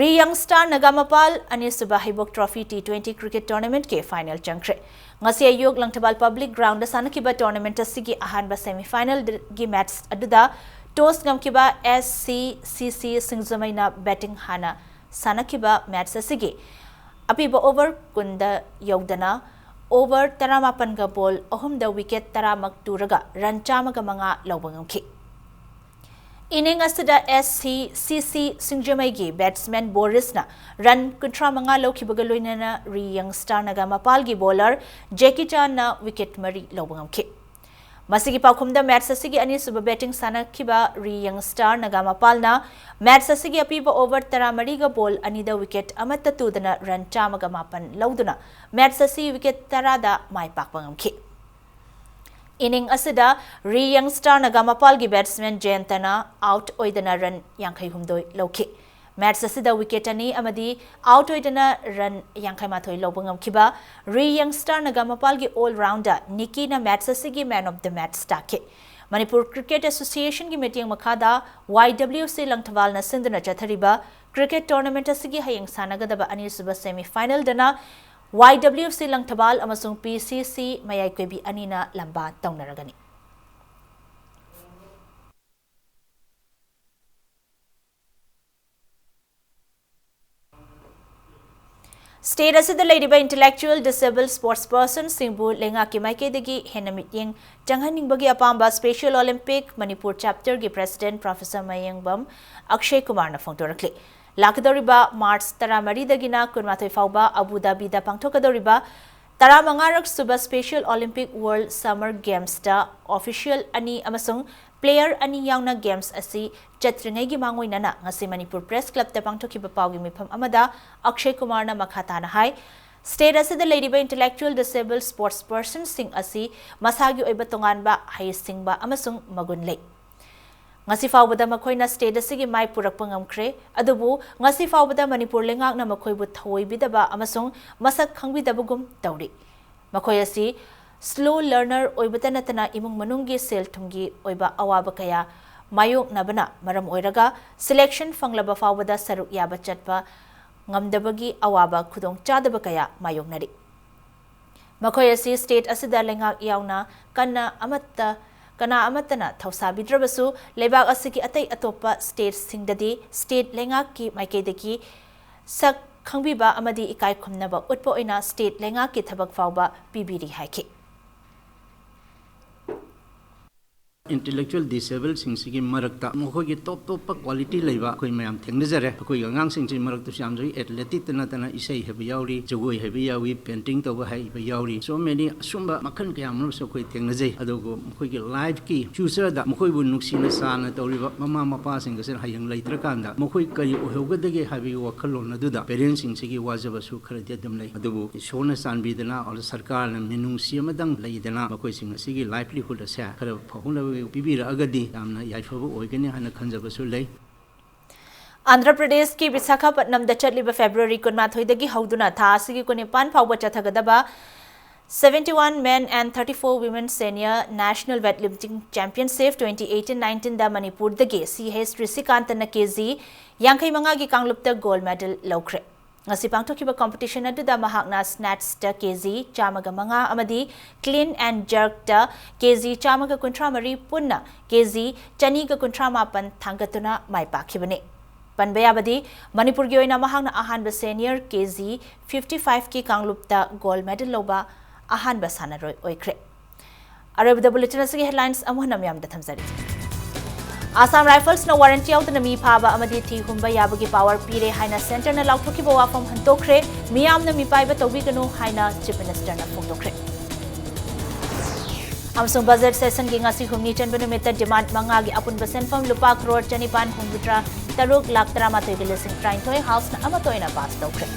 ꯔꯤ ꯌꯪ ꯁ꯭ꯇꯥꯔ ꯅꯒꯥꯃꯄꯥꯜ ꯑꯅꯤꯁꯨꯕ ꯍꯩꯕꯣꯛ ꯇ꯭ꯔꯣꯐꯤ ꯇꯤ ꯇ꯭ꯋꯦꯟꯇꯤ ꯀ꯭ꯔꯤꯀꯦꯠ ꯇꯣꯔꯅꯥꯃꯦꯟꯠꯀꯤ ꯐꯥꯏꯅꯦꯜ ꯆꯪꯈ꯭ꯔꯦ꯫ ꯉꯁꯤ ꯑꯌꯨꯛ ꯂꯪꯊꯕꯥꯜ ꯄꯕ꯭ꯂꯤꯛ ꯒ꯭ꯔꯥꯎꯟꯗ ꯁꯥꯟꯅꯈꯤꯕ ꯇꯣꯔꯅꯥꯃꯦꯟꯠ ꯑꯁꯤꯒꯤ ꯑꯍꯥꯟꯕ ꯁꯦꯃꯤꯐꯥꯏꯅꯦꯜꯒꯤ ꯃꯦꯠꯆ ꯑꯗꯨꯗ ꯇꯣꯁ ꯉꯝꯈꯤꯕ ꯑꯦꯁ ꯁꯤ ꯁꯤ ꯁꯤ ꯁꯤꯡꯖꯃꯩꯅ ꯕꯦꯇꯤꯡ ꯍꯥꯟꯅ ꯁꯥꯟꯅꯈꯤꯕ ꯃꯦꯠꯆ ꯑꯁꯤꯒꯤ ꯑꯄꯤꯕ ꯑꯣꯚꯔ ꯀꯨꯟꯗ ꯌꯧꯗꯅ ꯑꯣꯚꯔ ꯇꯔꯥꯃꯥꯄꯟꯒ ꯕꯣꯜ ꯑꯍꯨꯝꯗ ꯋꯤꯀꯦꯠ ꯇꯔꯥꯃꯛ ꯇꯨꯔꯒ ꯔꯟ ꯆꯥꯝꯃꯒ ꯃꯉꯥ ꯂꯧꯕ ꯉꯝꯈꯤ꯫ ꯏꯅꯤꯡ ꯑꯁꯤꯗ ꯑꯦꯁ ꯁꯤ ꯁꯤ ꯁꯤ ꯁꯤꯡꯖꯃꯩꯒꯤ ꯕꯦꯠꯁꯃꯦꯟ ꯕꯣꯔꯤꯁꯅ ꯔꯟ ꯀꯨꯟꯊ꯭ꯔꯥ ꯃꯉꯥ ꯂꯧꯈꯤꯕꯒ ꯂꯣꯏꯅꯅ ꯔꯤ ꯌꯪ ꯁ꯭ꯇꯥꯔ ꯅꯒꯥꯃꯄꯥꯜꯒꯤ ꯕꯣꯂꯔ ꯖꯦꯀꯤ ꯆꯥꯟꯅ ꯋꯤꯀꯦꯠ ꯃꯔꯤ ꯂꯧꯕ ꯉꯝꯈꯤ꯫ ꯃꯁꯤꯒꯤ ꯄꯥꯎꯈꯨꯝꯗ ꯃꯦꯠꯆ ꯑꯁꯤꯒꯤ ꯑꯅꯤꯁꯨꯕ ꯕꯦꯇꯤꯡ ꯁꯥꯟꯅꯈꯤꯕ ꯔꯤ ꯌꯪ ꯁ꯭ꯇꯥꯔ ꯅꯒꯥꯃꯄꯥꯜꯅ ꯃꯦꯠꯆ ꯑꯁꯤꯒꯤ ꯑꯄꯤꯕ ꯑꯣꯚꯔ ꯇꯔꯥꯃꯔꯤꯒ ꯕꯣꯜ ꯑꯅꯤꯗ ꯋꯤꯀꯦꯠ ꯑꯃꯠꯇ ꯇꯨꯗꯅ ꯔꯟ ꯆꯥꯝꯃꯒ ꯃꯥꯄꯟ ꯂꯧꯗꯨꯅ ꯃꯦꯠꯆ ꯑꯁꯤ ꯋꯤꯀꯦꯠ ꯇꯔꯥꯗ ꯃꯥꯏ ꯄꯥꯛꯄ ꯉꯝꯈꯤ꯫ ꯏꯅꯤꯡ ꯑꯁꯤꯗ ꯔꯤ ꯌꯪ ꯁ꯭ꯇꯥꯔ ꯅꯒꯥꯃꯄꯥꯜꯒꯤ ꯕꯦꯠꯁꯃꯦꯟ ꯖꯌꯟꯇꯅ ꯑꯥꯎꯠ ꯑꯣꯏꯗꯅ ꯔꯟ ꯌꯥꯡꯈꯩ ꯍꯨꯝꯗꯣꯏ ꯂꯧꯈꯤ꯫ ꯃꯦꯠꯆ ꯑꯁꯤꯗ ꯋꯤꯀꯦꯠ ꯑꯅꯤ ꯑꯃꯗꯤ ꯑꯥꯎꯠ ꯑꯣꯏꯗꯅ ꯔꯟ ꯌꯥꯡꯈꯩ ꯃꯥꯊꯣꯏ ꯂꯧꯕ ꯉꯝꯈꯤꯕ ꯔꯤ ꯌꯪ ꯁ꯭ꯇꯥꯔ ꯅꯒꯥꯃꯄꯥꯜꯒꯤ ꯑꯣꯜ ꯔꯥꯎꯟꯗꯔ ꯅꯤꯀꯤꯅ ꯃꯦꯠꯆ ꯑꯁꯤꯒꯤ ꯃꯦꯟ ꯑꯣꯐ ꯗ ꯃꯦꯠꯆ ꯇꯥꯈꯤ꯫ ꯃꯅꯤꯄꯨꯔ ꯀ꯭ꯔꯤꯀꯦꯠ ꯑꯦꯁꯣꯁꯤꯌꯦꯁꯟꯒꯤ ꯃꯤꯠꯌꯦꯡ ꯃꯈꯥꯗ ꯋꯥꯏ ꯗꯕ꯭ꯂꯤꯌꯨ ꯁꯤ ꯂꯪꯊꯕꯥꯜꯅ ꯁꯤꯟꯗꯨꯅ ꯆꯠꯊꯔꯤꯕ ꯀ꯭ꯔꯤꯀꯦꯠ ꯇꯣꯔꯅꯥꯃꯦꯟꯠ ꯑꯁꯤꯒꯤ ꯍꯌꯦꯡ ꯁꯥꯟꯅꯒꯗꯕ ꯑꯅꯤꯁꯨꯕ ꯁꯦꯃꯤ ꯐꯥꯏꯅꯦꯜꯗꯅ ꯋꯥꯏ ꯗꯕ꯭ꯂꯤꯌꯨ ꯁꯤ ꯂꯪꯊꯕꯥꯜ ꯑꯃꯁꯨꯡ ꯄꯤ ꯁꯤ ꯁꯤ ꯃꯌꯥꯏ ꯀꯣꯏꯕꯤ ꯑꯅꯤꯅ ꯂꯝꯕꯥ ꯇꯧꯅꯔꯒꯅꯤ꯫ ꯁ꯭ꯇꯦꯠ ꯑꯁꯤꯗ ꯂꯩꯔꯤꯕ ꯏꯟꯇꯦꯂꯦꯛꯆꯨꯑꯦꯜ ꯗꯤꯁꯦꯕꯜ ꯁ꯭ꯄꯣꯔꯠꯁ ꯄꯔꯁꯟꯁꯤꯡꯕꯨ ꯂꯩꯉꯥꯛꯀꯤ ꯃꯥꯏꯀꯩꯗꯒꯤ ꯍꯦꯟꯅ ꯃꯤꯠꯌꯦꯡ ꯆꯪꯍꯟꯅꯤꯡꯕꯒꯤ ꯑꯄꯥꯝꯕ ꯁ꯭ꯄꯦꯁꯤꯌꯦꯜ ꯑꯣꯂꯤꯝꯄꯤꯛ ꯃꯅꯤꯄꯨꯔ ꯆꯦꯞꯇꯔꯒꯤ ꯄ꯭ꯔꯦꯁꯤꯗꯦꯟꯠ ꯄ꯭ꯔꯣꯐꯦꯁꯔ ꯃꯌꯦꯡꯕꯝ ꯑꯛꯁꯦ ꯀꯨꯃꯥꯔꯅ ꯐꯣꯡꯗꯣꯔꯛꯂꯤ꯫ ꯂꯥꯛꯀꯗꯧꯔꯤꯕ ꯃꯥꯔꯆ ꯇꯔꯥꯃꯔꯤꯗꯒꯤꯅ ꯀꯨꯟꯃꯥꯊꯣꯏ ꯐꯥꯎꯕ ꯑꯕꯨ ꯙꯥꯕꯤꯗ ꯄꯥꯡꯊꯣꯛꯀꯗꯧꯔꯤꯕ ꯇꯔꯥꯃꯉꯥꯔꯛ ꯁꯨꯕ ꯁ꯭ꯄꯦꯁꯤꯌꯦꯜ ꯑꯣꯂꯤꯝꯄꯤꯛ ꯋꯥꯔꯜꯗ ꯁꯝꯃꯔ ꯒꯦꯝꯁꯇ ꯑꯣꯐꯤꯁꯤꯌꯦꯜ ꯑꯅꯤ ꯑꯃꯁꯨꯡ ꯄ꯭ꯂꯦꯌꯔ ꯑꯅꯤ ꯌꯥꯎꯅ ꯒꯦꯝꯁ ꯑꯁꯤ ꯆꯠꯇ꯭ꯔꯤꯉꯩꯒꯤ ꯃꯥꯡꯑꯣꯏꯅꯅ ꯉꯁꯤ ꯃꯅꯤꯄꯨꯔ ꯄ꯭ꯔꯦꯁ ꯀ꯭ꯂꯕꯇ ꯄꯥꯡꯊꯣꯛꯈꯤꯕ ꯄꯥꯎꯒꯤ ꯃꯤꯐꯝ ꯑꯃꯗ ꯑꯛꯁꯦ ꯀꯨꯃꯥꯔꯅ ꯃꯈꯥ ꯇꯥꯅ ꯍꯥꯏ, ꯁ꯭ꯇꯦꯠ ꯑꯁꯤꯗ ꯂꯩꯔꯤꯕ ꯏꯟꯇꯦꯂꯦꯛꯆꯨꯑꯦꯜ ꯗꯤꯁꯦꯕꯜ ꯁ꯭ꯄꯣꯔꯠꯁ ꯄꯔꯁꯟꯁꯤꯡ ꯑꯁꯤ ꯃꯁꯥꯒꯤ ꯑꯣꯏꯕ ꯇꯣꯉꯥꯟꯕ ꯍꯩꯁꯤꯡꯕ ꯑꯃꯁꯨꯡ ꯃꯒꯨꯟ ꯂꯩ꯫ ꯉꯁꯤ ꯐꯥꯎꯕꯗ ꯃꯈꯣꯏꯅ ꯁ꯭ꯇꯦꯠ ꯑꯁꯤꯒꯤ ꯃꯥꯏ ꯄꯨꯔꯛꯄ ꯉꯝꯈ꯭ꯔꯦ, ꯑꯗꯨꯕꯨ ꯉꯁꯤ ꯐꯥꯎꯕꯗ ꯃꯅꯤꯄꯨꯔ ꯂꯩꯉꯥꯛꯅ ꯃꯈꯣꯏꯕꯨ ꯊꯧꯑꯣꯏꯕꯤꯗꯕ ꯑꯃꯁꯨꯡ ꯃꯁꯛ ꯈꯪꯕꯤꯗꯕꯒꯨꯝ ꯇꯧꯔꯤ꯫ ꯃꯈꯣꯏ ꯑꯁꯤ ꯁ꯭ꯂꯣ ꯂꯔꯅꯔ ꯑꯣꯏꯕꯇ ꯅꯠꯇꯅ ꯏꯃꯨꯡ ꯃꯅꯨꯡꯒꯤ ꯁꯦꯜ ꯊꯨꯝꯒꯤ ꯑꯣꯏꯕ ꯑꯋꯥꯕ ꯀꯌꯥ ꯃꯥꯌꯣꯛꯅꯕꯅ ꯃꯔꯝ ꯑꯣꯏꯔꯒ ꯁꯦꯂꯦꯛꯁꯟ ꯐꯪꯂꯕ ꯐꯥꯎꯕꯗ ꯁꯔꯨꯛ ꯌꯥꯕ ꯆꯠꯄ ꯉꯝꯗꯕꯒꯤ ꯑꯋꯥꯕ ꯈꯨꯗꯣꯡꯆꯥꯗꯕ ꯀꯌꯥ ꯃꯥꯌꯣꯛꯅꯔꯤ꯫ ꯃꯈꯣꯏ ꯑꯁꯤ ꯁ꯭ꯇꯦꯠ ꯑꯁꯤꯗ ꯂꯩꯉꯥꯛ ꯌꯥꯎꯅ ꯀꯟꯅ ꯑꯃꯠꯇ, ꯀꯅꯥ ꯑꯃꯠꯇꯅ ꯊꯧꯁꯥꯕꯤꯗ꯭ꯔꯕꯁꯨ, ꯂꯩꯕꯥꯛ ꯑꯁꯤꯒꯤ ꯑꯇꯩ ꯑꯇꯣꯞꯄ ꯁ꯭ꯇꯦꯠꯁꯤꯡꯗꯗꯤ ꯁ꯭ꯇꯦꯠ ꯂꯩꯉꯥꯛꯀꯤ ꯃꯥꯏꯀꯩꯗꯒꯤ ꯁꯛ ꯈꯪꯕꯤꯕ ꯑꯃꯗꯤ ꯏꯀꯥꯏ ꯈꯨꯝꯅꯕ ꯎꯠꯄ ꯑꯣꯏꯅ ꯁ꯭ꯇꯦꯠ ꯂꯩꯉꯥꯛꯀꯤ ꯊꯕꯛ ꯐꯥꯎꯕ ꯄꯤꯕꯤꯔꯤ ꯍꯥꯏꯈꯤ꯫ Intellectual disabledꯁꯤꯡꯁꯤꯒꯤ ꯃꯔꯛꯇ ꯃꯈꯣꯏꯒꯤ ꯇꯣꯞ ꯇꯣꯞꯄ quality ꯂꯩꯕ ꯑꯩꯈꯣꯏ ꯃꯌꯥꯝ ꯊꯦꯡꯅꯖꯔꯦ꯫ ꯑꯩꯈꯣꯏꯒꯤ ꯑꯉꯥꯡꯁꯤꯡꯁꯤ ꯃꯔꯛꯇꯁꯨ ꯌꯥꯝ ꯂꯩ, athleticꯇ ꯅꯠꯇꯅ ꯏꯁꯩ ꯍꯩꯕ ꯌꯥꯎꯔꯤ, ꯖꯒꯣꯏ ꯍꯩꯕ ꯌꯥꯎꯏ, painting ꯇꯧꯕ ꯍꯩꯕ ꯌꯥꯎꯔꯤ꯫ So many ꯑꯁꯨꯝꯕ ꯃꯈꯜ ꯀꯌꯥ ꯑꯃꯁꯨ ꯑꯩꯈꯣꯏ ꯊꯦꯡꯅꯖꯩ꯫ ꯑꯗꯨꯕꯨ ꯃꯈꯣꯏꯒꯤ lifeꯀꯤ futureꯗ ꯃꯈꯣꯏꯕꯨ ꯅꯨꯡꯁꯤꯅ ꯆꯥꯟꯅ ꯇꯧꯔꯤꯕ ꯃꯃꯥ ꯃꯄꯥꯁꯤꯡ ꯑꯁꯤꯅ ꯍꯌꯦꯡ ꯂꯩꯇ꯭ꯔꯀꯥꯟꯗ ꯃꯈꯣꯏ ꯀꯔꯤ ꯑꯣꯏꯍꯧꯒꯗꯒꯦ ꯍꯥꯏꯕꯒꯤ ꯋꯥꯈꯜꯂꯣꯟ ꯑꯗꯨꯗ parentꯁꯤꯡꯁꯤꯒꯤ ꯋꯥꯖꯕꯁꯨ ꯈꯔꯗꯤ ꯑꯗꯨꯝ ꯂꯩ꯫ ꯑꯗꯨꯕꯨ ꯏꯁꯣꯔꯅ ꯆꯥꯟꯕꯤꯗꯅ ꯑꯣꯔ ꯁꯔꯀꯥꯔꯅ ꯃꯤꯅꯨꯡꯁꯤ ꯑꯃꯗꯪ ꯂꯩꯗꯅ ꯃꯈꯣꯏꯁꯤꯡ ꯑꯁꯤꯒꯤ livelihood ꯑꯁꯦ ꯈꯔ ꯐꯍꯧꯅꯕ ꯄꯤꯕꯤꯔꯛꯑꯒꯗꯤ ꯌꯥꯝꯅ ꯌꯥꯏꯐꯕ ꯑꯣꯏꯒꯅꯤ ꯍꯥꯏꯅ ꯈꯟꯖꯕꯁꯨ ꯂꯩ꯫ ꯑꯟꯙ꯭ꯔ ꯄ꯭ꯔꯗꯦꯁꯀꯤ ꯕꯤꯁꯥꯈꯥꯄꯠꯅꯝꯗ ꯆꯠꯂꯤꯕ February ꯀꯨꯟꯃꯥꯊꯣꯏꯗꯒꯤ ꯍꯧꯗꯨꯅ ꯊꯥ ꯑꯁꯤꯒꯤ ꯀꯨꯟꯅꯤꯄꯥꯟ ꯐꯥꯎꯕ ꯆꯠꯊꯒꯗꯕ seventy one men and thirty four women senior national weightlifting championship twenty eighteen nineteenꯗ ꯃꯅꯤꯄꯨꯔꯗꯒꯤ ꯁꯤ ꯑꯦꯁ ꯔꯤꯁꯤꯀꯥꯟꯇꯅ ꯀꯦ ꯖꯤ ꯌꯥꯡꯈꯩ ꯃꯉꯥꯒꯤ ꯀꯥꯡꯂꯨꯞꯇ gold medal ꯂꯧꯈ꯭ꯔꯦ꯫ ꯉꯁꯤ ꯄꯥꯡꯊꯣꯛꯈꯤꯕ competition ꯑꯗꯨꯗ ꯃꯍꯥꯛꯅ snatchꯇ ꯀꯦ ꯖꯤ ꯆꯥꯝꯃꯒ ꯃꯉꯥ ꯑꯃꯗꯤ clean and jerkꯇ ꯀꯦ ꯖꯤ ꯆꯥꯝꯃꯒ ꯀꯨꯟꯊ꯭ꯔꯥ ꯃꯔꯤ ꯄꯨꯟꯅ ꯀꯦ ꯖꯤ ꯆꯅꯤꯒ ꯀꯨꯟꯊ꯭ꯔꯥ ꯃꯥꯄꯟ ꯊꯥꯡꯒꯠꯇꯨꯅ ꯃꯥꯏ ꯄꯥꯛꯈꯤꯕꯅꯤ꯫ ꯄꯟꯕ ꯌꯥꯕꯗꯤ ꯃꯅꯤꯄꯨꯔꯒꯤ ꯑꯣꯏꯅ ꯃꯍꯥꯛꯅ ꯑꯍꯥꯟꯕ senior ꯀꯦ ꯖꯤ fifty fiveꯀꯤ ꯀꯥꯡꯂꯨꯞꯇ gold medal ꯂꯧꯕ ꯑꯍꯥꯟꯕ ꯁꯥꯟꯅꯔꯣꯏ ꯑꯣꯏꯈ꯭ꯔꯦ꯫ ꯑꯔꯣꯏꯕꯗ bulletin ꯑꯁꯤꯒꯤ headlines ꯑꯃꯨꯛ ꯍꯟꯅ ꯃꯤꯌꯥꯝꯗ ꯊꯝꯖꯔꯤ꯫ Assam Riflesꯅ warrant ꯌꯥꯎꯗꯅ ꯃꯤ ꯐꯥꯕ ꯑꯃꯗꯤ ꯊꯤ ꯍꯨꯝꯕ ꯌꯥꯕꯒꯤ power ꯄꯤꯔꯦ ꯍꯥꯏꯅ centreꯅ ꯂꯥꯎꯊꯣꯛꯈꯤꯕ ꯋꯥꯐꯝ ꯍꯟꯗꯣꯛꯈ꯭ꯔꯦ꯫ ꯃꯤꯌꯥꯝꯅ ꯃꯤꯄꯥꯏꯕ ꯇꯧꯕꯤꯒꯅꯨ ꯍꯥꯏꯅ Chief Ministerꯅ ꯐꯣꯡꯗꯣꯛꯈ꯭ꯔꯦ꯫ ꯑꯃꯁꯨꯡ budget sessionꯒꯤ ꯉꯁꯤ ꯍꯨꯝꯅꯤ ꯆꯟꯕ ꯅꯨꯃꯤꯠꯇ demand ꯃꯉꯥꯒꯤ ꯑꯄꯨꯟꯕ ꯁꯦꯟꯐꯝ ꯂꯨꯄꯥ crore ꯆꯅꯤꯄꯥꯟ ꯍꯨꯝꯐꯨꯇꯔꯥ ꯇꯔꯨꯛ ꯂꯥꯈ ꯇꯔꯥꯃꯥꯊꯣꯏꯒ ꯂꯤꯁꯤꯡ ꯇꯔꯥꯅꯤꯊꯣꯏ Houseꯅ ꯑꯃꯠꯇ ꯑꯣꯏꯅ pass ꯇꯧꯈ꯭ꯔꯦ꯫